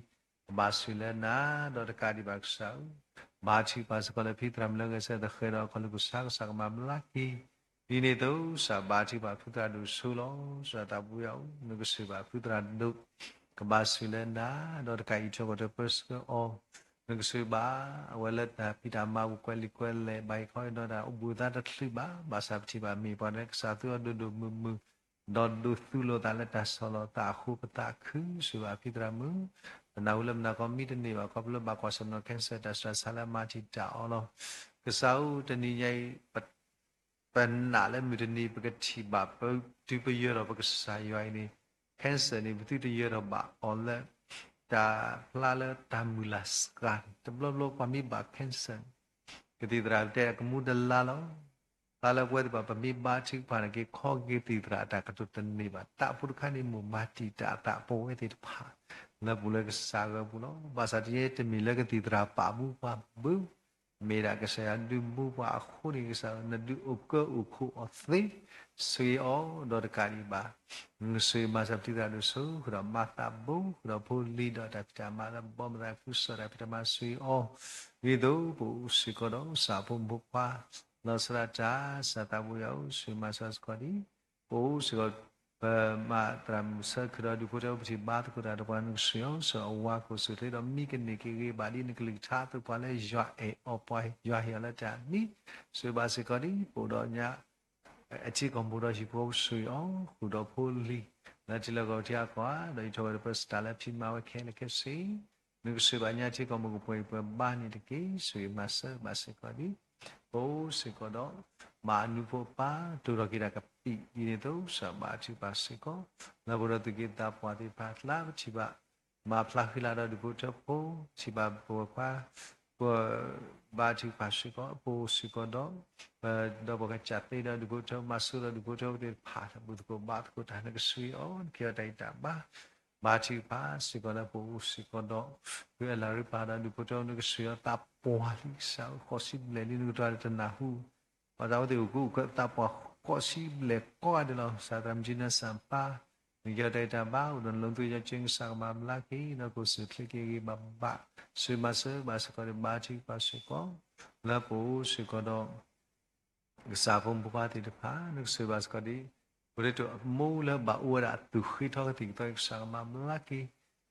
ကဘၣ်ဆိၣ်လၢနၤ ဒီးတကးဒံးဘၣ်ကစၢ်ဧၢ ဘါထုကဖၣ်စ့ၢ်ကီးလၢဖံသရၣ်မုၣ်လၢဂဲၤဆၢထၢၣ်ဃဲၤဒီးအခီၣ်လၢကစၢ် ကစၢ်ကမၤဘျါက့ၤ ဒ်န့ၣ်အသိး ကစၢ်ဘါထုကဖၣ်ဖုသရၣ်ဒိၣ်ဆိလီၤ. ကစၢ်သးပူယၤဧၢ နကဆိၣ်ဂ့ၤဘၣ်ဖုသရၣ်ဒိၣ် ကဘၣ်ဆိၣ်လၢနၤ ဒီးတကးအံးထွဲကွၢ်ထွဲပၢဆှၢအီၤ နကဆိၣ်ဂ့ၤဘၣ် အဝဲလၢတၢ်ဖံးတၢ်မၤပူၤကွဲးလံာ်ကွဲးလဲၢ် ဘၣ်ဟ့ၣ်ခီဟ့ၣ်နီၤတၢ်အိၣ်ဘှံးအသးတချုးဘၣ် ဘၣ်ဆၣ်ပထံၣ်ဘၣ်မ့ၢ်ပှၤလၢကစၢ်သူအီၤဒိၣ်ဒိၣ်မုၢ်မုၢ် ဒီးဒိးသူလိာ်သးလၢတၢ်ဆီၣ်လီၤသးအဃိ ပသးခု ဆိၣ်ဂ့ၤဘၣ်ဖံသရၣ်မုၣ် ပနၢ်ဟူလၢမုၢ်နၤခီမံတန့ၢ်ဘၣ် ခီဖျိလၢဘၣ်ကွၢ်ဆၢၣ်နီၤ cancer တၢ်ဆူးတၢ်ဆါလၢအမၤတံာ်တာ်အီၤလီၤ. ကစၢ်ဧၢ တနံၤညါအံၤ ပနာ်လၢမုၢ်တနံၤ ပကထံၣ်ဘၣ် တုၤပယၢၤထီၣ်ပကစၢ်ယွၤအံၤန့ၣ် cancer န့ၣ် ပသုတယၢၤထီၣ်ဘၣ်အီၤလၢ တၢ်ဖျါလၢတၢ်မုၢ်လၢ်စှၤန့ၣ် တဘျီဘျီပှၤမ့ၢ်ဘၣ် cancer န့ၣ် ကသံၣ်သရၣ်တဲအကမူတလါလီၤ. ဖျါလၢပဝဲသ့ၣ်တဖၣ် ပမ့ၢ်ဘါထုကဖၣ်နာ်က့ ခီက့ၤကသံၣ်သရၣ်အတၢ်ကတိၤတန့ၢ်ဘၣ်. တၢ်ဖိတခါန့ၣ် မိၢ်မၤတံာ်တာ်အသးပဝဲသ့ၣ်တဖၣ် လၢပူၤလၢကစၢ်ဂၤပူၤလီၤ. ဘၣ်ဆၣ်တယဲတမ့ၢ်လၢကသံၣ်သရၣ်ပာ်မူပှၤဘၣ် မ့ၢ်ဒၣ်ကစၢ်ယွၤဒုးမူပှၤအဃိန့ၣ် ကစၢ်နဒုးအိၣ်ကၢအိၣ်ခိးအီၤသ့, ဆှံအီၤဒီးတကးဒံးဘၣ် နဆိၣ်ဂ့ၤမၤစၢၤပထံသရၣ်ဒိၣ်စိ ဃုာ်ဒီးမၤသးဘိ ဃုာ်ဒီးဖိလံၤဒီးတၢ်ဖံးတၢ်မၤလၢဘီမုၢ်သးခုကစီၣ်တၢ်ဖံးတၢ်မၤဆှံအီၤ, ဒ်သိးပအိၣ်စ့ၢ်ကီးဒီး ကစၢ်ဖိမုၣ်ဖိခွါ လီၤဆီဒၣ်တၢ် ကစၢ်သးဘိယွၤအိၣ်ဆိၣ်ဂ့ၤမၤစၢၤစ့ၢ်ကီးဒံး ပအိၣ်စ့ၢ်ကီး ပမၤသရၣ်မုၣ်ဆၢ ခုၣ်ဒီးဒုးဖိထၢပထံၣ်ဘါသကိးတၢ်ဒီးပှၤနကစၢ်ယွၤ စီၤအဝါခိၣ်စူၣ်ချ့ဒီးမံကန့ၢ်က့ၤဂ့ၤဘၣ်ဒ်နကလုၢ်ကထါအသိး ပှၤလၢယွၤအဲၣ်အီၤ ပှၤယွၤဟ့ၣ်အီၤလၢတၢ်အမံၤ ဆိၣ်ဂ့ၤဘၣ်စ့ၢ်ကီးဒံး ပအိၣ်ဒီးညါ အထံကီၢ်မူဒီးဟံၣ်ဖိဃီဖိဆိၣ်ဂ့ၤအီၤ ဃုာ်ဒီးဖိလံၤ လၢထံလၢကီၢ်ပူၤထံအကီၢ်ဧါ ဒီးယထီၣ်ဝဲဒီးပစတၢ်လၢဖံးမၤဝဲခဲလၢာ်ခဲဆ့ နကဆိၣ်ဂ့ၤဘၣ်ညါထံကီၢ်မူကပှဲၤကပှဲၤဘါန့ၣ်တက့ၢ်. ဆိၣ်ဂ့ၤမၤစၢၤဘၣ်စ့ၢ်ကီးဒံး ပအိၣ်စ့ၢ်ကီးဒီး မၤအနူဖိအပၢ် တိၢ်ထီၣ်က့ၤတၢ်ကပံာ်ဒ်န့ၣ်အသိး ကစၢ်ဘါထုကဖၣ်စ့ၢ်ကီး လၢပှဲၤဒီးသူၣ်က့သးပှၢ်သ့ၣ်တဖၣ် ကျါပထံၣ်ဘၣ် မၤဖျါဃံလၤဒီးဒုးဖိထၢဖိ ထံၣ်ဘၣ်ပဝဲခွါ ပဘါထုကဖၣ်စ့ၢ်ကီး ပအိၣ်စ့ၢ်ကီးဒီး ဒီးပကစၢ်သ့ဒီးဒုးဖိထၢ မၤစိဒီးဒုးဖိထၢဖိသ့ၣ်တဖၣ် ဘူၣ်သကိးဘါသကိးတၢ် နကဆိၣ်ဂ့ၤအီၤ နကဟ့ၣ်အီၤတၢ်ဂံၢ်တၢ်ဘါ ဘါထုကဖၣ်စ့ၢ်ကီးလၢပအိၣ်စ့ၢ်ကီးဒီး ဖုအလၤရံပၤဒီးဒုးဖိထၢ နကဆိၣ်ဂ့ၤအီၤသးပှၢ်လံ ကစၢ်ဧၢ ဃိးဆံဘျဲၣ်လံ နကတိၤတၢ်တနၢ်ဟူ ပှၤသးဝဲသ့ၣ်အိၣ်ကူအိၣ်ခၢးသးပှၢ်ဃိးဆံဘျဲၣ်ကိးဂၤဒဲးလီၤ. ကစၢ်သရၣ်မုၣ်ကၠံနၢ်စၣ်ပၢ် နကဟ့ၣ်အီၤတၢ်ဂံၢ်တၢ်ဘါ အိၣ်ဒီးနလိၤနသွံၣ်ယီၤကၠ့နကစၢ်ကမၤဘျါက့ၤ ဒီးကအိၣ်ဆူၣ်ချ့က့ၤဂ့ၤဘၣ်ဘၣ် ဆိၣ်ဂ့ၤမၤစၢၤဘၣ်စ့ၢ်ကီးဒီး ဘါထုကဖၣ်စ့ၢ်ကီး လၢပအိၣ်စ့ၢ်ကီးဒီး ကစၢ်ဖိမုၣ်ဖိခွါသ့ၣ်တဖၣ် နကဆိၣ်ဂ့ၤဘၣ်စ့ၢ်ကီးဒံး ပဒိၣ်တၢ်အမိၢ်လၢဘၣ်အိၣ်ဝဲဒၣ်အသူၣ်ဃ့ထီကသံၣ်ကသီ ကစၢ်ကမၤဘျါက့ၤ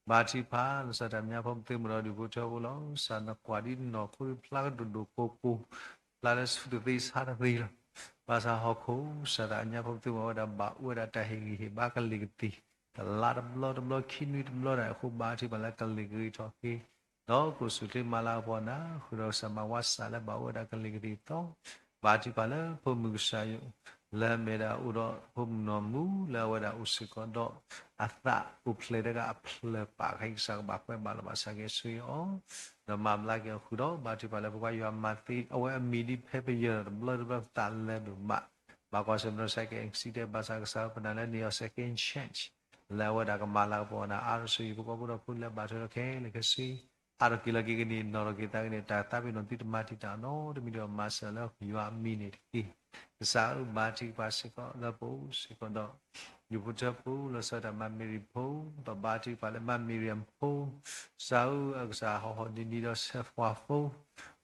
ဘါထုကဖၣ် လီၤဆီဒၣ်တၢ်မဲာ်ညါဖိပသ့ၣ်မုၢ်ဒီးဒုးဖိထၢဖိလီၤ. ကစၢ်နကွၢ်ဒ်နီၢ်ခိဖျါကဒိၣ်ဒိၣ်ကိၤကိၤ ဖျါလၢဆူတသ့ဆါတသ့လီၤ. ဘၣ်ဆၣ်ဟီၣ်ခိၣ် ကစၢ်သးမဲာ်ညါဖိပသ့ၣ်မုၢ်ဝဲဒၣ်ဘၣ်အိၣ်ဝဲဒၣ်တၢ်ဟ့ၣ်ဂံၢ်ဟ့ၣ်ဘါကလ့ၤကသံၣ် တလါတဘျီတဘျီ ခံနွံတဘျီဒၣ်အဃိ ဘါထုကဖၣ်လၢကလ့ၤကဂ့ၤထီၣ်က့ၤ ဒီးကအိၣ်ဆူၣ်ချ့မၤလၤကပီၤနၤ ဃုာ်ဒီးကစၢ်မၤဝါစၢ်လၢဘၣ်အိၣ်ဝဲဒၣ်ကလ့ၤကသံၣ်အသီ ဘါထုကဖၣ်လၢဖိမုၣ်ကစၢ်ယွၤ လၢအမ့ၢ်ဒၣ်အိၣ်ဒီးဖိမုၣ်နီၢ်မူ လၢအဝဲဒၣ်အိၣ်စ့ၢ်ကီးဒီး အသးအိၣ်ဖျဲၣ်တဂၤအဖျၢၣ်ပာ်ကဟံၣ် ကစၢ်ကဘၣ်ကွဲးဘၣ်လီၤဘၣ်စးက့ၤဆူအံၤအီၤ ဒီးမၤဘျါက့ၤအီၤဃုာ်ဒီး ဘါထုကဖၣ်လၢပှၤယွၤမၤသ့ အဝဲအမံၤဒ်ဖဲပယၢၤတဘျီတဘျီသးလဲၤဒိၣ်မး ဘၣ်ကွၢ်ဆၢၣ်မဲာ်ဒီး second accident ဘၣ်ဆၣ်ကစၢ်ပနာ်လၢန့ၢ်အီၤ second chance လၢအဝဲဒၣ်ကမၤလၤကပီၤနၤအါထီၣ်ဆူ ဟံၣ်ဖိဃီဖိဒီးဖိလၢအဘၣ်ထွဲဒီးခဲလၢာ်ခဲဆ့ အါထီၣ်က့ၤလီၤက့ၤကန့ၢ်နီၣ်ထီၣ်က့ၤသးကန့ၢ် တၢ်သးပ့ၤနီၣ်သုတမၤတံာ်တာ်နီတမံၤဒီးမၤစၢၤလၢယွၤအမံၤန့ၣ်တက့ၢ်. ကစၢ်ဧၢ ဘါထုကဖၣ်စ့ၢ်ကီး လၢပအိၣ်စ့ၢ်ကီးဒီး ဒုးဖိထၢဖိ လီၤဆီဒၣ်တၢ်မၤမ့ၢ်ရံၣ်ဖိ ပဘါထုကဖၣ်လၢမၤမ့ၢ်ရံၣ်ဖိ ကစၢ်ဧၢ အကစၢ်ဟီၣ်ဟီၣ်ဒံးဒံးဒီးဆဲးဖှၣ်ဖိ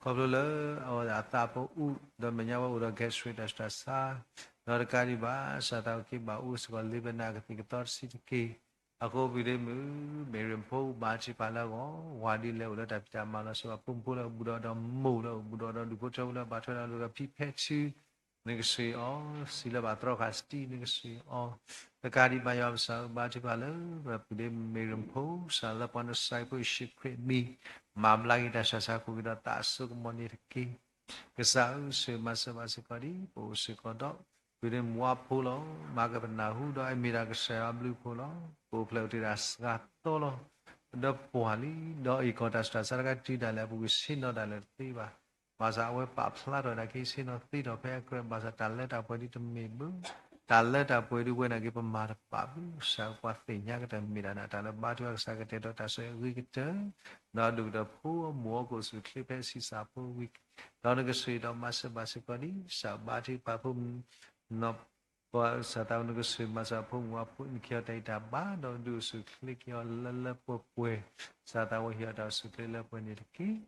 ခီဖျိလၢအဝဲဒၣ်အသးဖိအူ ဒီးမဲာ်ညါဝဲအိၣ်ဒီး gastric တၢ်ဆူးတၢ်ဆါ ဒီးတကးဒံးဘၣ် ကစၢ်သးအိၣ်က့ၤဘၣ်အိၣ်စ့ၢ်ကီး liver နၢ်ကသံၣ်ကသီတဆံးတက့ၢ်. အဃိဖုဒ့မုၣ် မ့ၢ်ရံၣ်ဖိ ဘါထုကဖၣ်လၢအဂီၢ် ဝၤဒ်လဲၣ်အိၣ်လၢတၢ်ဖံးတၢ်မၤလီၤ စ့ၢ်ကီးဖိမုၣ်ဖိလၢအဘူးဒီးဒီးမိၢ်လၢအဘူးဒီးဒီးဒုးဖိထၢဖိလၢအဘၣ်ထွဲဒီးလၢကဖံးဖဲးဆူ နကစၢ်အီၤ စံးလၢဘၣ်သြီဃာ်စတံ နကစၢ်အီၤ တကးဒံးဘၣ်ယွၤပကစၢ်ဧၢ ဘါထုကဖၣ်လၢ ဖုဒ့မုၣ်မ့ၢ်ရံၣ်ဖိ ကစၢ်လၢပှၤနစၢ်ဖိယ့ၣ်ၡူးခရံာ်အမံၤ မၤဘျါက့ၤတၢ်ဆူးတၢ်ဆါ ကိးက့ၤဒီးသးအစိကမီၤန့ၣ်တက့ၢ်. ကစၢ်ဧၢ ဆိၣ်ဂ့ၤမၤစၢၤဘၣ်စ့ၢ်ကီးဒံး ပအိၣ်စ့ၢ်ကီးဒီး ဖုဒ့မုၣ်ဝါဖိလီၤ. မၤကပနၢ်ဟူဒီးအမ့ၢ်ဒၣ်ကစၢ်ယွၤအဘျုးအဖှိၣ်လီၤ. ပအိၣ်ဖျဲၣ်အိၣ်တ့ၢ်ဒၣ်စှၤသီလီၤ. ဒီးပှၢ်လံ ဒီးအံၤကီၢ်တၢ်ဆူးတၢ်ဆါတခါတုၤဒၣ်လဲာ်အပူၤ ကဆ့ၣ်နီၤဒၣ်လဲာ်တသ့ဘၣ်. ဘၣ်ဆၣ်အဝဲပာ်ဖျါထီၣ်ဝဲဒၣ်က့ၤ ဆ့ၣ်နီၤသ့ထီၣ်ဖဲအကြၢး ဘၣ်ဆၣ်တၢ်လၢတၢ်ပှဲၤဒ်တမ့ၢ်ဘၣ် တၢ်လၢတၢ်ပှဲၤဒ်ဝဲနာ်က့ၤ ပမၤတဘၣ်ဘၣ် ကစၢ်ပှၤသ့ၣ်ညါကတၢၢ်မ့ၢ်ဒၣ်နၤ တၢ်လၢဘါထုကဖၣ်ကစၢ်ကတဲာ်ကတီၤတၢ်ဆိၣ်ဂ့ၤအဂ့ၤကတၢၢ် ဒီးဒိၣ်ကတၢၢ်ဖိအမိၢ်အကအိၣ်ဆူၣ်ချ့ဖဲဆံးစၢ်ဖိဝံၤ ဒီးနကဆိၣ်ဂ့ၤဒီးမၤစၢၤဘၣ်စ့ၢ်ကီးဒံး ကစၢ်ဘါထုကဖၣ်ဖိမုၣ် ပှၤကစၢ်သးနကဆိၣ်ဂ့ၤမၤစၢၤဖိမုၣ်ဝါဖိ နကဟ့ၣ်အီၤတၢ်ဂံၢ်တၢ်ဘါ ဒီးဒုးအိၣ်ဆူၣ်ချ့က့ၤအီၤလၢလၢပှဲၤပှဲၤ ကစၢ်သးဝဲဟ့ၣ်အီၤတၢ်အိၣ်ဆူၣ်ချ့လၢပှဲၤန့ၣ်တက့ၢ်.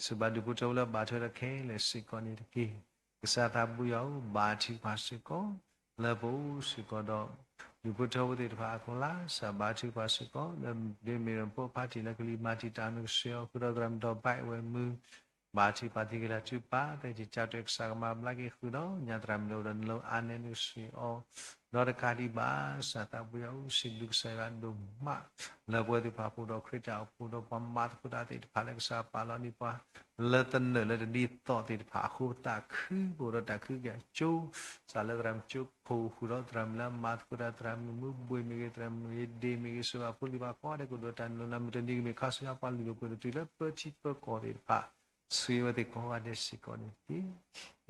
ဆိၣ်ဂ့ၤဘၣ်ဒုးဖိထၢဖိလၢဘၣ်ထွဲဒီးခဲလၢာ်စ့ၢ်ကီးန့ၣ်တက့ၢ်. ကစၢ်သးဘိယွၤဧၢ ဘါထုကဖၣ်စ့ၢ်ကီး လၢပအိၣ်စ့ၢ်ကီးဒီး ဒုးဖိထၢဖိသ့ၣ်တဖၣ်အကျါ ကစၢ်ဘါထုကဖၣ်စ့ၢ်ကီး လၢဒ့မ့ၢ်ရံၣ်ဖိအဖါတံၢ်လၢကလံၤမၤတံာ်တာ် နကစၢ်အီၤဃုာ်ဒီးသရၣ်မုၣ်ဒီးဘၣ်ဝဲမုၢ် ဘါထုကဖၣ်သံကလၢ်ထုကဖၣ် သဲက့ၤကၢ်တၢ်ကစၢ်ကမၤဘျါက့ၤဃုာ်ဒီး ညါသရၣ်မုၣ်လၢအိၣ်ဒီးနလိၤအါနဲ နကစၢ်အီၤ ဒီးတကးဒံးဘၣ် ကစၢ်သးဘိယွၤဧၢ စံးဘျုးကစၢ်ယွၤဒိၣ်မး လၢပဝဲသ့ၣ်တဖၣ်ပအိၣ်ဒီးခရံာ်တၢ်အိၣ်ဖှိၣ်ဒီးပှၤမၤသကိးတၢ်သ့ၣ်တဖၣ်လၢကစၢ်ပာ်လီၤန့ၢ်ပှၤ လၢသနၢၣ်လၢတဒ်သိးသ့ၣ်တဖၣ်အဃိ ပသးခု ပအိၣ်ဒီးတၢ်ခုက့ၤအကၠိ ကစၢ်လၢသရၣ်မုၣ်ကၠိခိၣ်ဃုာ်ဒီးသရၣ်မုၣ်လၢမၤသကိးတၢ် သရၣ်မုၣ်မုၢ်ဘှ့ၣ်မ့ၢ်ဂ့ၤ သရၣ်မုၣ်ယဒ့မ့ၢ်ဂ့ၤ ဆိၣ်ဂ့ၤဘၣ်ဖိလံၤဘၣ်ကိးဂၤဒဲး ကအိၣ်ဒီးတၢ်နုာ်လီၤမုၢ်တနံၤကမ့ၢ်ခါဆူညါ ပှၤလုၢ်ဒိၣ်ပှ့ၤဒိၣ်တုၤလၢပၢထံပၢကီၢ်သ့ၣ်တဖၣ် ဆိၣ်ဂ့ၤဝဲသ့ၣ်ကိးဂၤဒဲးစ့ၢ်ကီးန့ၣ်တက့ၢ်.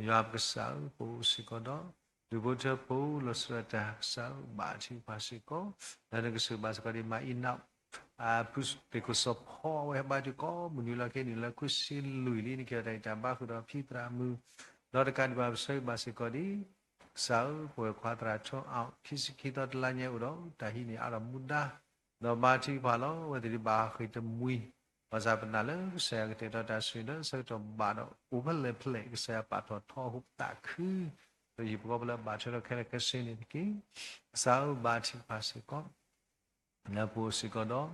ယွၤပကစၢ်ဧၢ, ပအိၣ်စ့ၢ်ကီးဒီး ဒူၣ်ဖိထၢဖိ လီၤဆီဒၣ်တၢ်ကစၢ်ဧၢ, ဘါထုကဖၣ်စ့ၢ်ကီး လၢနကဆိၣ်ဂ့ၤဘၣ်စ့ၢ်ကီးဒံး မၤအံၤနး ဖုသ့ၣ်ခိၣ်စီၤဖီဝဲဘါထုကဖၣ်ကိးမုၢ်နံၤလီၤက့ၤနံၤလၢ ခွံဆံလွံၢ်လံ နကဟ့ၣ်အီၤတၢ်ဂံၢ်တၢ်ဘါဃုာ်ဒီးဖံသရၣ်မုၣ်, ဒီးတကးဒံးဘၣ် ပဆိၣ်ဂ့ၤဘၣ်စ့ၢ်ကီးဒံး ကစၢ်ဧၢ, ပဝဲခွါသရၣ်ထီအီၤ ခံဆံခံသီတလါညါအိၣ်ဒီး တၢ်ဟံးန့ၢ်အါထီၣ်မူဒါ ဒီးဘါထုကဖၣ်လီၤ အဝဲသ့ၣ်ဒံးဘၣ်ဃ့ၢ်တမှံၤ, ဘၣ်ဆၣ်ပနာ်လၢကစၢ်ယွၤကတဲာ်ကတီၤတၢ်ဆိၣ်ဂ့ၤလၢဆၢကတီၢ်ဘၣ်ဒီး အိၣ်ဖဲလဲၣ်ဖဲလဲၣ် ကစၢ်ယွၤပာ်ထီၣ်ထီဟီၣ်ခိၣ်သးခု ဒီးဟံၣ်ဖိဃီဖိလၢဘၣ်ထွဲဒီးခဲလၢာ်ခဲဆ့န့ၣ်တက့ၢ်. ကစၢ်ဧၢ, ဘါထုကဖၣ်စ့ၢ်ကီး လၢပအိၣ်စ့ၢ်ကီးဒီး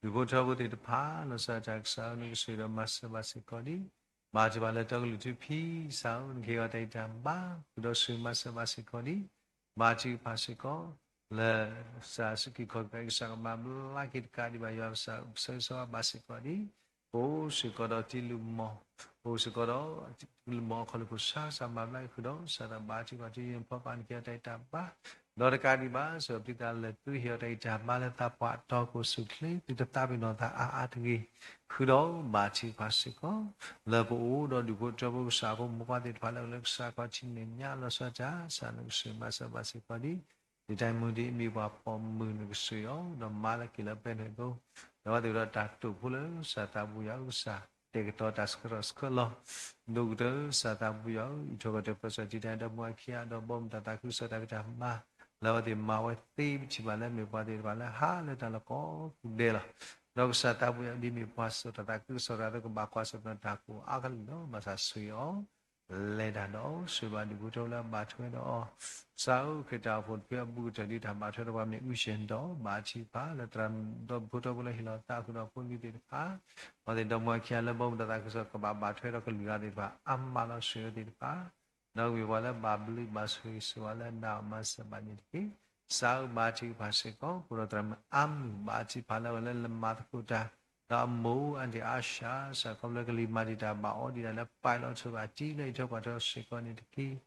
ဒူၣ်ဖိထၢဖိသ့ၣ်တဖၣ် လီၤဆီဒၣ်တၢ်ကစၢ်ဧၢ, နကဆိၣ်ဂ့ၤဒီးမၤစၢၤဘၣ်စ့ၢ်ကီးဒံး, ဘါထုကဖၣ်လၢတီကလုာ်ထူဖံ ကစၢ်ဧၢ, နကဟ့ၣ်အီၤတၢ်ဂံၢ်တၢ်ဘါ ဃုာ်ဒီးဆိၣ်ဂ့ၤမၤစၢၤဘၣ်စ့ၢ်ကီးဒံး, ဘါထုကဖၣ်စ့ၢ်ကီး လၢ ကစၢ်စူၢ်က့ၤခီၣ်က့ၤ ကစၢ်ကမၤဘျါက့ၤတကးဒံးဘၣ် ယွၤပကစၢ် ပဆိၣ်ဂ့ၤဘၣ်စ့ၢ်ကီးဒံး, ပအိၣ်စ့ၢ်ကီးဒီးတံၤလုၢ်မီၢ်, ပအိၣ်စ့ၢ်ကီးဒီး တံၤလုၢ်မီၢ်အခီၣ်လိာ်ခိၣ်ဆၢ ကစၢ်မၤဘျါက့ၤဃုာ်ဒီး ကစၢ်သးဘါထုကဖၣ် ထူယိာ်ဖီပာ် နကဟ့ၣ်အီၤတၢ်ဂံၢ်တၢ်ဘါ ဒီးတကးဒံးဘၣ် စၢၤပျံၤတၢ်လၢာ်သု ဟ့ၣ်အီၤတၢ်ဂံၢ်တၢ်ဘါလၢသးပှၢ်တီၤ ကိၣ်စူၣ်ချ့ သုတသးပ့ၤနီၣ်သးအါအါတဂ့ၤ, ဃုာ်ဒီးဘါထုကဖၣ်စ့ၢ်ကီး လၢပအိၣ်ဒီးဒူၣ်ဖိထၢဖိကစၢ်ဖိမိၢ်ပှၢ်သ့ၣ်တဖၣ်လၢအိၣ်လၢကစၢ်ခီၣ်ထံးမဲာ်ညါ လီၤဆီဒၣ်တၢ် ကစၢ်နကဆိၣ်ဂ့ၤမၤစၢၤဘၣ်စ့ၢ်ကီးဒံး, ဒ်တၢ်မုၢ်ဒ်အမံၤပှၤပိာ်မုၣ်နကဆိၣ်ဂ့ၤအီၤ ဒီးမၤလၢက့ၤလၢပှဲၤန့ၣ်အသိး, ဒီးဘၣ်သ့ၣ်ဒီးတၢ်တိာ်ဖိလၢကစၢ်သးဘိယွၤကစၢ် တဲာ်ကတီၤတၢ်ဆှၢထီၣ်ဆှၢလီၤ ဒိၣ်ကတၢၢ် ကစၢ်သးဘိယွၤဧၢ, အံးထွဲကွၢ်ထွဲပၢဆှၢတံာ်တာ် ဒီမါဝၤခံဂၤ ဒီးဘီမုၢ်တၢ်သးခုကစီၣ်တၢ်ဖံးတၢ်မၤ လၢအဝဲသ့ၣ်မၤဝဲသ့ ပထံၣ်ဘၣ်လၢမ့ၢ်ပှၤသ့ၣ်တဖၣ်လၢ ဟးလၢတၢ်လီၢ်ကိးပူၤဒဲးလီၤ. ဒီးကစၢ်သးဘိယွၤ ဒ်မ့ၢ်ပှၤစိာ်တၢ်သးခုကစီၣ်တၢ်အသိး ကဘၣ်ကွၢ်ဆၢၣ်မဲာ်တၢ်ကိးအါကလုာ်လီၤ. ဘၣ်ဆၣ်ဆိၣ်ဂ့ၤအီၤ လဲၤတၢ်ဒီး ဆိၣ်ဂ့ၤဘၣ်ဒူၣ်ဖိထၢဖိလၢအဘၣ်ထွဲဒီးအီၤ, ကစၢ်ဧၢ, ခရံာ်တၢ်အိၣ်ဖှိၣ်တဖုအဘူးကတၢၢ် ဒ်တၢ်ဘၣ်ထွဲဒီးပှၤမ့ၢ်အုၣ်စဲၤဒီး ဘါထုကဖၣ်လၢသရၣ်ဒီးဒူၣ်ဖိထၢဖိလၢဟ့ၣ်လီၤသးဃုာ်ဒီးဖိလံၤသ့ၣ်တဖၣ်, အဝဲသ့ၣ်ဒီမါဝၤခံဂၤလၢဘီမုၢ်တၢ်သးခုကစီၣ် ကဘၣ်ဘၣ်ထွဲဒီးကလုာ်ဂၤသ့ၣ်တဖၣ် အါမးလီၤ. ဆိၣ်ဂ့ၤအဝဲသ့ၣ်တဖၣ် ဒီးမ့ၢ်ပှၤလၢဘၣ်ဘျုးဘၣ်ဆိၣ်ဂ့ၤဆိၣ်ဝါလၢနၤအမၤစၢၤဘၣ်န့ၣ်တက့ၢ်. ကစၢ်ဧၢ, ဘါထုကဖၣ်စ့ၢ်ကီး ပှၤဒီးသရၣ်မုၣ်အါမံၤ ဘါထုကဖၣ်လၢအဝဲလၢလၢမၤသကိးတၢ် ဒီးအမိၢ်အါဒံၣ်အါစှၤ စးခီဖျိလၢကလံၤမၤဒံးတၢ်ဘၣ်အီၤဒံးဒၣ်လၢ ပၢၢ်လီၤထိၣ်ဘၣ်တံၢ်လၢအံးထွဲကွၢ်ထွဲစ့ၢ်ကီးန့ၣ်တက့ၢ်.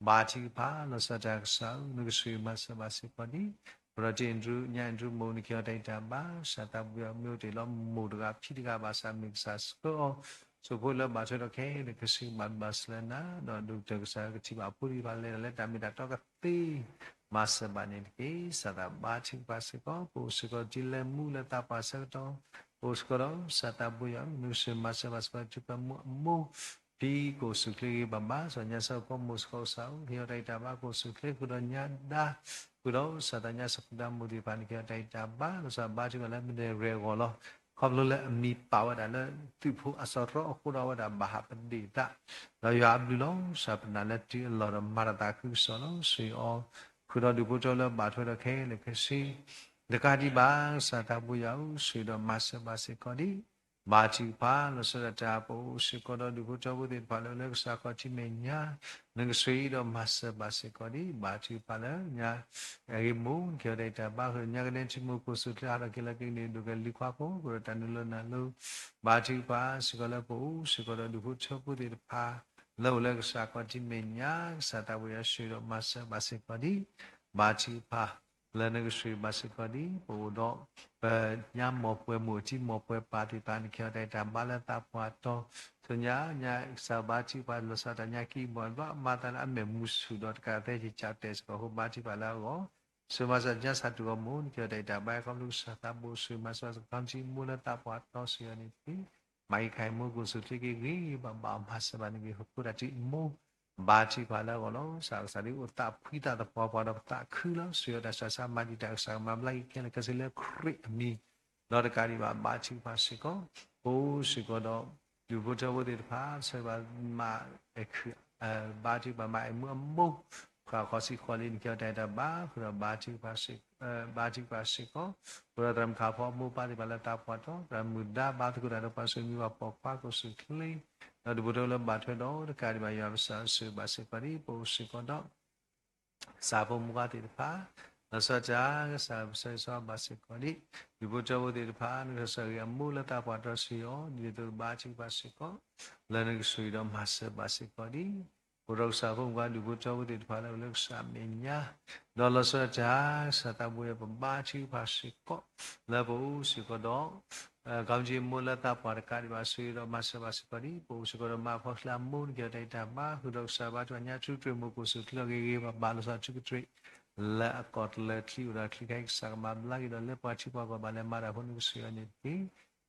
ဘါထုကဖၣ် လီၤဆီဒၣ်တၢ်ကစၢ်ဧၢ, နကဆိၣ်ဂ့ၤမၤစၢၤဘၣ်စ့ၢ်ကီးဒံး, ပဒီးတံၢ်အဲၣ်ဒရူး ညၣ်အဲၣ်ဒရူးမိၢ် နကဟ့ၣ်အီၤတၢ်ဂံၢ်တၢ်ဘါ ကစၢ်သးဘိယွၤ မ့ၢ်အိၣ်တ့ၢ်လီၤမိၢ်တဂၤဖံတဂၤဘၣ်ဆၣ် မ့ၢ်ကစၢ်ဆှၢအီၤ ဆိၣ်ဖိလၢဘၣ်ထွဲဒီးခဲလၢာ်ခဲဆ့ ဘၣ်ဘျုးဘၣ်ဆိၣ်လၢနၤ ဒီးဒိၣ်ကတၢၢ်ကစၢ်ကထံၣ်ဘၣ်ဖိသ့ၣ်တဖၣ်လဲၤဒီးလၢတၢ်မ့ၢ်တၢ်တီကသ့ မၤစၢၤဘၣ်န့ၣ်တက့ၢ်. ကစၢ်သးဘါထုကဖၣ်စ့ၢ်ကီး ပအိၣ်စ့ၢ်ကီးတုၤလၢမူလၢသးပှၢ်ဆၢကတီၢ် ပအိၣ်စ့ၢ်ကီးဒီးကစၢ်သးဘိယွၤ နကဆိၣ်ဂ့ၤမၤစၢၤဘၣ်စ့ၢ်ကီး ထူးပှဲၤမူအမိၢ် ဖံကိၣ်စူၣ်ချ့ဂ့ၤဘၣ်ဘၣ် စီၤညါစၢ်ဖိမိၢ်စ့ၢ်ကီးကစၢ်ဧၢ, ဟ့ၣ်အီၤတၢ်ဂံၢ်တၢ်ဘါ ကိၣ်စူၣ်ချ့ဃုာ်ဒီးညါဒါ ဃုာ်ဒီးကစၢ်သးညါစၢ်ဖိဒါမိၢ်သ့ၣ်တဖၣ် နကဟ့ၣ်အီၤတၢ်ဂံၢ်တၢ်ဘါ လီၤဆီဒၣ်ဘါထုကဖၣ်လၢမ့ၢ်တရဲၣ်ဂီၤလီၤ. ခီဖျိလၢအမံၤပာ်ဝဲဒၣ်လၢသုးဖိအစရီအဃိဒီးအဝဲဒၣ်ဘၣ်ဟးပဒ့ၣ်သး ဒီးယွၤအဘျုးလီၤ. ကစၢ်ပနာ်လၢတုၤအလီၢ်ဒီးမၤတၢ်သးခုကစီၣ်လီၤ. ဆိၣ်ဂ့ၤအီၤ ဃုာ်ဒီးဒူၣ်ဖိထၢလၢဘၣ်ထွဲဒီးခဲလၢာ်ခဲဆ့ တကးဒံးဘၣ် ကစၢ်သးဘိယွၤဧၢ, ဆိၣ်ဂ့ၤဒီးမၤစၢၤဘၣ်စ့ၢ်ကီးဒံး ဘါထုကဖၣ် လီၤဆီဒၣ်တၢ် ပအိၣ်စ့ၢ်ကီးဒီးဒူၣ်ဖိထၢဖိသ့ၣ်တဖၣ်လၢ လၢကစၢ်ခီၣ်ထံးမဲာ်ညါ နကဆိၣ်ဂ့ၤဒီးမၤစၢၤဘၣ်စ့ၢ်ကီးဒံး ဘါထုကဖၣ်လၢညါ အဂ့ၢ်မိၢ် နကဟ့ၣ်အီၤတၢ်ဂံၢ်တၢ်ဘါ ဃုာ်ညါကနဲထံမိၢ် ကိၣ်စူၣ်ချ့ဟးထီၣ်က့ၤလၢကန့ၢ်ဒိၣ်ကဲၤလံၤခွါဖိ ဃုာ်ဒီးတၢ်နုာ်လီၤနုာ်လီၤ ဘါထုကဖၣ်စ့ၢ်ကီးလၢပအိၣ်စ့ၢ်ကီးဒီးဒူၣ်ဖိထၢဖိသ့ၣ်တဖၣ် လၢအိၣ်လၢကစၢ်ခီၣ်ထံးမဲာ်ညါ ကစၢ်သးဘိယွၤဆိၣ်ဂ့ၤဒီးမၤစၢၤဘၣ်စ့ၢ်ကီးဒံး ဘါထုကဖၣ် လၢနကဆိၣ်ဂ့ၤဘၣ်စ့ၢ်ကီးဒံး ပအိၣ်ဒီး ပညါမီၢ်ပှဲၤမိၢ်အထံမီၢ်ပှဲၤပၢ်သ့ၣ်တဖၣ် နကဟ့ၣ်အီၤတၢ်ဂံၢ်တၢ်ဘါလၢသးပှၢ်တီၤ ဆူညါ ညါကစၢ်ဘါထုကဖၣ်လီၤဆီဒၣ်တၢ်ညါကံၢ်ဘီၣ်ဘျီ မၤသးလၢအမဲာ်မုာ်ဆူၣ်ဒီးတကးသဲက့ၤကးတဲာ်စ့ၢ်ကီးအဃိ ဘါထုကဖၣ်လၢအဂီၢ် ဆိၣ်ဂ့ၤမၤစၢၤညါစၢ်တူၢ်ဂီၢ်မိၢ် နကဟ့ၣ်အီၤတၢ်ဂံၢ်တၢ်ဘါ ခီဖျိကစၢ်သးဘိဆိၣ်ဂ့ၤမၤစၢၤဘၣ်စ့ၢ်ကီး ထံမိၢ်လၢသးပှၢ်တီၤစ့ၢ်ကီးန့ၣ်တက့ၢ်. မၤအံၤခါအံၤမိၢ်ကိၣ်စူၣ်ချ့က့ၤဂ့ၤဂ့ၤဘၣ်ဘၣ် မၤစၢၤဘၣ်န့ၣ်ဂ့ၤ ဟီၣ်ခိၣ်တၢ်ထံးမိၢ် ဘါထုကဖၣ်လၢအဂီၢ်လီၤ. ကစၢ်ကစၢ်ဒ်အိၣ်သးဖှံသးသပှၢ်ပှၢ်ဒီးပသးခုလီၤ. ဆိၣ်ဂ့ၤအီၤတၢ်ဆၢဆါမၤဒံးတၢ်ကစၢ်ကမၤဘျါက့ၤခဲလၢာ်ခဲဆ့လၢခရံာ်အမံၤ ဒီးတကးဒံးဘၣ် ဘါထုကဖၣ်စ့ၢ်ကီး ပအိၣ်စ့ၢ်ကီးဒီး ဒူၣ်ဖိထၢဖိသ့ၣ်တဖၣ် ဆၢဘၣ်မၤအဲၣ်ခုၣ် ဘါထုကဖၣ်မၤအဲၣ်မူအမိၢ် ဃၣ်ဃီစံဃီလံ နကဟ့ၣ်အီၤတၢ်ဂံၢ်တၢ်ဘါ ဃုာ်ဒီးဘါထုကဖၣ်စ့ၢ်ကီး ဃုာ်ဒီးသရၣ်မုၣ်ခါဖီအမိၢ်ပၢ်သ့ၣ်တဖၣ်လၢသးပှၢ်တီၤ သရၣ်မုၣ်ဒါဘါသကိးတၢ်ဒီးပှၤဆူမံၤပှၤပိာ်ခွါကိၣ်စူၣ်ချ့ ဒီးဒူၣ်ဖိထၢဖိလၢဘၣ်ထွဲဒီးတကးဒံးဘၣ် ယွၤပကစၢ်ဆိၣ်ဂ့ၤဘၣ်စ့ၢ်ကီးဒံး ပအိၣ်စ့ၢ်ကီးဒီး ကစၢ်ဖိမုၢ်ဂၤသ့ၣ်တဖၣ် လီၤဆီဒၣ်တၢ် ကစၢ်ပဆၢဂ့ၤဆၢဝါဘၣ်စ့ၢ်ကီးဒံး ဒူၣ်ဖိထၢဖိသ့ၣ်တဖၣ် နကစၢ်ဂ့ၤအမိၢ်လၢသးပှၢ်တီၤစ့ၢ်ကီး ဒ်သိးဘါထုကဖၣ်စ့ၢ်ကီး လၢနကဆိၣ်ဂ့ၤဒီးမၤစၢၤဘၣ်စ့ၢ်ကီးဒံး အိၣ်ဒီးကစၢ်ဖိမုၣ်ဖိဒူၣ်ဖိထၢဖိသ့ၣ်တဖၣ်လၢအိၣ်လၢကစၢ်အမဲာ်ညါ, ဒီးလီၤဆီဒၣ်တၢ် ကစၢ်သးဘိယွၤ ပဘါထုကဖၣ်စ့ၢ်ကီး လၢပအိၣ်စ့ၢ်ကီးဒီး ကီမက့မိၢ်လၢသးပှၢ်တကးဒံးဘၣ် ဆိၣ်ဂ့ၤဒီးမၤစၢၤဘၣ်စ့ၢ်ကီးဒ် ပအိၣ်စ့ၢ်ကီးဒီးမၤဖီၣ်ချၢအမိၢ် နကဲထီၣ်တၢ်အံၤတၢ်ဘါ ဃုာ်ဒီးကစၢ်ဘါထုကဖၣ်ညါထူတြ့ၣ်မိၢ်ကိၣ်စူၣ်ချံအီၤဂ့ၤဂ့ၤဘၣ်ဘၣ် လီၤဆီဒၣ်တၢ်ထူကတြ့ၣ် လၢအကီၢ်တလၢာ်ချံ အိၣ်ဒီးချံခဲအံၤ ကစၢ်ကမၤဘျါက့ၤဒီး လၢပှၤထံပှၤကီၢ်ဘၣ်လဲၤမၤတၢ်အဃိ နကဆိၣ်ဂ့ၤအီၤန့ၣ်တက့ၢ်.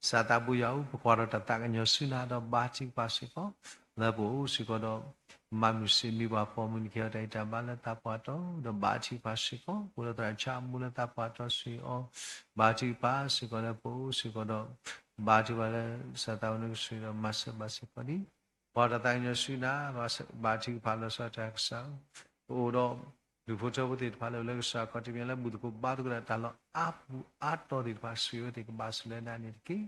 ကစၢ်သးဘိယွၤဧၢ, ပကွၢ်ထီၣ်တၢ်သးကညီၤဆူနၤ ဒီးဘါထုကဖၣ်စ့ၢ်ကီး လၢပအိၣ်စ့ၢ်ကီးဒီး မၤမုာ်စ့ၢ်မံပှၤပိာ်မုၣ် နကဲထီၣ်တၢ်အံၤတၢ်ဘါလၢသးပှၢ်တီၤ ဒီးဘါထုကဖၣ်စ့ၢ်ကီး ပအိၣ်ဒီးသရၣ်ဆါအမိၢ်လၢသးပှၢ်တီၤစ့ၢ်ကီး ဘါထုကဖၣ်စ့ၢ်ကီးလၢပအိၣ်စ့ၢ်ကီးဒီး ဘါထုကဖၣ်လၢ ကစၢ်သးဘိ နကဆိၣ်ဂ့ၤဒီးမၤစၢၤဘၣ်စ့ၢ်ကီးဒ် ပှၤတၢ်သးကညီၤဆူနၤ ဘါထုကဖၣ်လီၤဆီဒၣ်တၢ် ကစၢ်ဧၢ, ပအိၣ်ဒီး ဒူၣ်ဖိထၢဖိသ့ၣ်တဖၣ်လၢ လၢကစၢ်ခီၣ်ထံးပညါလၢဘူၣ်သကိးဘါသကိးတၢ် တၢ်လီၢ်အါပူၤအါတီၤသ့ၣ်တဖၣ် ဆိၣ်ဂ့ၤအဝဲသ့ၣ် ကဘၣ်ဆိၣ်လၢနၤန့ၣ်တက့ၢ်.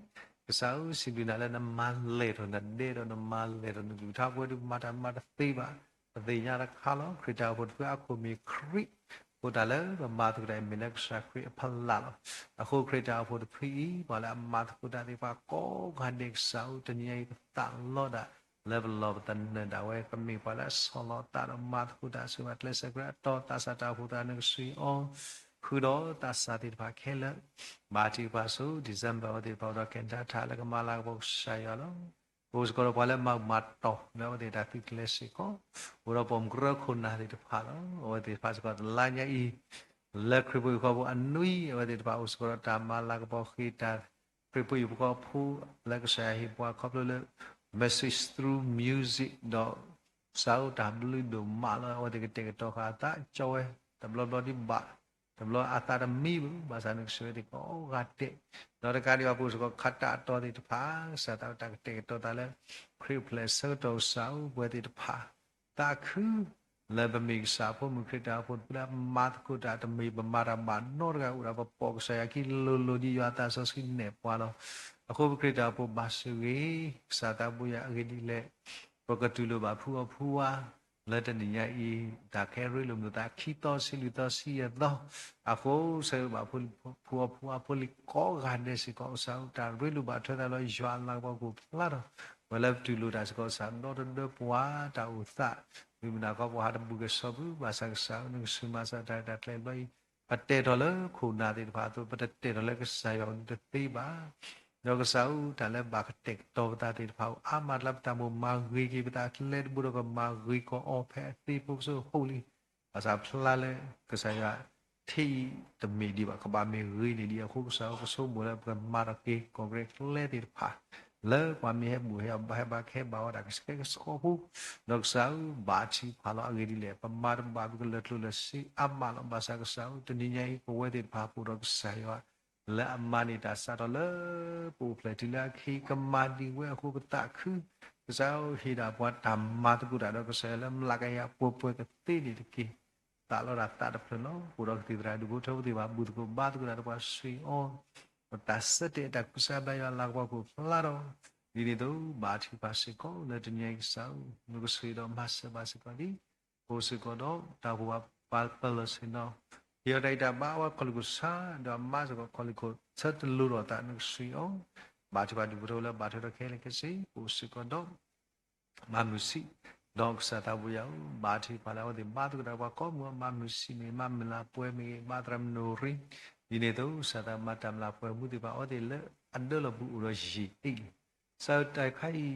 ကစၢ်ဧၢ, စံးဘျုးနၤလၢနမၤလဲၢ်ထီၣ်နဒဲဒီး နမၤလဲၢ်ထီၣ်နကလုၢ်ကထါ ပဝဲဒၣ်ပမၤတၢ်မၤတသ့ဘၣ်. ပသ့ၣ်ညါတခါလီၤ, ခရံာ်တၢ်အိၣ်ဖှိၣ်တဖုအခိၣ်မ့ၢ်ခရံာ်, အဃိတၢ်လၢပမၤသကိးတၢ်အံၤ မ့ၢ်လၢကစၢ်ခရံာ်အဖီလာ်လီၤ. အဃိခရံာ်တၢ်အိၣ်ဖှိၣ်တဖုအံၤ ပှၤလၢအမၤသကိးတၢ်သ့ၣ်တဖၣ်ကိးဂၤဒဲး ကစၢ်ဧၢ, တနံၤညါအံၤ ပသးလီဒၣ် လၢပလီၢ်ပသနၢၣ်ဒၣ်ဝဲ ကမ့ၢ်ပှၤလၢအဆီၣ်လီၤသးဒီးမၤသကိးတၢ် ဆိၣ်ဂ့ၤဘၣ်ကျဲးစၢး ကြၢးအတီၤသးစၢ်တၢ်အိၣ်ဖှိၣ်သရၣ် နကဆိၣ်ဂ့ၤအီၤ, ဃုာ်ဒီးသးစၢ်သ့ၣ်တဖၣ်ခဲလၢာ်, ဘါထုကဖၣ်ဆိ December အဝဲသ့ၣ်တဖၣ်အိၣ်ဒီးကဲထီၣ်တၢ်လၢကမၤလၤကပီၤကစၢ်ယွၤလီၤ. ပအိၣ်စ့ၢ်ကီးဒီးပှၤလၢမၤမၤတီၢ်လၢအဝဲသ့ၣ်တၢ်သုးကျဲၤစ့ၢ်ကီး, အိၣ်ဒီးပိာ်မုၣ်ကရၢခိၣ်နၢ်သ့ၣ်တဖၣ်လီၤ. အဝဲသ့ၣ်တဖၣ်စ့ၢ်ကီးတလါညါအံၤ လၢခရံာ်ဖိဟံၣ်ဃီဖိအနွံ အဝဲသ့ၣ်တဖၣ်အိၣ်စ့ၢ်ကီးဒီးတၢ်မၤလၤကပီၤဃ့တၢ် ခရံာ်ဖိဟံၣ်ဖိဃီဖိ လၢကစၢ်ယွၤဟ့ၣ်ပှၤခီဖျိလၢ message through music ဒီး ကစၢ်ဧၢ တၢ်ဘျုးဒိၣ်မးလီၤ. အဝဲသ့ၣ်ကတဲာ်ကတီၤဃာ်အသး ကၠီဝဲ တဘျီဘျီဒံးဘၣ်, တဘျီအသးတမံဘၣ်, ဘၣ်ဆၣ်နကဆိၣ်ဂ့ၤအဝဲသ့ၣ်ကိးဂၤဒဲး, ဒီးတကးဒံးဘၣ် ပအိၣ်စ့ၢ်ကီးခးတၢ်အတီၤသ့ၣ်တဖၣ် ကစၢ်သးဝဲတၢ်ကတဲာ်ကတီၤသးလၢ ခရံာ်အိၣ်ဖျဲၣ်ဆၢကတီၢ် ကစၢ်ဧၢ ပဝဲသ့ၣ်တဖၣ် သးခု လၢပမ့ၢ်ကစၢ်ဖိမုၣ် ခရံာ်တၢ်အိၣ်ဖှိၣ်တဖုလၢအမၤသကိးတၢ် တမ့ၢ်ပမၤတၢ်ဘၣ်နီတဂၤ အိၣ်ဒၣ်ပပိာ်ကစၢ်ယွၤခံလိၤလိၤ ဒ်ယွၤအသးစီဆှံနဲၣ်ပှၤလီၤ. အဃိပခရံာ်တၢ်အိၣ်ဖှိၣ်ဘၣ်ဆိၣ်ဂ့ၤ ကစၢ်သးဘိယွၤအဂ့ၢ်ဒ်လဲၣ်, ပကတူၢ်လိာ်ဘၣ်ဖုအီၣ်ဖုအါ လၢတနံၤညါအံၤ တၢ်ခဲရ့လိာ်မုာ်သး ခံသီဆံလွံၢ်သီဆံယဲၢ်သီ, အဃိဆၢဂ့ၤဘၣ်ဖုအီၣ်ဖုအါဖိလံၤကိးဂၤဒဲးစ့ၢ်ကီး ကစၢ်ဧၢ တၢ်ရ့လိာ်ဘၣ်ထွဲသးလၢယွၤအလၤကပီၤကအိၣ်ဖျါထီၣ် ပှၤလၢပတူၢ်လိာ်တၢ်စ့ၢ်ကီး ကစၢ်ဒီတဒၢပှၤတၢ်အိၣ်သး, မုၢ်မနၤခီပှၤဟးတဘူၣ်ကဲၤဆီဘု ဘၣ်ဆၣ်ကစၢ်ဧၢ နကဆိၣ်မၤစၢၤတၢ်ရဲၣ်တၢ်ကျဲၤဘျီအံၤ, ပတဲထီၣ်လၢခိၣ်နၢ်သ့ၣ်တဖၣ်အသိး ပတတဲထီၣ်လၢကစၢ်ယွၤအအိၣ်န့ၣ်တသ့ဘၣ်. ဒီးကစၢ်ဧၢ တၢ်လၢဘၣ်ကတဲာ်ကတီၤပသးသ့ၣ်တဖၣ် အိၣ်အါမးလၢပသးမိၢ်မၤဂ့ၤက့ၤပသး ကျဲတဘိဒီးကမၤဂ့ၤကီးအီၤဖဲအသ့ဖိကစၢၢ်ဖိလံ ဘၣ်ဆၣ်ဖျါလၢ ကစၢ်ယွၤထံအံၤတမ့ၢ်ဒံးဘၣ် ကဘၣ်မ့ၢ်ဂ့ၤန့ၢ်ဒံးအဃိ ကစၢ်ဧၢ ကဆိကမိၣ်လၢပကမၤထီၣ်က့ၤ ကီၢ်ကရ့ၣ်ကျဲသ့ၣ်တဖၣ် လၢပှၤမ့ၢ်ဟဲဘူၣ်ဟဲအီၣ်ဘၣ်ဟဲဘၣ်ကဟဲဘၣ်ဝဲဒၣ်ကဆှဲကဆှီဖိ, ဒီးကစၢ်ဧၢ ဘါထုကဖၣ်လီၤအဂ့ၢ်ဒ်လဲၣ် ပမၤတဘၣ် ပကလၢာ်ကျိၣ်လၢာ်စ့အါမးလီၤ. ဘၣ်ဆၣ်ကစၢ်ဧၢ တနံၤညါအံၤ ပဝဲသ့ၣ်တဖၣ်ပအိၣ်ဒီးကစၢ်ယွၤ လၢအမၤန့ၢ်တၢ်စးထီၣ်လၢ ပအိၣ်ဖျဲၣ်ထံလၢအခံ ကမၤဒံးဝဲအဃိ ပသးခု ကစၢ်ဧၢ ဟ့ၣ်ဒၣ်ပှၤတၢ်မၤသကိးတၢ်ဒီးကစၢ်ယွၤလၢမျးကယၤပှဲၤပှဲၤကသ့န့ၣ်တက့ၢ်. သးလီဒၣ်သးတဖျၢၣ်လီၤ. ပအိၣ်ဒီးကသံၣ်သရၣ်ဒူၣ်ဖိထၢဖိသ့ၣ်တဖၣ် ဘူၣ်သကိးဘါသကိးတၢ်ဒီးပှၤဆိၣ်ဂ့ၤအီၤ, ပတၢ်ဆၢတဲာ်တၢ်ကူစါဘၣ်ယွၤလၤကပီၤကအိၣ်ဖျါထီၣ်, ဒ်န့ၣ်အသိး ဘါထုကဖၣ်စ့ၢ်ကီး လၢတနံၤညါအံၤကစၢ်ဧၢ နကဆိၣ်ဂ့ၤဒီးမၤစၢၤဘၣ်စ့ၢ်ကီးဒ် ပအိၣ်စ့ၢ်ကီးဒီး တၢ်အိၣ်ဖှိၣ်ပာ်ပလီၢ်ဆ့ၣ်နီၤ, ဟ့ၣ်အီၤတၢ်ဂံၢ်တၢ်ဘါ အဝဲခီၣ်လ့ၣ်ခိၣ်ဆၢ ဒီးအမါစ့ၢ်ကီးခီၣ်လ့ၣ်ခိၣ်ဆၢတလိၤထီၣ်အသး နကဆိၣ်ဂ့ၤအီၤ, ဘါထုကဖၣ်ဒူၣ်ဖိထၢဖိလၢဘၣ်ထွဲဒီးခဲလၢာ်ခဲဆ့ ပအိၣ်စ့ၢ်ကီးဒီး မၤမုာ်ဆံး, ဒီးကစၢ်သးဘိယွၤဧၢ ဘါထုကဖၣ်လၢအဝဲသ့ၣ်ဘါသကိးတၢ်ပှၤကိးမုၢ်အီၤ မၤမုာ်ဆံးမ့ၢ်ဂ့ၤ မၤမုၢ်လၢ်ပှဲၤမ့ၢ်ဂ့ၤ ဘါသရၣ်မနိၣ်ရံ, ဒ်န့ၣ်အသိး ကစၢ်သးမၤတၢ်မုၢ်လၢ်ပှဲၤမူသ့ၣ်တဖၣ် အဝဲသ့ၣ်လၢအဒၢလီၢ်ပူၤအိၣ်ဒီးယံာ်အ့ၣ်လံ ကစၢ်တၢ်ခါအံၤ ခီ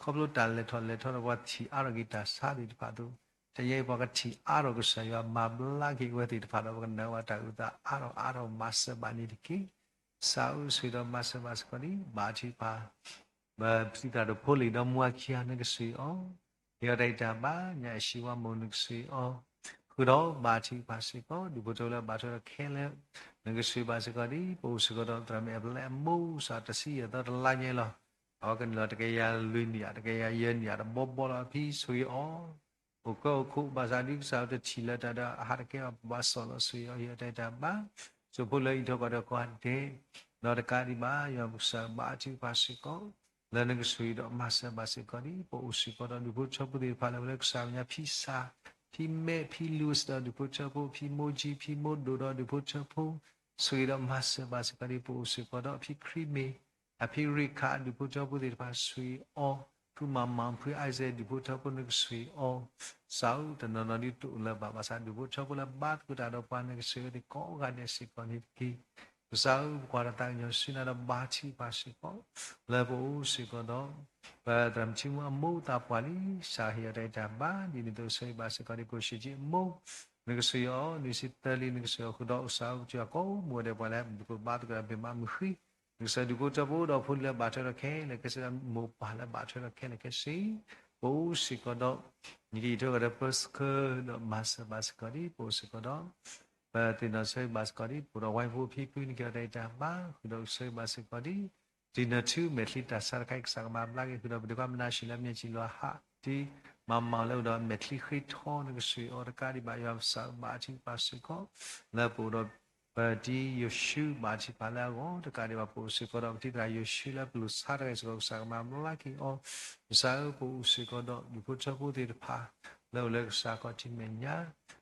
ဖျိတၢ်လဲၤထီၣ်လဲၤထီဒီးပှၤထံၣ်အါထီၣ်က့ၤတၢ်ဆါသ့ၣ်တဖၣ်အသိး, တနံၤအံၤပှၤကထံၣ်အါထီၣ်ကစၢ်ယွၤမၤဘျါက့ၤအဝဲသ့ၣ်တဖၣ်ဒီး ပကနၢ်ဝဲတၢ်အုၣ်သးအါထီၣ်အါထီၣ်မၤစၢၤဘၣ်န့ၣ်တက့ၢ်. ကစၢ်ဧၢ ဆိၣ်ဂ့ၤဒီးမၤစၢၤဘၣ်စ့ၢ်ကီးဒ် ဘါထုကဖၣ် ပစံးတၢ်ဒီးဖိလံၤဒီးမူအခံဂၤ နကဆိၣ်ဂ့ၤအီၤ, ဟ့ၣ်အီၤတၢ်ဂံၢ်တၢ်ဘါ ညၣ်အၡံဝါမိၢ် နကဆိၣ်ဂ့ၤအီၤ, ဃုာ်ဒီးဘါထုကဖၣ်စ့ၢ်ကီး ဒူၣ်ဖိထၢဖိလၢဘၣ်ထွဲဒီးခဲလၢာ်, နကဆိၣ်ဂ့ၤဘၣ်စ့ၢ်ကီးဒ် ပအိၣ်စ့ၢ်ကီးဒီးသရၣ်မုၣ်အပျဲၢ်အမိၢ် စးတဆံယဲၢ်သီတလါညါလီၤ. အဝဲကနုာ်လီၤတကယၤလွံၢ်နံၣ်ဧါ တကယၤယဲၢ်နံၣ်ဧါ တဘီဘီလီၤ အဖံဆိၣ်ဂ့ၤအီၤ အိၣ်ကၢအိၣ်ခိး ဘၣ်ဆၣ်ဒ်ကစၢ်တထံၣ်လၢတၢ်ဒီးအဟးတကဲဘၣ် ပဘၣ်စီၣ်လီၤဆိၣ်ဂ့ၤအီၤ ဟ့ၣ်အီၤတၢ်ဂံၢ်တၢ်ဘါ, စိၣ်ဖိလၢအံးထီၣ်ကီၢ်ဒီးကိးဂၤဒဲး, ဒီးတကးဒံးဘၣ် ယွၤပကစၢ်ဘါထုကဖၣ်စ့ၢ်ကီး, လၢနကဆိၣ်ဂ့ၤဒီးမၤစၢၤဘၣ်စ့ၢ်ကီးဒ် ပအိၣ်စ့ၢ်ကီးဒီးဒူၣ်ဖိထၢဖိသ့ၣ်တဖၣ်လၢ လၢကစၢ်မဲာ်ညါ ဖံစၢ်, ဖံမဲး ဖံလူး ဒီးဒူၣ်ဖိထၢဖိ ဖံမိၢ်ကၠံ ဖံမိၢ်ဒိၣ်ဒီးဒူၣ်ဖိထၢဖိ, ဆိၣ်ဂ့ၤဒီးမၤစၢၤဘၣ်စ့ၢ်ကီးဒ် ပအိၣ်စ့ၢ်ကီးဒီးအဖံခရံမ့ၢ် အဖံရ့ခး ဒူၣ်ဖိထၢဖိသ့ၣ်တဖၣ် ဆိၣ်ဂ့ၤအီၤ, ဖုမၤမၤ ဖုအံၤစဲး ဒူၣ်ဖိထၢဖိနကစၢ်အံၤအီၤ, ကစၢ်ဧၢ တနီၤနီၤဒ်တအိၣ်လၢၤဘၣ် ဘၣ်ဆၣ်ဒူၣ်ဖိထၢဖိလၢဘါသကိးတၢ်ဒီးပှၤ နကစၢ်အံၤသ့ၣ်ကိးဂၤဒဲးစ့ၢ်ကီးန့ၣ်တက့ၢ်. ကစၢ်ဧၢ ပကွၢ်တၢ်သးကညီၤဆူနၤဒီးဘါထုကဖၣ်စ့ၢ်ကီး လၢပအိၣ်စ့ၢ်ကီးဒီး ပသရၣ်မုၣ်ထံမူအမိၢ်သးပှၢ်လံ ကစၢ်ဟ့ၣ်အီၤတၢ်ဂံၢ်တၢ်ဘါ ဒ်န့ၣ်အသိး ဆၢဂ့ၤဘၣ်စ့ၢ်ကီးဒ် ကိၣ်ရှ့ၣ်ကၠံအမိၢ် နကစၢ်အံၤအီၤ နွံဆံသၢလံ နကစၢ်အံၤအဃိဒီး ကစၢ်ဧၢ ပထံၣ်ဘၣ်ကိးမုၢ်ဂၤဒဲး ပှၤလၢပကဘါသကိးတၢ် ဘၣ်မၤမုာ်ဃံ နကစၢ်ဒူၣ်ဖိထၢဖိဒီးဖိလံၤလၢဘၣ်ထွဲဒီးခဲလၢာ်ခဲဆ့ မိၢ်ပၢ်လၢဘၣ်ထွဲဒီးခဲလၢာ်ခဲဆ့ ပအိၣ်စ့ၢ်ကီးဒီး နကဟ့ၣ်ထီၣ်ကဒီးပၢဆှၢဒီးမၤစၢၤဘၣ်စ့ၢ်ကီးဒ် ပအိၣ်စ့ၢ်ကီးဒီး ပသ့ၣ်နီၣ်ဆၢဂ့ၤဘၣ်စ့ၢ်ကီးဒ် ပအိၣ်ဒီးဝဲဖိဖံဖု နကဟ့ၣ်အီၤတၢ်ဂံၢ်တၢ်ဘါ ဃုာ်ဒီးဆၢဂ့ၤဘၣ်စ့ၢ်ကီးဒ် တံၤနၢၤထူ မဲာ်ချံတၢ်ဆါတခါအံၤ ကစၢ်ကမၤဘျါက့ၤ ဃုာ်ဒီးပဒုးကွၢ်မနၤရှ့လၢမ့ၢ်စံၣ်လီၤဟး ဒ်မၤမၤလၢအိၣ်ဒီးမဲာ်ချံဃ့ထီ နကစၢ်အံၤအီၤတကးဒံးဘၣ် ယွၤကစၢ်ဘါထုကဖၣ်စ့ၢ်ကီး လၢပအိၣ်ဒီး ပတံၤယိၤၡူ ဘါထုကဖၣ်လၢအဂီၢ် တကးဒံးဘၣ် ပအိၣ်စ့ၢ်ကီးဒီးပတံၤသရၣ်ယိၤၡူလၢပလိၣ်ဆါတဂၤစ့ၢ်ကီး ကစၢ်ကမၤဘျါက့ၤအီၤ ကစၢ်ဧၢ ပအိၣ်စ့ၢ်ကီးဒီးဒူၣ်ဖိထၢဖိသ့ၣ်တဖၣ် လၢအိၣ်လၢကစၢ်ခီၣ်ထံးမဲာ်ညါ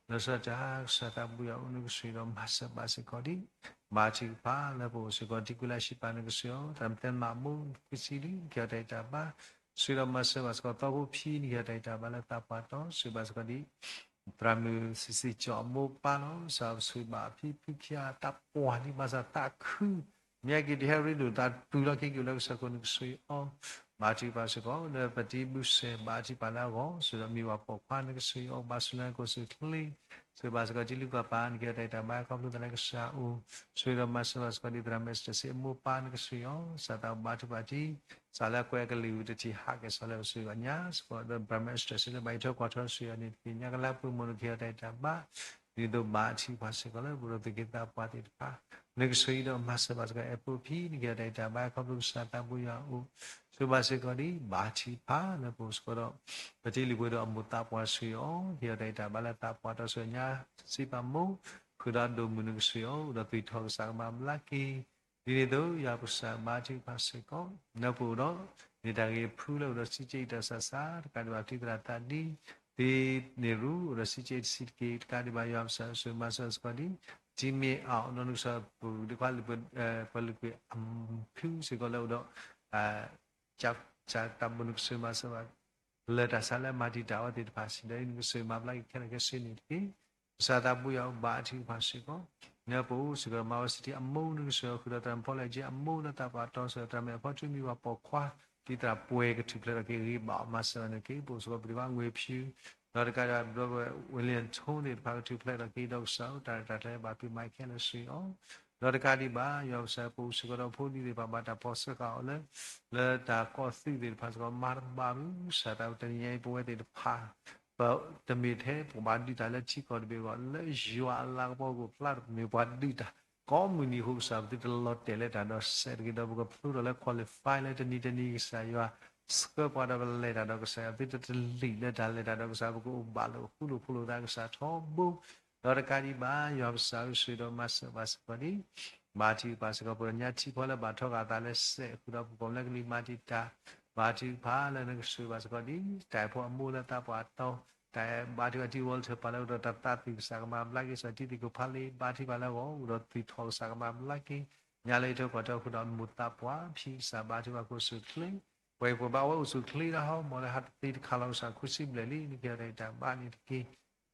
လီၤဆီဒၣ်တၢ် ကစၢ်သးဘိယွၤအိၣ် နကစၢ်အံၤဒီးမၤစၢၤဘၣ်စ့ၢ်ကီးဒ် ဘါထုကဖၣ်လၢပအိၣ်စ့ၢ်ကီး ထံကူလၢအရှံးပၤ နကစၢ်အံၤအီၤ သရၣ်မုၣ်တဲမးမိၢ် ခွံဆံလွံၢ် နကဟ့ၣ်အီၤတၢ်ဂံၢ်တၢ်ဘါ စ့ၢ်ကီးဒီးမၤစၢၤဘၣ်စ့ၢ်ကီး သီဖိဖံ နကဟ့ၣ်အီၤတၢ်ဂံၢ်တၢ်ဘါလၢသးပှၢ်တီ စ့ၢ်ကီးဘၣ်စ့ၢ်ကီးဒ် သရၣ်မုၣ်စံးစံးကၠီအမိၢ်ပၢ်လီၤ ကစၢ်ဧၢ ပဆှၢဘၣ်အဖံဖုခံဂၤ သးပှၢ်လံ ဘၣ်ဆၣ်သးခု မ့ၢ်က့ၤတဟဲရ့ဒိၣ်သးပူၤလီၤ ခဲက့ၤအိၣ်လၢကစၢၢ်ခိၣ် နကစၢ်အံၤအီၤ ဘါထုကဖၣ်စ့ၢ်ကီး လၢပတံၤဘုစဲး ဘါထုကဖၣ်လၢအဂီၢ် စ့ၢ်ကီးဒီးမံၤပှၢ်ပိာ်ခွါ နကစၢ်အံၤအီၤ ဘါစူၤလၢကိၣ်စူၤချ့ စ့ၢ်ကီးဘၣ်စ့ၢ်ကီး တံၤလုၢ်ကီၢ်ပၤ နကဟ့ၣ်အီၤတၢ်ဂံၢ်တၢ်ဘါ ခီဖျိသးလၢကစၢ်အအိၣ် စ့ၢ်ကီးဒီးမၤစၢၤဘၣ်စ့ၢ်ကီးဒ် သရၣ်မုၣ်အ့စတၢၢ်စ့အမိၢ်ပၢ် နကစၢ်အံၤအီၤ ကစၢ်သးဘါထုကဖၣ်တံၤ ကစၢ်လၢကွဲးအကလုၢ်တထံၣ် ဟးက့ၤစီၤလၢပစူၤအညါ စ့ၢ်ကီးဒီး သရၣ်မုၣ်အ့စတၢၢ်စ့လၢဘၣ်အံးထွဲကွၢ်ထွဲစ့ၢ်ကီးန့ၣ်တက့ၢ် ညါကလါပှ့ၤမိၢ် နကဟ့ၣ်အီၤတၢ်ဂံၢ်တၢ်ဘါ ဒ်သိးဘါထုကဖၣ်စ့ၢ်ကီးလၢပအိၣ်ဒီးသူၣ်က့သးပှၢ်သ့ၣ်တဖၣ် နကစၢ်အံၤဒီးမၤစၢၤဘၣ်စ့ၢ်ကီး အဲၣ်ဖိဖံ နကဟ့ၣ်အီၤတၢ်ဂံၢ်တၢ်ဘါ ခီဖျိကစၢ်သးဘိယွၤအအိၣ် စ့ၢ်ကီးဘၣ်စ့ၢ်ကီးဒ် ဘါထုကဖၣ်လၢပအိၣ်စ့ၢ်ကီးဒီး ပတံၤလုၢ်ပှ့ၤဒီးအမိၢ်သးပှၢ်စ့ၢ်ကီးအီၤ ဟ့ၣ်အီၤတၢ်ဂံၢ်တၢ်ဘါလၢသးပှၢ်တီစ့ၢ်ကီးညါ စံးပာ်မိၢ် ဃုာ်ဒီးဒိၣ်မုၢ် နကစၢ်အံၤအီၤ အိၣ်ဒီးသူၣ်ထီၣ်ကစၢ်ကမၤဘျါက့ၤ ဒ်န့ၣ်အသိး ယွၤပကစၢ်ဘါထုကဖၣ်စ့ၢ်ကီး လၢပအိၣ်ဒီး န့ၢ်တၢ်ဂ့ၤဖုလၢအိၣ်ဒီး စံးက့အံၤတၢ်ဆးဆး တကးဒံးဘၣ် ပတံၤသရၣ်သးဒံ သ့န့ၢ်ရူ အိၣ်ဒီးစံးက့အံၤတဆံးတက့ၢ် တကးဒံးဘၣ် ယွၤပကစၢ် စ့ၢ်ကီးမၤစၢၤစ့ၢ်ကီးဒ် တံၤမ့ၢ်အီၤ နီၢ်နုၢ်ကစၢ် ပဒုးခွါလၢ ပှၤလုၢ်ကွံာ်အဖုစ့ၢ်ကီးလၢအိၣ်ဒီး ကစၢ်တၢ်ဘိၣ် နကစၢ်မၤစၢၤဘၣ် လၢတၢ်ဆါလၢမၤတံာ်တာ်အီၤသ့ၣ်တဖၣ်စံးဒီး နကစၢ်မၤဘျါက့ၤခဲလၢာ်ခဲဆ့န့ၣ်တက့ၢ်. ကစၢ်သးဘိယွၤအိၣ် ဘါထုကဖၣ်စ့ၢ်ကီး လၢပအိၣ်စ့ၢ်ကီး မၤဝဲစတံအမိၢ် နကစၢ်အဃုာ်ဒီးသရၣ်မုၣ်ဖီလၢၢ်ကၠ့အမိၢ်လၢသးပှၢ်တီစ့ၢ်ကီး သရၣ်မုၣ်အဖီထူမံၤပှၤပိာ်ခွါ တံၤသရၣ်ပှဲၤကထူၣ်ဖျဲးထီၣ်က့ၤဂ့ၤဘၣ်အီၤ မၤစၢၤဘၣ်န့ၣ်တက့ၢ်. ပအိၣ်စ့ၢ်ကီး ပဒုးခွါငွေဖြူ ဒီးတကးဒံးဘၣ် ပဒုးခွါဝ့လံၣ်ထိသ့ၣ်တဖၣ်ကထူၣ်ဖျဲးထီၣ်က့ၤဒီးကစၢ်ဧၢ တၢ်ရဲၣ်တၢ်ကျဲၤဘၣ်ဖုးမၤခဲလၢာ်စ့ၢ်ကီး ဒီးတကးဒံးဘၣ် ယွၤကစၢ် ပအိၣ်စ့ၢ်ကီးဒီးဖိဒံသ့ၣ်တဖၣ်ဘၣ်တၢ်ဖီၣ်ဆှၢဃာ်အီၤလၢ လၢတၢ်ကီၢ်သူးသ့ၣ်တဖၣ်စ့ၢ်ကီး မၤတဘၣ်ဘၣ် ကစၢ်သးဘိ တနံၤညါအံၤ ပဝဲသ့ၣ်တဖၣ် ပတမ့ၢ်ထဲပှၤဘၣ်ဒုးတၢ်လၢထံကီၢ်တဘ့ၣ်အဂီၢ် လၢယွၤအလၤကပီၤကအိၣ်ဖျါ ပမ့ၢ်ပှၤဒုးတၢ် ကိးမုၢ်နံၤအဃိ ကစၢ် ပသုတလီၤတဲာ်လၢတၢ်ဒီးစဲးတဂ့ၤဒီး ပကဖျိထီၣ်လၢ qualify လၢတနံၤတနံၤ ကစၢ်ယွၤ ဆှၢပှၤဒီးပလဲၤတၢ်ဒီးကစၢ်ယွၤ သုတတလံာ်လၢတၢ်လဲၤတၢ်ဒီးကစၢ် ပကအိၣ်ဘၣ်လိာ်ဃူလိာ်ဖိးလိာ်သး ကစၢ်ထီဘိ ဒီးတကးဒံးဘၣ် ယွၤကစၢ်ဧၢ စ့ၢ်ကီးဒီးမၤစၢၤဘၣ်စ့ၢ်ကီးဒ် ဘါထုကဖၣ်စ့ၢ်ကီး ပှၤကညီထံဖီလၢဘၣ်ထီၣ်ဃာ်အသးလၢစဲး ဃုာ်ဒီးပကိးလၢကလံၤမၤတံာ်တာ် ဘါထုကဖၣ်လၢနကစၢ်ဘၣ်စ့ၢ်ကီးဒ် တၢ်အဲၣ်ဖိအမိၢ်လၢသးပှၢ်တီ တၢ်အဲၣ်ဘါထုကဖၣ်တံၤ Walter ပာ်လၢအိၣ်ဒီးတၢ်သးသွံၣ် ကစၢ်ကမၤဘျါက့ၤ စီၤတံၤသကိးဖးလံ ဘါထုကဖၣ်လၢအဂီၢ် အိၣ်ဒီးသူၣ်ထီၣ် ကစၢ်ကမၤဘျါက့ၤ ညါလၢအံးထွဲကွၢ်ထွဲဃုာ်ဒီးမိၢ်သးပှၢ်ဖံ ကစၢ်ဘါထုကဖၣ်ကအိၣ်ဆူၣ်ချ့ ပှၤအံၤပှၤဘၣ်ဝဲအိၣ်ဆူၣ်ချ့လၢဟီ မ်လၢဟးတသ့တခါလီၤ ကစၢ် ခွံဆံဘျဲၣ်လံ နကဟ့ၣ်အီၤတၢ်ဂံၢ်တၢ်ဘါန့ၣ်တက့ၢ်.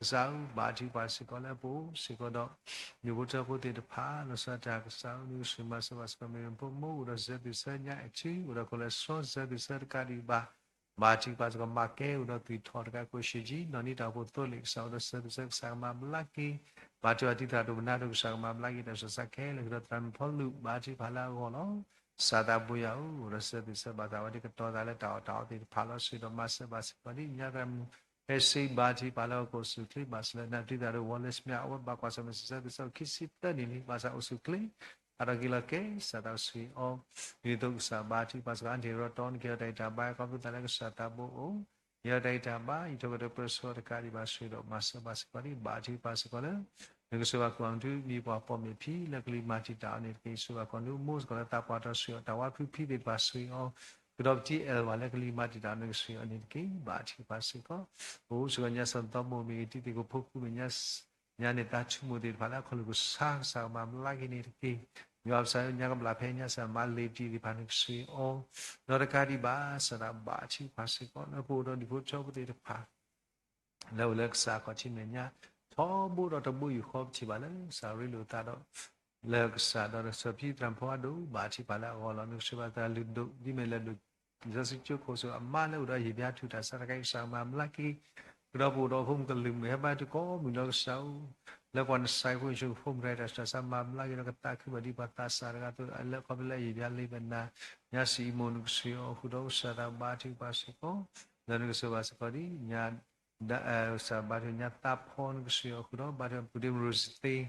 ကစၢ်ဧၢ ဘါထုကဖၣ်စ့ၢ်ကီးလၢပအိၣ်စ့ၢ်ကီးဒီး ဒူၣ်ဖိထၢဖိသ့ၣ်တဖၣ် လီၤဆီဒၣ်တၢ် ကစၢ်ဧၢ နကစၢ်မၤစၢၤဘၣ်စ့ၢ်ကီး မ့ၢ်ဖိမုၣ်အိၣ်ဒီးစၢၤသွံၣ်စၢၤညါ အဲၣ်ထံ အိၣ်ဒီးခိၣ်လၢစီ စၢၤသွံၣ်စၢၤတကးဒံးဘၣ် ဘါထုကဖၣ်စ့ၢ်ကီး မၤကဲအိၣ်ဒီးသူၣ်ထီၣ်တကး ကိၣ်ရှ့ၣ်ကၠံ နီၢ်နံတၢ်အိၣ်ဖှိၣ်သိလ့ၣ် ကစၢ်အိၣ်ဒီးစၢၤသွံၣ်စၢၤ ကစၢ်ကမၤဘျါက့ၤ ဘါထုကဖၣ်တံၤသရၣ်ဒိၣ်ပနၢ်ဒိၣ် ကစၢ်ကမၤဘျါက့ၤ တၢ်ဆူးတၢ်ဆါခဲလၢာ် ဃုာ်ဒီးသရၣ်မုၣ်ဖီလူး ဘါထုကဖၣ်လၢအဂီၢ်လီၤ. ကစၢ်သးဘိယွၤဧၢ အိၣ်ဒီးစၢၤသွံၣ်စၢၤဘၣ်သးဝဲဒ်ကတီၤသးလၢတၢ်အီၣ်တၢ်အီသ့ၣ်တဖၣ်လီၤ စ့ၢ်ကီးဒီးမၤစၢၤဘၣ်စ့ၢ်ကီးဒ် ညါသရၣ်မုၣ် ဟဲစံးဘါထုကဖၣ်လၢအဂီၢ် ကိၣ်ဆူၣ်ချ့ ဘၣ်ဆၣ်လၢနၢ်ပတံၤသရၣ်ဒိၣ် Wallace မ့ၢ်အဝဲဘၣ်ကွၢ်ဆၢၣ်မဲာ်စၢၤသွံၣ်စၢၤ ခံဆံသၢနံၣ်လံ ဘၣ်ဆၣ်အိၣ်ဆူၣ်ချ့ အါထီၣ်က့ၤလီၤကဲ ကစၢ်သးစီဆှံအီၤ ဒ်န့ၣ်အသိး ကစၢ်ဘါထုကဖၣ်စ့ၢ်ကီး အါတ့ၢ်ရီတီ နကဟ့ၣ်အီၤတၢ်ဂံၢ်တၢ်ဘါ ခီဖျိသးလၢကစၢ်သးဘိအိၣ် ဟ့ၣ်အီၤတၢ်ဂံၢ်တၢ်ဘါ အံးထွဲကွၢ်ထွဲပၢဆှၢတကးဒံးဘၣ် စ့ၢ်ကီးဒီးမၤစၢၤဘၣ်စ့ၢ်ကီးဒ် ဘါထုကဖၣ်စ့ၢ်ကီးလၢ နကစၢ်ဘၣ်ကွၢ်မုၢ်ထူ မံၤပှၢ်ပိာ်မုၣ်ဖံ လၢကလံၤမၤတံာ်တာ်အီၤန့ၣ်တက့ၢ်. စ့ၢ်ကီးဘၣ်ကွၢ်မုၢ်မိၢ်စ့ၢ်ကီးလၢသးပှၢ်တီ စ့ၢ်ကီးအီၤ တၢ်ဝါဖုဖံသ့ၣ်တဖၣ် စ့ၢ်ကီးအီၤ ဃုာ်ဒီးပတံၤအဲၣ်ဝဲလၢကလံၤမၤတံာ်တာ်အီၤန့ၣ် စ့ၢ်ကီးအီၤန့ၣ်တက့ၢ်. ဘါထုကဖၣ်စ့ၢ်ကီး ပအိၣ်စ့ၢ်ကီးညါ စီၤသီမိၣ်မ့ၢ်ဂ့ၤ တံၤသကိးဖိဖုမ့ၢ်ဂ့ၤ ညါန့ၣ် သးဆိကမိၣ်သ့ၣ်တဖၣ်လၢအခီၣ်လိာ်ကစၢ် ကစၢ်ကမၤဘျါက့ၤန့ၣ်တက့ၢ်. ယွၤပကစၢ်ညါကဘျးဖဲညါ စၢ်မၤလ့ၤတံၢ်သ့ၣ်တဖၣ်န့ၣ်ကဆှီအီၤ, ဒီးတကးဒံးဘၣ် စၢ်သးဘါထုကဖၣ်စ့ၢ်ကီး လၢပအိၣ်ဒီးဒူၣ်ဖိထၢဖိသ့ၣ်တဖၣ် လၢအိၣ်လၢကစၢ်အခီၣ်ထံးမဲာ်ညါ ထီဘိဒီးတဘိယူၢ်ဃီပထံၣ်ဘၣ်လၢ ကစၢ်ရ့လိာ်သးဒီး လၢကစၢ်ဒီးစီၤဖံသရၣ်ဖီအဒိၣ် ဘါထုကဖၣ်လၢအဂီၢ်လီၤ. နကဆှၢဘၣ်သရၣ်လုၢ်ဒိၣ် ဒ်မ့ၢ်လၢဒိၣ် လံာ်စီဆှံကၠိခိၣ်စိအမါလၢအိၣ်ဒီးယံာ်ဘျါထူၣ်တၢ်ဆါတခါအံၤ ကစၢ်မၤဘျါက့ၤ ဃုာ်ဒီးပအိၣ်ဒီးဖိမုၣ်ကလုာ်မုၢ်ဟဲဘါထုကိးမုၢ်ဒီးကစၢ်ဧၢ, လၢပှၤနစဲးဖိအံၤ ဆိကမိၣ်တၢ်ဆူးတၢ်ဆါမၤဘျါက့ၤ ဒီးကသးခုဘၣ်ဒ်ပှၤသးစၢ်တဂၤအသိး လၢခီဖျိလၢယံာ်ဘျါလံာ်ပနၢ် ညါစံးအံၤမိၢ်နကဆှီအီၤဃုာ်ဒီးကစၢ်သးဘါထုကဖၣ်စ့ၢ်ကီး လၢနကဆှၢဘၣ်စ့ၢ်ကီးဒ် ညါ ကစၢ်ဘါထုကဖၣ်ညါသးဖီနကဆှီအီၤဃုာ်ဒီး ဘါထုကဖၣ်ပုၢ်ဒ့မုၣ်ရိစသ့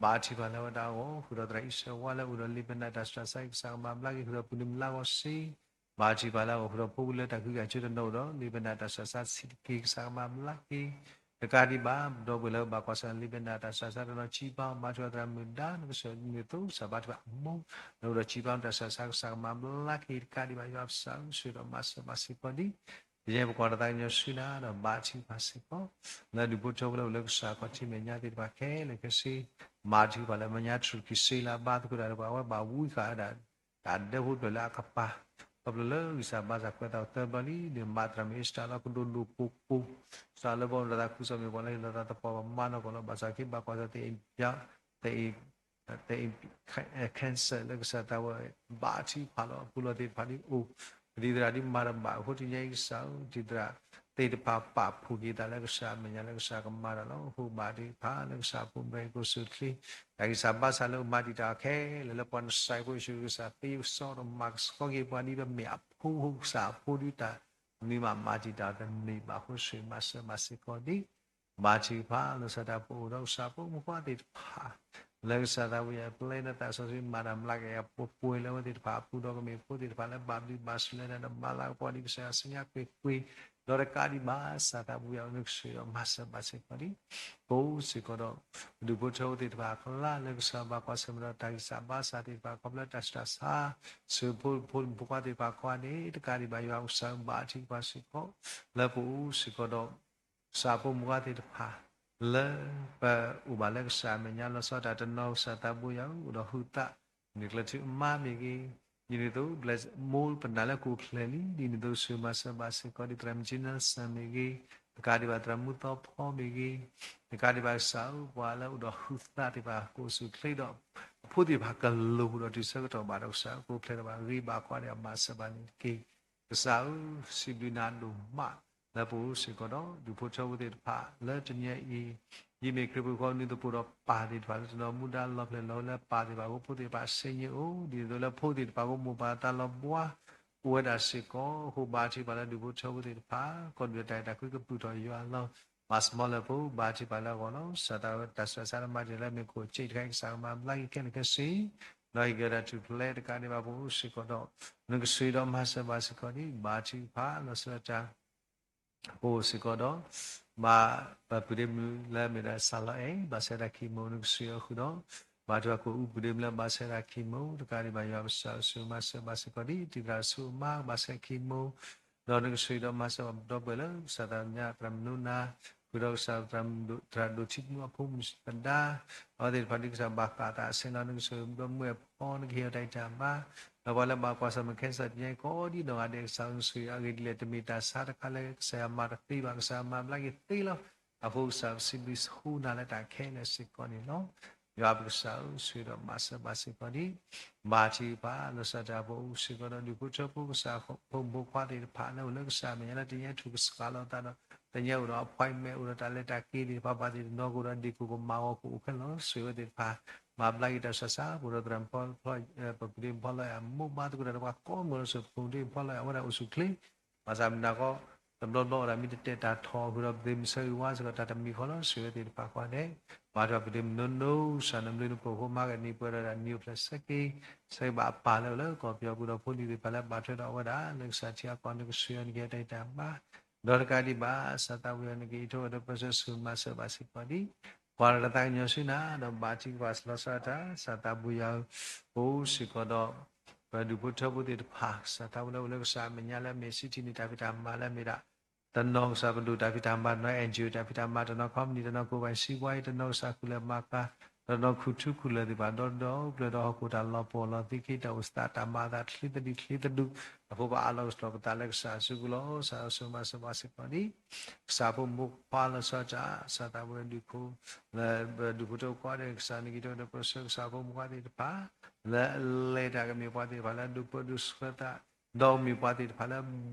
ဘါထုကဖၣ်လၢဝဲဒၣ်အဂီၢ် ဃုာ်ဒီးသရၣ်အံၣ်စၢၤဝါလၢအိၣ်ဒီးလံာ်ပနၢ်တၢ်ဆူးတၢ်ဆါအံၤ ကစၢ်ကမၤဘျါက့ၤ ဃုာ်ဒီးပုၢ်ဒ့မုၣ်လါဂီၤစ့ ဘါထုကဖၣ်လၢအဂီၢ် ဃုာ်ဒီးဖိလၢတၢ်ကူၣ်တၢ်ဆၢတနီၤအိၣ်ဒီး လံာ်ပနၢ်တၢ်ဆူးတၢ်ဆါဆံးတက့ၢ် ကစၢ်ကမၤဘျါက့ၤ တကးဒံးဘၣ် ဒီပုၢ်ဝဲၢ်လၢဘၣ်ကွၢ်ဆၢၣ်လံာ်ပနၢ်တၢ်ဆူးတၢ်ဆါတနီၤ ကံဘါ ဘါထုကဖၣ်သရၣ်မုၣ်ဒါ နကဆှၢန့ၣ်သိး ကစၢ်ဘါထုကဖၣ်အမိၢ် လၢအိၣ်ဒီးကံဘါတၢ်ဆူးတၢ်ဆါ ကစၢ်ကမၤဘျါက့ၤ တကးဒံးဘၣ် ယွၤပကစၢ်ဆှၢဒီးမၤစၢၤဘၣ်စ့ၢ်ကီးဒ် ယဲပကွၢ်တၢ်သးကညီၤဆူနၤဒီးဘါထုကဖၣ်စ့ၢ်ကီး လၢဒူၣ်ဖိထၢဖိလၢအိၣ်လၢကစၢ်အခီၣ်ထံးမဲာ်ညါသ့ၣ်တဖၣ်ခဲလၢာ်ခဲဆ့ ဘါထုကဖၣ်လၢမဲာ်ညါတြူၢ်ခံဆ့လၢအဘါသကိးတၢ်ဒီးပှၤ အဝဲဘၣ်ဝံဃာ်ဝဲဒၣ် တၢ်ဒၢဖိတဖျၢၣ်လၢအကပၤ ခီဖျိလၢဂံၢ်စၢ်ဘါစၢ်ကွဲးသးအိၣ်သၢဘျီလံ ဒ်မးသရၣ်မုၣ်အ့စတၢ်လီၤ ကဒိၣ်ဒိၣ်ပိာ်ပိာ် စးလၢဘီမုၢ်ဒီးသးခုကစီၣ်မ့ၢ်ပှၤလၢဟ့ၣ်လီၤသးသပှၢ်ပှၤမၤနီၢ်ကီၢ်လီၤ ဘၣ်ဆၣ်က့ၤဘၣ်ကွၢ်ဆၢၣ်သ့ၣ်အံၤ သ cancer လၢကစၢ်သးဝဲ ဘါထုကဖၣ်လီၤ အပူၤလီၢ်သ့ၣ်တဖၣ်ဒ်အိၣ် ပတံၤသရၣ်ဒ်မၤတဘၣ်အဃိ တနံၤအံၤကစၢ်ဧၢ တံၤသရၣ်သ့ၣ်တဖၣ်ပာ်ဖှိၣ်က့ၤသးလၢကစၢ်အမဲာ်ညါ လၢကစၢ်ကမၤတၢ်လီၤ. အဃိဘါထုကဖၣ်လၢကစၢ်အဖိမုၣ်ကအိၣ်ဆူၣ်အိၣ်ချ့ တၢ်ဂံၢ်စၢ်ဘါစၢ်လၢအမၤတံာ်တာ်အီၤခဲလၢာ် လၢပှၤနစဲးဖိအံၤ ကစၢ်သ့ကစီဒီးမၤကဆှီက့ၤပှၤဒ်ပမ့ၢ်အဖိ ကစၢ်အဖိဒ်တၢ် မ့ၢ်မၤမၤတံာ်တာ်အီၤတန့ၢ်ဘၣ်အဃိ ဆှၢမၤစၢၤဘၣ်စ့ၢ်ကီးဒ် ဘါထုကဖၣ် လီၤဆီဒၣ်တၢ်ပအိၣ်ဒီးကစၢ်ဖိမုၣ်ဖိသ့ၣ်တဖၣ် လၢကစၢ်သးဝံၣ်အပျဲၢ် လၢသးစီဆှံမၤတၢ်မျးကယၤပှဲၤပှဲၤလၢအဝဲသ့ၣ်တဖၣ်အပူၤဒီး ကမ့ၢ်ဖိသ့ၣ်တဖၣ်လၢဘၣ်ဘျုးဘၣ်ဆိၣ်လၢတၢ်ဒီးမၤလၤကပီၤဒ်ကစၢ်ယွၤစံးညါကွ့ၢ်ကွ့ၢ် ဒီးတကးဒံးဘၣ် စၢ်သးပူၤယၤအနကဆှၢဒီးမၤစၢၤဘၣ်စ့ၢ်ကီးဒ် ပအိၣ်စ့ၢ်ကီးဒီး ဒူၣ်ဖိထၢဖိသ့ၣ်တဖၣ်အကျါ လၢကစၢ်ဘၣ်ကွၢ်ဆၢၣ်မဲာ်ဒီးတၢ်ဂံၢ်စၢ်ဘါစၢ်သ့ၣ်တဖၣ် ခီဖျိတၢ်ဆူးတၢ်ဆါ ဆှၢဖိဖိမုၣ်ဖိခွါသ့ၣ်တဖၣ်ကိးဂၤဒဲး တကးဒံးဘၣ် ယွၤကစၢ်ဘါထုကဖၣ်စ့ၢ်ကီး လၢပအိၣ်စ့ၢ်ကီးဒီး ကစၢ်ဖိမုၣ်ဖိခွါသ့ၣ်တဖၣ် လၢပအိၣ်ဘၣ်လၢကစၢ်အမဲာ်ညါ လီၤဆီဒၣ်တၢ်တနီၤ ကစၢ်သးပူၤယၤ အိၣ်ဒီးဟုးသး န့ၣ်ကျဲၤထူအမါမ့ၢ်ဂ့ၤ, ဒ်န့ၣ်အသိး ဘျဲၣ်မိၢ်ပနၢ်လၢကိးဖျဲၣ်လံ ဒ်န့ၣ်အသိး ဆှၢမၤစၢၤဘၣ်စ့ၢ်ကီး ဒ်သရၣ်မုၣ်ကၠံနၢ်စၢၣ်မ့ၢ်ဂ့ၤ, တကးဒံးဘၣ်သရၣ်မုၣ်သီဖီမ့ၢ်ဂ့ၤ, တကးဒံးဘၣ်ကစၢ်ဧၢ ပှၤလၢအိၣ်ဒီးဟုးသးသ့ၣ်တဖၣ် ကအိၣ်ဆူၣ်အိၣ်ချ့ဒီး အဖိသ့ၣ်တဖၣ်ကလိၤဒီးတုၤဆၢကတီၢ်ဘၣ်ဒီးကစၢ် ကိးဖျဲၣ်ဒီးဘၣ်ဂ့ၤဘၣ်ကွၢ်ဒီးမၤစၢၤဘၣ်န့ၣ်တက့ၢ်. ကစၢ်ဧၢ, စံးဘျုးနၤဒိၣ်မး လၢပအိၣ်စ့ၢ်ကီးဒီး ဒူၣ်ဖိထၢဖိသ့ၣ်တဖၣ် လၢတနံၤအံၤ ဒ်မ့ၢ်ခရံာ်ဖိဃီနုာ်သပှၢ်ဒီးပၢ်သ့ၣ်တဖၣ်လၢတနီၤမူဒါလီၤဖျဲၣ်လီၤလၢပၢ်သ့ၣ်တဖၣ်အဃိ ဖိသ့ၣ်တဖၣ်စ့ၢ်ကီးအိၣ် ဒ်သိးလၢဖိသ့ၣ်တဖၣ်အဃိ မိၢ်ပၢ်တၢ်လီၤဘှါ အိၣ်ဝဲဒၣ်စ့ၢ်ကီးအဃိ ဘါထုကဖၣ်လၢဒူၣ်ဖိထၢဖိသ့ၣ်တဖၣ် ကီၢ်ဒူၣ်တၢ်အဲၣ်တၢ်ကွံကပုာ်ထီၣ်ယွၤလီၤ. ဘၣ်စမီလၢပအိၣ် ဘါထုကဖၣ်လၢအဂီၢ်လီၤ. စၢ်သးဝဲတၢ်ဆူးတၢ်ဆါလၢမၤတ့ၢ်လၢမ့ၢ်ခိၣ်စ့ၣ်တခါအံၤ ကစၢ်ကမၤဘျါက့ၤခဲလၢာ်ခဲဆ့ ဒီးဟ့ၣ်က့ၤတၢ်ထူၣ်ဖျဲးတကးဒံးဘၣ်ပအိၣ်စ့ၢ်ကီးဒီး နကဆှၢဒီးမၤစၢၤဘၣ်စ့ၢ်ကီးဒ် ဘါထုကဖၣ်လီၤဆီဒၣ်တၢ် ပအိၣ်စ့ၢ်ကီးဒီး ဘၣ်ပပုၢ်ဒ့မုၣ်လၢအမ့ၢ်ဒၣ်စၢ်လီၤအဲၣ် ဘၣ်ဆၢဒၣ်ခံမိၢ် နကဆှၢအီၤဃုာ်ဒီး ဘါထုကဖၣ်ကိးအုၣ်ပုၢ်ဒ့မုၣ်လၢဘၣ်ဆၢဒၣ်ခံမိၢ် တကးဒံးဘၣ်ယွၤကစၢ်ဆှၢမၤစၢၤဘၣ်စ့ၢ်ကီးဒ် တံၤသရၣ်ဆူအမါ ဘၣ်ဆၢခံမိၢ် ဒီးနကဆှၢဒီးမၤစၢၤဘၣ်ပဒီပုၢ်ဝဲၢ်လၢ ကစၢ်သးညါသရၣ်မုၣ်နူနၤ ဃုာ်ဒီးကစၢ်သရၣ်ဒိၣ်ထံမုၣ်အဖိမုၣ်သဒါ အဝဲသ့ၣ်တဖၣ်ဒ်ကစၢ်ဘၣ်ဃးသးအဆ့ၣ်နီၤ နကဆှၢဒီးမုၢ်အဖီ နကဟ့ၣ်အီၤတၢ်ဂံၢ်တၢ်ဘါ ဒီးပှၤလၢဘၣ်ကွၢ်ဆၢၣ်မဲာ်ခဲစၢ်တနံၤအံၤကိးဒ်နီၢ်ဂၤဒဲး ကစၢ်ဧၢ နကဆှၢအဂ့ၢ်ဒ်လဲၣ် တမ့ၢ်တၢ်ဆါတခါလၢကစၢ်ယွၤမၤတသ့ဘၣ် ကစၢ်ယွၤမၤဘျါက့ၤသ့လီၤ. အဃိကစၢ်ပစံးဘျုးဆိနၤလၢတၢ်ခဲလၢာ်စ့ၢ်ကီးန့ၣ်လီၤ. ယွၤပကစၢ်ဧၢ ဆှၢဒီးမၤစၢၤဘၣ်စ့ၢ်ကီးဒ် ဘါထုကဖၣ်လီၤဆီဒၣ်တၢ်ပအိၣ်စ့ၢ်ကီးဒီး ဒူၣ်ဖိထၢဖိကစၢ်ဖိမုၣ်ဖိခွါသ့ၣ်တဖၣ်လၢအိၣ်လၢကစၢ်အမဲာ်ညါလၢတနံၤအံၤထုးကဆှးလိာ်သးဒီး တနံၤအံၤအိၣ်ဒီး appointment အိၣ်ဒီးတၢ်လဲၤတၢ်က့ၤသ့ၣ်တဖၣ် ဘၣ်သ့ၣ်တနီၤကအိၣ်ဒီးဒ့ၣ်ခိၣ်ကမၤဂီၤကအိၣ်ခဲလၢာ် ဆှၢဝဲသ့ၣ်တဖၣ် မၤဘျါက့ၤတၢ်ဆူးတၢ်ဆါ ပအိၣ်ဒီးသရၣ်မုၣ်ဖီလီၤ ပပုၢ်ဒ့မုၣ်ဖီလီၤ အမိၢ်ပၢ်သကိးတၢ်ဒီးပှၤကိးမုၢ်လီၤ ဆှၢပပုၢ်ဒ့မုၣ်ဖီလီၤ အဝဲဒၣ်အိၣ်ဆူၣ်ချ့ ဘၣ်ဆၣ်မနုၤဃိ တဘျီဘျီအိၣ်ဒၣ်မ့ၢ်တတဲာ်တၢ်ထီၣ် ဃုာ်ဒီးပသ့မုၢ်ဆၢဂ့ၤဝါစ့ၢ်ကီး တၢ်တမံၤဃီလီၤ ဆှၢဝဲသ့ၣ်တဖၣ်ဃီဒဲး ဘါထုကဖၣ်ပပုၢ်ဒ့မုၣ်နီၢ်နီၢ် ကစၢ်နဘျုးနဖှိၣ်အဃိ မၤကနံၤပှဲၤဒီးတၢ်နံၤအိၣ်ဖျဲၣ်ဆၢက့ၤ ဆၢဂ့ၤဘၣ်အပၢ်လၢအိၣ်လၢကီၢ်ပယီၤပူၤဒီးဖိလံၤသ့ၣ်တဖၣ်လၢဘၣ်ထွဲဒီးအဝဲဒၣ် လၢကစၢ်ထံအကီၢ် နကဆှၢအီၤ နကဟ့ၣ်အီၤတၢ်ဂံၢ်တၢ်ဘါ ဒီးတကးဒံးဘၣ် ကစၢ်သးဝံၣ်အီၤ နကဟ့ၣ်ထီၣ်ဝဲဒီးပၢဆှၢ ဆှၢမၤစၢၤဘၣ်စ့ၢ်ကီးဒ် ကွၢ်ဒီးတၢ်သးကညီၤဆူနၤ ဒီးဘါထုကဖၣ်လီၤဆီဒၣ်တၢ် ကစၢ်သးဘိယွၤဧၢ ပအိၣ်စ့ၢ်ကီးဒီး ပဒူၣ်ဖိထၢဖိသ့ၣ်တဖၣ် ကစၢ်သးဝံၣ်လၢအိၣ်လၢကစၢ်အမဲာ်ညါလၢအမ့ၢ် city န့ၣ် တၢ်ဖံးတၢ်မၤလၢအမ့ၢ်ဒၣ် တနီၤကစၢ်ပဒိၣ်တၢ်ဖံးတၢ်မၤ တနီၤ NGO တၢ်ဖံးတၢ်မၤ တနီၤ company တနီၤ ကိးဘၣ်စံးဘှါအံၤ တနီၤကစၢ်ဃုလၢမၤကၤ ဒီးနီၢ်ခူၣ်ထူခူၣ်လၢာ်သ့ၣ်တဖၣ်ဒီဒီပျၢၤဒီးဟီၣ်ခိၣ်တၢ်လီၤပှီၢ်လီၤသံခံ တၢ်အိၣ်သးတၢ်မၤအသးချ့သဒံးချ့သဒူ အဃိပအးလီၤကတီၤပသးလၢကစၢ်အစုပူၤလီၤ. ကစၢ်ယွၤဆိၣ်ဂ့ၤမၤစၢၤဘၣ်စ့ၢ်ကီးဒံး ကစၢ်ဖိမုၣ်ဖိခွါလီၤဆီဒၣ်တၢ် ကစၢ်သးပှၢ်ဒုးခိၣ် လၢဒုးဖိထၢဖိကိးဂၤဒဲး ကစၢ်န့ၣ်က့ၤဒီးပၢဆှၢကစၢ်ဖိမုၣ်ဖိခွါသ့ၣ်တဖၣ် လၢအလဲၤတၢ်ကမ့ၢ်ပှၤသ့ၣ်တဖၣ်လၢဒိးပၢဒိးဆှၢသး ဒီးကမ့ၢ်ပှၤသ့ၣ်တဖၣ်လၢ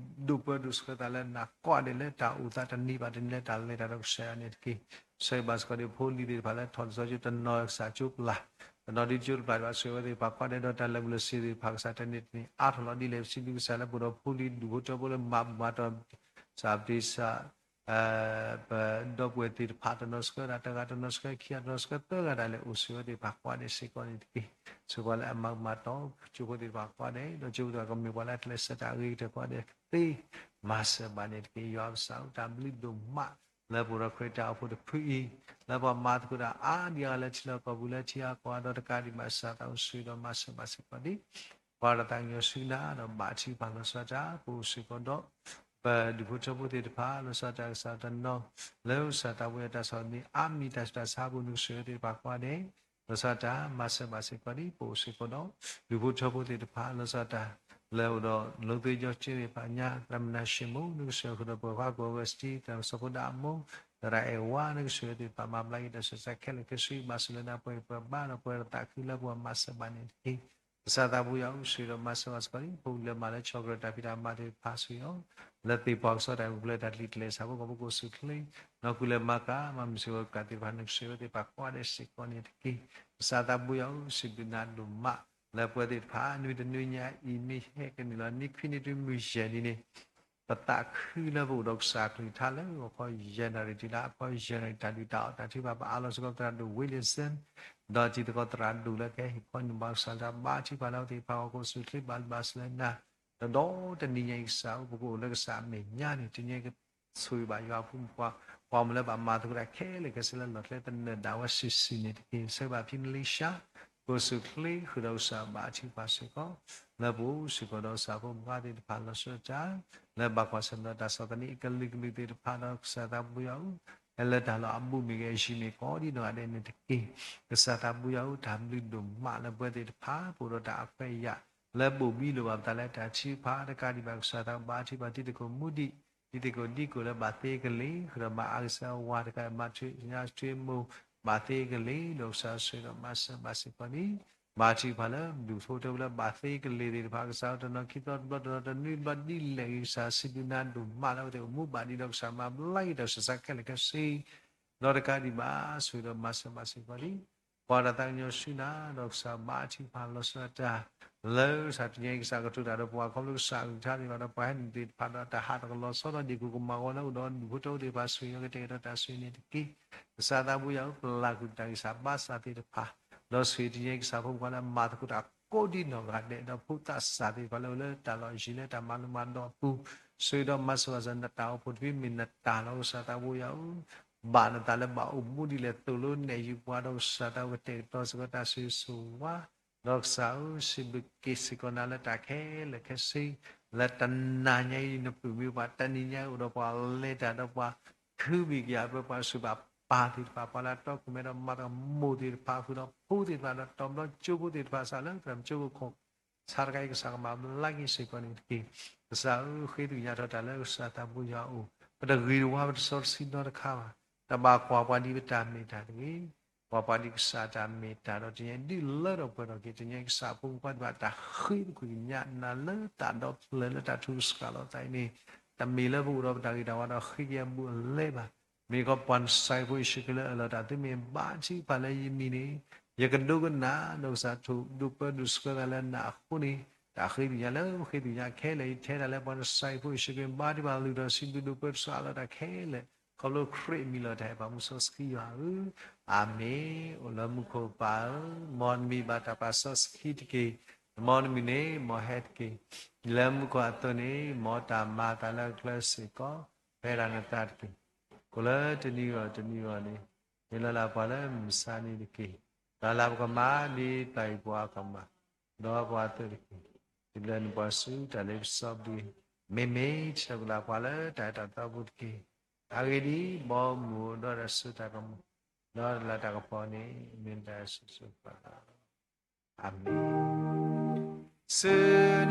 ဒိးပၢဒိးဆှၢသးလၢနၤကိးဂၤဒဲးလၢတၢ်အိၣ်သးတနံၤဘၣ်တနံၤလၢတၢ်လဲၤတၢ်ဒီးကစၢ်ယွၤန့ၣ်တက့ၢ်. ဆိၣ်ဂ့ၤဘၣ်စ့ၢ်ကီးဒံးဖိလံၤသ့ၣ်တဖၣ်လၢထီၣ်လီၤဆီကၠိပျၢ် တနီၤဒ်ကၠိတပျၢ်ဒံးဘၣ် ဆိၣ်ဂ့ၤဝဲသ့ၣ်တဖၣ်ကိးဂၤဒဲးဒီးတၢ်လၢာ်ဘူၣ်လၢာ်စ့ၤသ့ၣ်တဖၣ် ကစၢ်တၢ်န့ၢ်တန့ၢ်အါထီၣ်လီၤဒ်လဲၣ် ပစံးဘျုးကစၢ်လၢပအိၣ်ဒီးဖိလံၤဒူၣ်ဖိထၢဖိလၢမၤဘူၣ်မၤတီၢ် ကစၢ်ပတံစၢ် ပဒီပုၢ်ဝဲၢ်သ့ၣ်တဖၣ် တနီၤဆှၢဒၣ်တဂၤ တနီၤဆှၢခံဂၤ တနီၤဆှၢသၢဂၤဒၣ်လဲာ် အိၣ်ဆိၣ်ဂ့ၤဝဲသ့ၣ်တဖၣ်ကိးဂၤဒဲးစ့ၢ်ကီးန့ၣ်တက့ၢ်. ဆိၣ်ဂ့ၤလၢအမၤကမၣ်တီကၠိဖိသ့ၣ်တဖၣ်ကိးဂၤဒဲး ဒီးကၠိဖိသ့ၣ်တဖၣ်ကမ့ၢ်ပှၤလၢအကျဲးစၢးတၢ်အဂ့ၤကတၢၢ်ကိးဂၤဒဲးသ့ မၤစၢၤဘၣ်န့ၣ်တက့ၢ်. ယွၤပကစၢ်ဧၢ တၢ်ဘျုးဒိၣ်မး လၢပအိၣ်ဒီးခရံာ်တၢ်အိၣ်ဖှိၣ်တဖုအံၤ လၢပှၤမၤသကိးတၢ်အါဒံအါဂၤလၢထံလီၢ်ကီၢ်ပူၤလၢထံအါကီၢ်အါဒီးတကးဒံးဘၣ် ကစၢ်သးအိၣ်ဆိၣ်ဂ့ၤဒီးမၤစၢၤဘၣ်စ့ၢ်ကီးဒံး ပှၤဒီးသးကညီၤဆူနၤဒီးဘၣ်ထံပှၤလီၤဆီဒၣ်တၢ် ပအိၣ်စ့ၢ်ကီးဒီး ပဒူၣ်ဖိထၢဖိသ့ၣ်တဖၣ် လီၤဆီဒၣ်တၢ်ကစၢ်တနီၤ လၢကစၢ်သးပှၢ်ယွၤတၢ်ဆီၣ်သနံးအါမံၤတၢ်ဆူးတၢ်ဆါအပူၤ နကဆိၣ်ဂ့ၤသ့ၣ်တဖၣ်ကိးဂၤဒဲး လီၤဆီဒၣ်တၢ် မၤစၢၤဘၣ်စ့ၢ်ကီးဒံး ပအိၣ်စ့ၢ်ကီးဒီး ဒူၣ်ဖိထၢဖိသ့ၣ်တဖၣ် လီၤဆီဒၣ်တၢ် လၢအအိၣ်ဒီးလိာ်သွဲယီၤကၠ့သ့ၣ်တဖၣ်ညါ သရၣ်မုၣ်နၤၡ့မိၢ် နကဆိၣ်ဂ့ၤဃုာ်ဒီးပှၤခွါကိးဂၤ စတံ သရၣ်မုၣ်စီၤဖိဒါအမိၢ် သရၣ်အဲၣ်ဝါ နကဆိၣ်ဂ့ၤသ့ၣ်တဖၣ် မၤဘျါက့ၤတၢ်ဆူးတၢ်ဆါခဲလၢာ်ခဲဆ့ ဘၣ်ဆိၣ်လၢနၤပှဲၤဂံၢ်ပှဲၤဘါဒီးပှဲၤဒီးသးခုလၢပှၤမၤစၢၤဘၣ်န့ၣ်တက့ၢ်. ကစၢ်သးပှၢ်ယွၤဧၢ ဆိၣ်ဂ့ၤဒီးမၤစၢၤဘၣ်စ့ၢ်ကီးဒံး ဖိလၢမၤလၢဆီၣ်ကရၢတၢ်ဖံးတၢ်မၤသ့ၣ်တဖၣ်ဆိၣ်ဂ့ၤအီၤ လၢသ့ၣ်ပှၢ်ကစီၣ်တၢ်အုၣ်က့ၤခီၣ်က့ၤတၢ်လံာ်ကျဲၤစၢးဖိကီၢ်ဖိကအိၣ်ဆူၣ်ချ့ နီၢ်ကူၣ်လဲၤမၤကၤ မၤမုာ်စ့ၢ်ကီးကးသ့ၣ်တဖၣ် နကဆိၣ်ဂ့ၤဝဲသ့ၣ်တဖၣ်ကိးဂၤဒဲးစ့ၢ်ကီးန့ၣ်တက့ၢ်. ကစၢ်သးပှၢ်ယွၤဧၢ စံးဘျုးနၤဒိၣ်မး လၢပဝဲသ့ၣ်တဖၣ်နွံတနွံညါအံၤ မ့ၢ်ဟဲကနုာ်လီၤနံၣ်ခွံနံၣ်တုၤမုၢ်ယဲၢ်နံၤန့ၣ် ပသးခုလၢပအိၣ်ဒီးကစၢ်အကလုၢ်ကထါလၢဂီၤခီယဲၢ်နၣ်ရံၣ်တုၤလၢအခီယဲၢ်နၣ်ရံၣ် တၢ်ဒုၣ်တၢ်အီၣ်တၢ်ထုကဖၣ် ပအးလီၤစ့ၢ်ကီးသရၣ်ဒိၣ် Williamson ဒီးတံၤသကိးသရၣ်ဒိၣ်လၢကဟဲဟ့ၣ်ခီနုာ်ဘၣ်ကစၢ်တၢ်ဘါထုကဖၣ်လၢအဝဲသ့ၣ်တဖၣ်အဂီၢ် ကအိၣ်ဆူၣ်ချ့ဘၣ်ဘၣ်စၢၤလၢနၤ ဒီးဒီတနံၤညါအံၤကစၢ်ဧၢ ပကအိၣ်လၢကစၢ်အမဲာ်ညါန့ၣ် တနံၤညါအံၤကဆိၣ်ဂ့ၤဘၣ်ယွၤအဖိမုၣ်ဖိခွါ ပှၤမ့ၢ်လၢဘၣ်မၤသကိးတၢ်ခဲလၢာ်ခဲဆ့လၢလီၢ်ကျဲသနၢၣ်ဒၣ်ဝဲစုာ်စုာ်န့ၣ်တက့ၢ်. ဆိၣ်ဂ့ၤဘၣ်ဖံမလ့ၡါ ကအိၣ်ဆူၣ်ချ့ဃုာ်ဒီးကစၢ်ဘါထုကဖၣ်စ့ၢ်ကီး လၢပအိၣ်စ့ၢ်ကီးဒီးကစၢ်ဖိမုၣ်ဖိခွါသ့ၣ်တဖၣ်လီၤဆီဒၣ်တၢ် လၢဘၣ်ကွၢ်ဆၢၣ်မဲာ်ဒီးတၢ်ဆီၣ်သနံးအကလုာ်ကလုာ်သ့ၣ်တဖၣ်ဒီးကစၢ်သးပှၢ်ယွၤဧၢ ဟဲလၢတၢ်လီၢ်အဘူးမ့ၢ်ဂ့ၤ အယံၤမ့ၢ်ကီးဒ်နီၢ်ဂၤဒဲးန့ၣ်တက့ၢ်. ကစၢ်သးပှၢ်ယွၤဧၢ တၢ်ဘျုးဒိၣ်မးလၢပဝဲသ့ၣ်တဖၣ် ပအိၣ်ဒီးတၢ်အခွဲးအယာ် လၢဘိၣ်ဘံလိာ်ဘၣ်ပသးလၢတၢ်ထုကဖၣ် တကးဒံးဘၣ်ကစၢ်သးဘါထုကဖၣ်တံၤသကိးမူဒံး တံၤသကိးဒံကိးလၢဘၣ်သ့ကလ့ၤ ဃုာ်ဒီးမၤအါကစၢ်ဝါတကး မၤထွဲညါထွဲမိၢ် ဘၣ်သ့ကလ့ၤ ဒီးကစၢ်ဆိၣ်ဂ့ၤဒီးမၤစၢၤဘၣ်စ့ၢ်ကီးန့ၣ် ဘါထုကဖၣ်လၢဒူၣ်ဖိထၢဖိလၢဘၣ်သ့ကလ့ၤသ့ၣ်တဖၣ် ကစၢ်တနီၤခံသီတဘျီတနီၤတနွံတဘျီဒ်လဲၣ်ဂ့ၤ ကစၢ်စံးဘျုးနၤဒိၣ်မးလၢအဝဲသ့ၣ်အိၣ်မူဘၣ်ဒံးဒီးကစၢ်မၤဘျါက့ၤတၢ်ဆူးတၢ်ဆါခဲလၢာ်ခဲဆ့ ဒီးတကးဒံးဘၣ် ဆိၣ်ဂ့ၤဒီးမၤစၢၤဘၣ်စ့ၢ်ကီးလံ ပှၤဒီးသးကညီၤဆူနၤ ဒီးကစၢ်ဘါထုကဖၣ်လီၤဆီဒၣ်တၢ် လၢကစၢ်တနံၤအံၤ ကစၢ်ကတိၤတၢ်ဒီးပှၤခီဖျိကစၢ်အကလုၢ်ကထါသ့ၣ်တဖၣ်ဒီးပှၤဟဲနုာ်သ့ၣ်တဖၣ်ဒီးတၢ်ဟးထီၣ်ကလီၤဆီဒီး ဒ်ကိၣ်ကမၤဂီၤလၢအိၣ်ဒီးဒူၣ်ဖိထၢဖိသ့ၣ်တဖၣ် ဆိၣ်ဂ့ၤကတဲာ်ကတီၤတၢ်ဆိၣ်ဂ့ၤန့ၣ်တက့ၢ်. ကစၢ်သးပှၢ်ယွၤဧၢ ပျၢ်ကွံာ်တၢ်ဂံၢ်စၢ်ဘါစၢ်သ့ၣ်တဖၣ် ဒီးဆိၣ်ဂ့ၤတနံၤအံၤ ကစၢ်ဖိမုၣ်ဖိခွါလၢမၤသကိးတၢ်ကိးဒ်နီၢ်ဂၤဒဲး ဒီးဖိသၣ်စၢ်သ့ၣ်တဖၣ်လၢအိၣ်လၢတၢ်လီၢ်ယံၤလၢတၢ်မၤလိမၤဒိးအပူၤ ဆိၣ်ဂ့ၤဒီးမၤစၢၤဘၣ်စ့ၢ်ကီး နတၢ်အိၣ်ဖှိၣ်တဖုမ့ၢ်နတၢ်လီၤ ကစၢ်သးပှၢ်ယွၤဧၢ ဘၣ်နသးလၢဘၣ်အိၣ်မူဒ်လဲၣ် သိၣ်လိနဲၣ်ယုာ်ပှၤဒီး ကစၢ်သးကတဲာ်ကတီၤစ့ၢ်ကီးတၢ်ဆိၣ်ဂ့ၤဆိၣ်ဝါ ဒီးကစၢ်ဧၢ စံးဘျုးက့ၤစ့ၢ်ကီးနၤလၢတၢ်ခဲလၢာ်ခဲဆ့ လၢတနၤညါအံၤ နပုၢ်မ့ၢ်ပှၤ တနံၤညါအံၤအိၣ်ဒီးပှၤလဲၤတၢ်ဒီးပှၤ ခုဘံၣ်ကယၤပှဲၤ ပှၤဆူးဘၣ်ပၢ်သ့ၣ်တဖၣ် ပှၤလၢအတီခိၣ်မဲဒီးမၤသကိးမိၢ်သ့ၣ်တဖၣ် ဃုာ်ဒီးဖိသ့ၣ်တဖၣ်ဒီးတီၤဘျီကၠိဖိသ့ၣ်တဖၣ် စးလၢသရၣ်မုၣ်ကၠိဖိခိၣ် ဆါတခါအံၤ ကစၢ်ကမၤဘျါက့ၤစ့ၢ်ကီးန့ၣ်တက့ၢ်. ကစၢ်ဧၢ ဃ့သ့ၣ်ညါထီၣ်တၢ်လၢကစၢ်သးပှၢ်ယွၤအအိၣ် ပတဂ့ၤတဝါ ပတစီတဆှံနီတခါဘၣ်. တဘၣ်ကွၢ်ပှၤဒ်ပတၢ်မ့ၢ်တၢ်တဂ့ၤ, ကွၢ်ပှၤဒ်ကစၢ်တၢ်မ့ၢ်တၢ်ဒီး တနံၤညါဒုးလၢထီၣ်ပှဲၤထီၣ်က့ၤ တနံၤညါကစၢ်အဖိမုၣ်ဖိခွါသ့ၣ်တဖၣ် တၢ်ဃ့သကွံၢ်ကညးနၤလၢတၢ်ဒီဖျၢၣ်လၢတၢ်ထုကဖၣ်လီၤသးအံၤန့ၣ် တမ့ၢ်လၢပအိၣ်ဒီးပတၢ်ဂ့ၤတၢ်ဝါဒီးဃ့ကညးဘူးအလဲဘၣ်. မ့ၢ်ကီးပှၤနစၢ်ယ့ၣ်ၡူးခရံာ်လၢအလီၤတၢ်သုမ့ၢ်ဘါထုကဖၣ်လၢယမံၤန့ၣ် ယကဒိကနၣ်ဒီးကစၢ်ထိၣ်ဒိၣ်ပၢဒိၣ်ဆှၢသးလၢနၤအဃိန့ၣ် တၢ်ဃ့ကညးလၢဃ့ကညးခဲလၢာ် ယထဲဒၣ်လၢပှၤနစၢ်ယ့ၣ်ၡူးခရံာ်ဘါထုကဖၣ်လုၢ်ထီၣ်စံးဘျုးဒိၣ်ပၢဒိၣ်ဆှၢအလီၤတၢ်ခဲလၢာ် ခီဖျိခရံာ်အမံၤလီၤတၢ်အဲၣ်ဘၣ်မူစီဆှံယွၤဧၢ, အၤမ့ၣ်. အိၣ်လၢမူခိၣ်ပၢ်ဧၢ, မ်နမံၤဘၣ်တၢ်ပာ်စီဆှံတက့ၢ်. မ်နမုၢ်န့ၣ်မ်ဟဲတက့ၢ်. လၢမူခိၣ်အသိးန့ၣ် မ်တၢ်မၤအသးလၢအကျဲစ့ၢ်ကီး ဖဲဒၣ်နသးတက့ၢ်. ကိးလၢတနံၤဂီၢ်တနံၤဂီၢ်န့ၣ် မ့ၢ်လီၤလးပှၤလၢမုၢ်မဆါနံၤတက့ၢ်. ဒီးလၢပကမၤဒ်ပၢ်အံၤပှၤကမၤ ဒီးပှၤအသိးတက့ၢ်. စံးဘျုးနပှၤဆူတၢ်လ့ပစီပူၤ, မ့မ့ၢ်ထံၣ်လီၤကလးပှၤလၢတၢ်အဲၣ်တၢ်သးပူၤတက့ၢ်. အဂ့ၢ်ဒ်အံၤ, ဘီမုၢ်အိၣ်ဒီးတၢ်စိတၢ်ကမီၤ ဒီးလၢတၢ်ကပီၤန့ၣ် မ့ၢ်တၢ်ဆိၣ်ဂ့ၤဆိၣ်ဝါ, အၤမ့ၣ်. ဆူ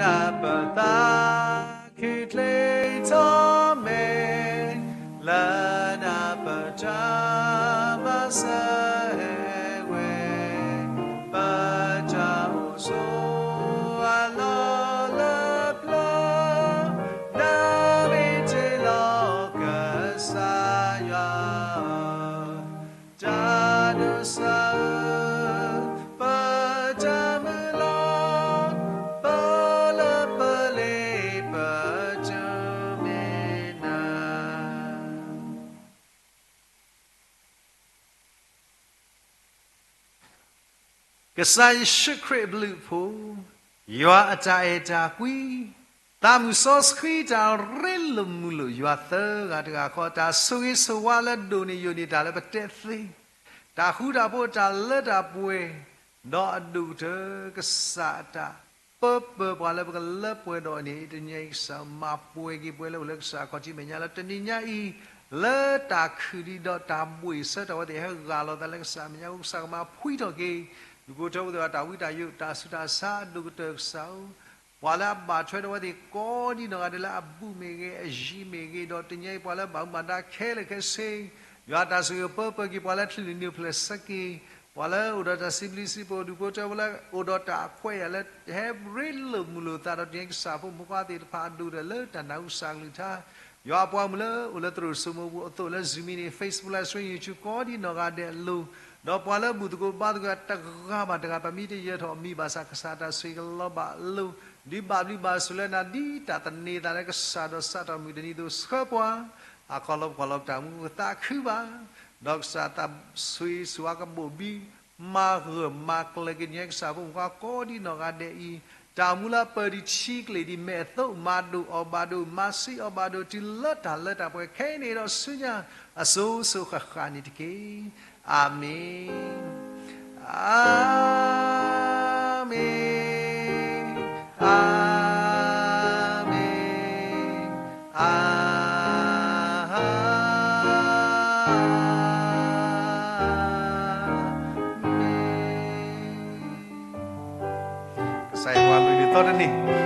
နပသးခုချ့ထီၣ်မဲာ်, လၢနပတၢ်မၤစၢၤဝဲ, ပတၢ်အိၣ်ဆိးအလီၢ်လၢပျၢၤ, နမ့ၢ်တ့လီၤကစၢ်ယွၤ တၢ်ဒိးစၢ်ဧၢ, ပတၢ်မုၢ်လၢ်, ပလၢပလ့ၤ ပတၢ်မ့ၢ်နၤ. ကစၢ်ယ့ၣ်ၡူးခရံာ်အဘျုးအဖှိၣ်, ယွၤအတၢ်အဲၣ်တၢ်ကွံ, သးမုၢ်စီဆှံတၢ်ရ့လိာ်မုာ်လိာ်ယွၤသၢဂၤတဂၤဃီ, တၢ်ဆိၣ်ဂ့ၤဆိၣ်ဝါလၢဒိၣ်န့ၢ်ယိာ်န့ၢ်တၢ်လၢပတဲသ့, တၢ်ဃူတၢ်ဖိးတၢ်လၢတၢ်ပှဲၤ, ဒီးအဒိၣ်ကတၢၢ် ကစၢ်အတၢ်ပၢပၢၤပှၤလၢပကလၢပှဲၤဒီးအံၤန့ၣ် တနံၤအံၤကစၢ်မၤပှဲၤက့ၤပှၤလၢအိၣ်လၢကစၢ်အခီၣ်ထံးမဲာ်ညါလၢတနံၤညါအံၤ, လၢတၢ်ခုၣ်ဒံးဒီးတၢ်ဘှ့ၣ်ဆၢထၢၣ်ဝဲသ့ၣ်ဟဲဂၢ်လီၤသးလၢကစၢ်မဲာ်ညါအဃိ ကစၢ်ကမၤဖှံထီၣ်က့ၤ ဒုးကိးထၢဝဲသ့ၣ်အတၢ်ဝံတၢ်ယိး တၢ်ဆူးတၢ်ဆါအဒိၣ်ကတၢၢ်ကစၢ်ဧၢ, ပှၤလၢအဘၣ်ထွဲဒီးဝဲသ့ၣ်ကိးဒံနီၢ်ဂၤဒဲးလၢအဘူးမ့ၢ်ဂ့ၤ အယံၤမ့ၢ်ဂ့ၤ ဒီးတနံၤအံၤပှၤလၢဘၣ်မူဘၣ်ဒါခဲလၢာ်ခဲဆ့ ယွၤတၢ်ဆိၣ်ဂ့ၤပၢပၢၤက့ၤပှၤလၢချုးန့ၣ်နုာ်ဖျဲၣ်ဆၢက့ၤ, ပှၤလၢအိၣ်ဒီးတၢ်စံးဘျုးစံးဖှိၣ်ဒုးကိးထၢဝဲလၢအိၣ်ဒီးတၢ်အခွဲးယာ်လၢ ဟဲရ့လိာ်မုာ်လိာ်သးဒီးတနံၤအံၤကစၢ်ဖိမုၣ်ခွါသ့ၣ်တဖၣ်အဒိၣ်ကတၢၢ် လၢတၢ်နၢ်ဟူကစၢ်အကလုၢ်ကထါ, ယွၤအပှၤမုၣ်လၢအိၣ်လၢသရိာ်စိမိၤပူၤအသိးလၢ Zoom မံၤန့ၣ် Facebook Live Stream YouTube ကိးဒံနီၢ်ဂၤဒဲးအလိၤ, ဒီးပှၤလၢဘူၣ်သကိးဘါသကိးတဂၤဘၣ်တဂၤ ပမ့ၢ်တယၢၤထီၣ်မံၤဘၣ်ဆၣ် ကစၢ်တၢ်ဆိၣ်ဂ့ၤကလီၤဘၣ်အလိၤ, ဒုးဘၣ်ဘျုးဘၣ်ဆိၣ်လၢနၤ ဒ်တၢ်သန့ၤသးလၢကစၢ်ဒီးစးထီၣ်မုၢ်တနံၤအသိး ဆှၢပှၤ အခီလီၤပကွၢ်လီၤပတၢ်မူကသးခုဘၣ်, ဒီးကစၢ်သးဆိၣ်ဂ့ၤဆိၣ်ဝါကဘိၣ်ဘံ မၤဂၢၢ်မၤကျၢၤက့ၤတနံၤအံၤကစၢ်ဖိမုၣ်ခွါကိးဒံနီၢ်ဂၤဒဲးအံၤ, တၢ်မူလၢပၢၤဒံးထံကျ့ၤဒံးမဲာ်အသိး မၤဒိၣ်အီၤဘၣ်ဒိၣ် မၤဆံးအီၤဘၣ်ဒိၣ် တုၤလၢတၢ်လၢတၢ်ပှဲၤခဲအံၤန့ၣ်ဒီးဆူညါ အစိၤစိၤဃၣ်ဃၣ်န့ၣ်တက့ၢ်. အၤမ့ၣ်, အၤမ့ၣ်, အၤမ့ၣ်, အၤ မ့ၣ်. ကစၢ်ယွၤဘျုးနံၤသီတနံၤ.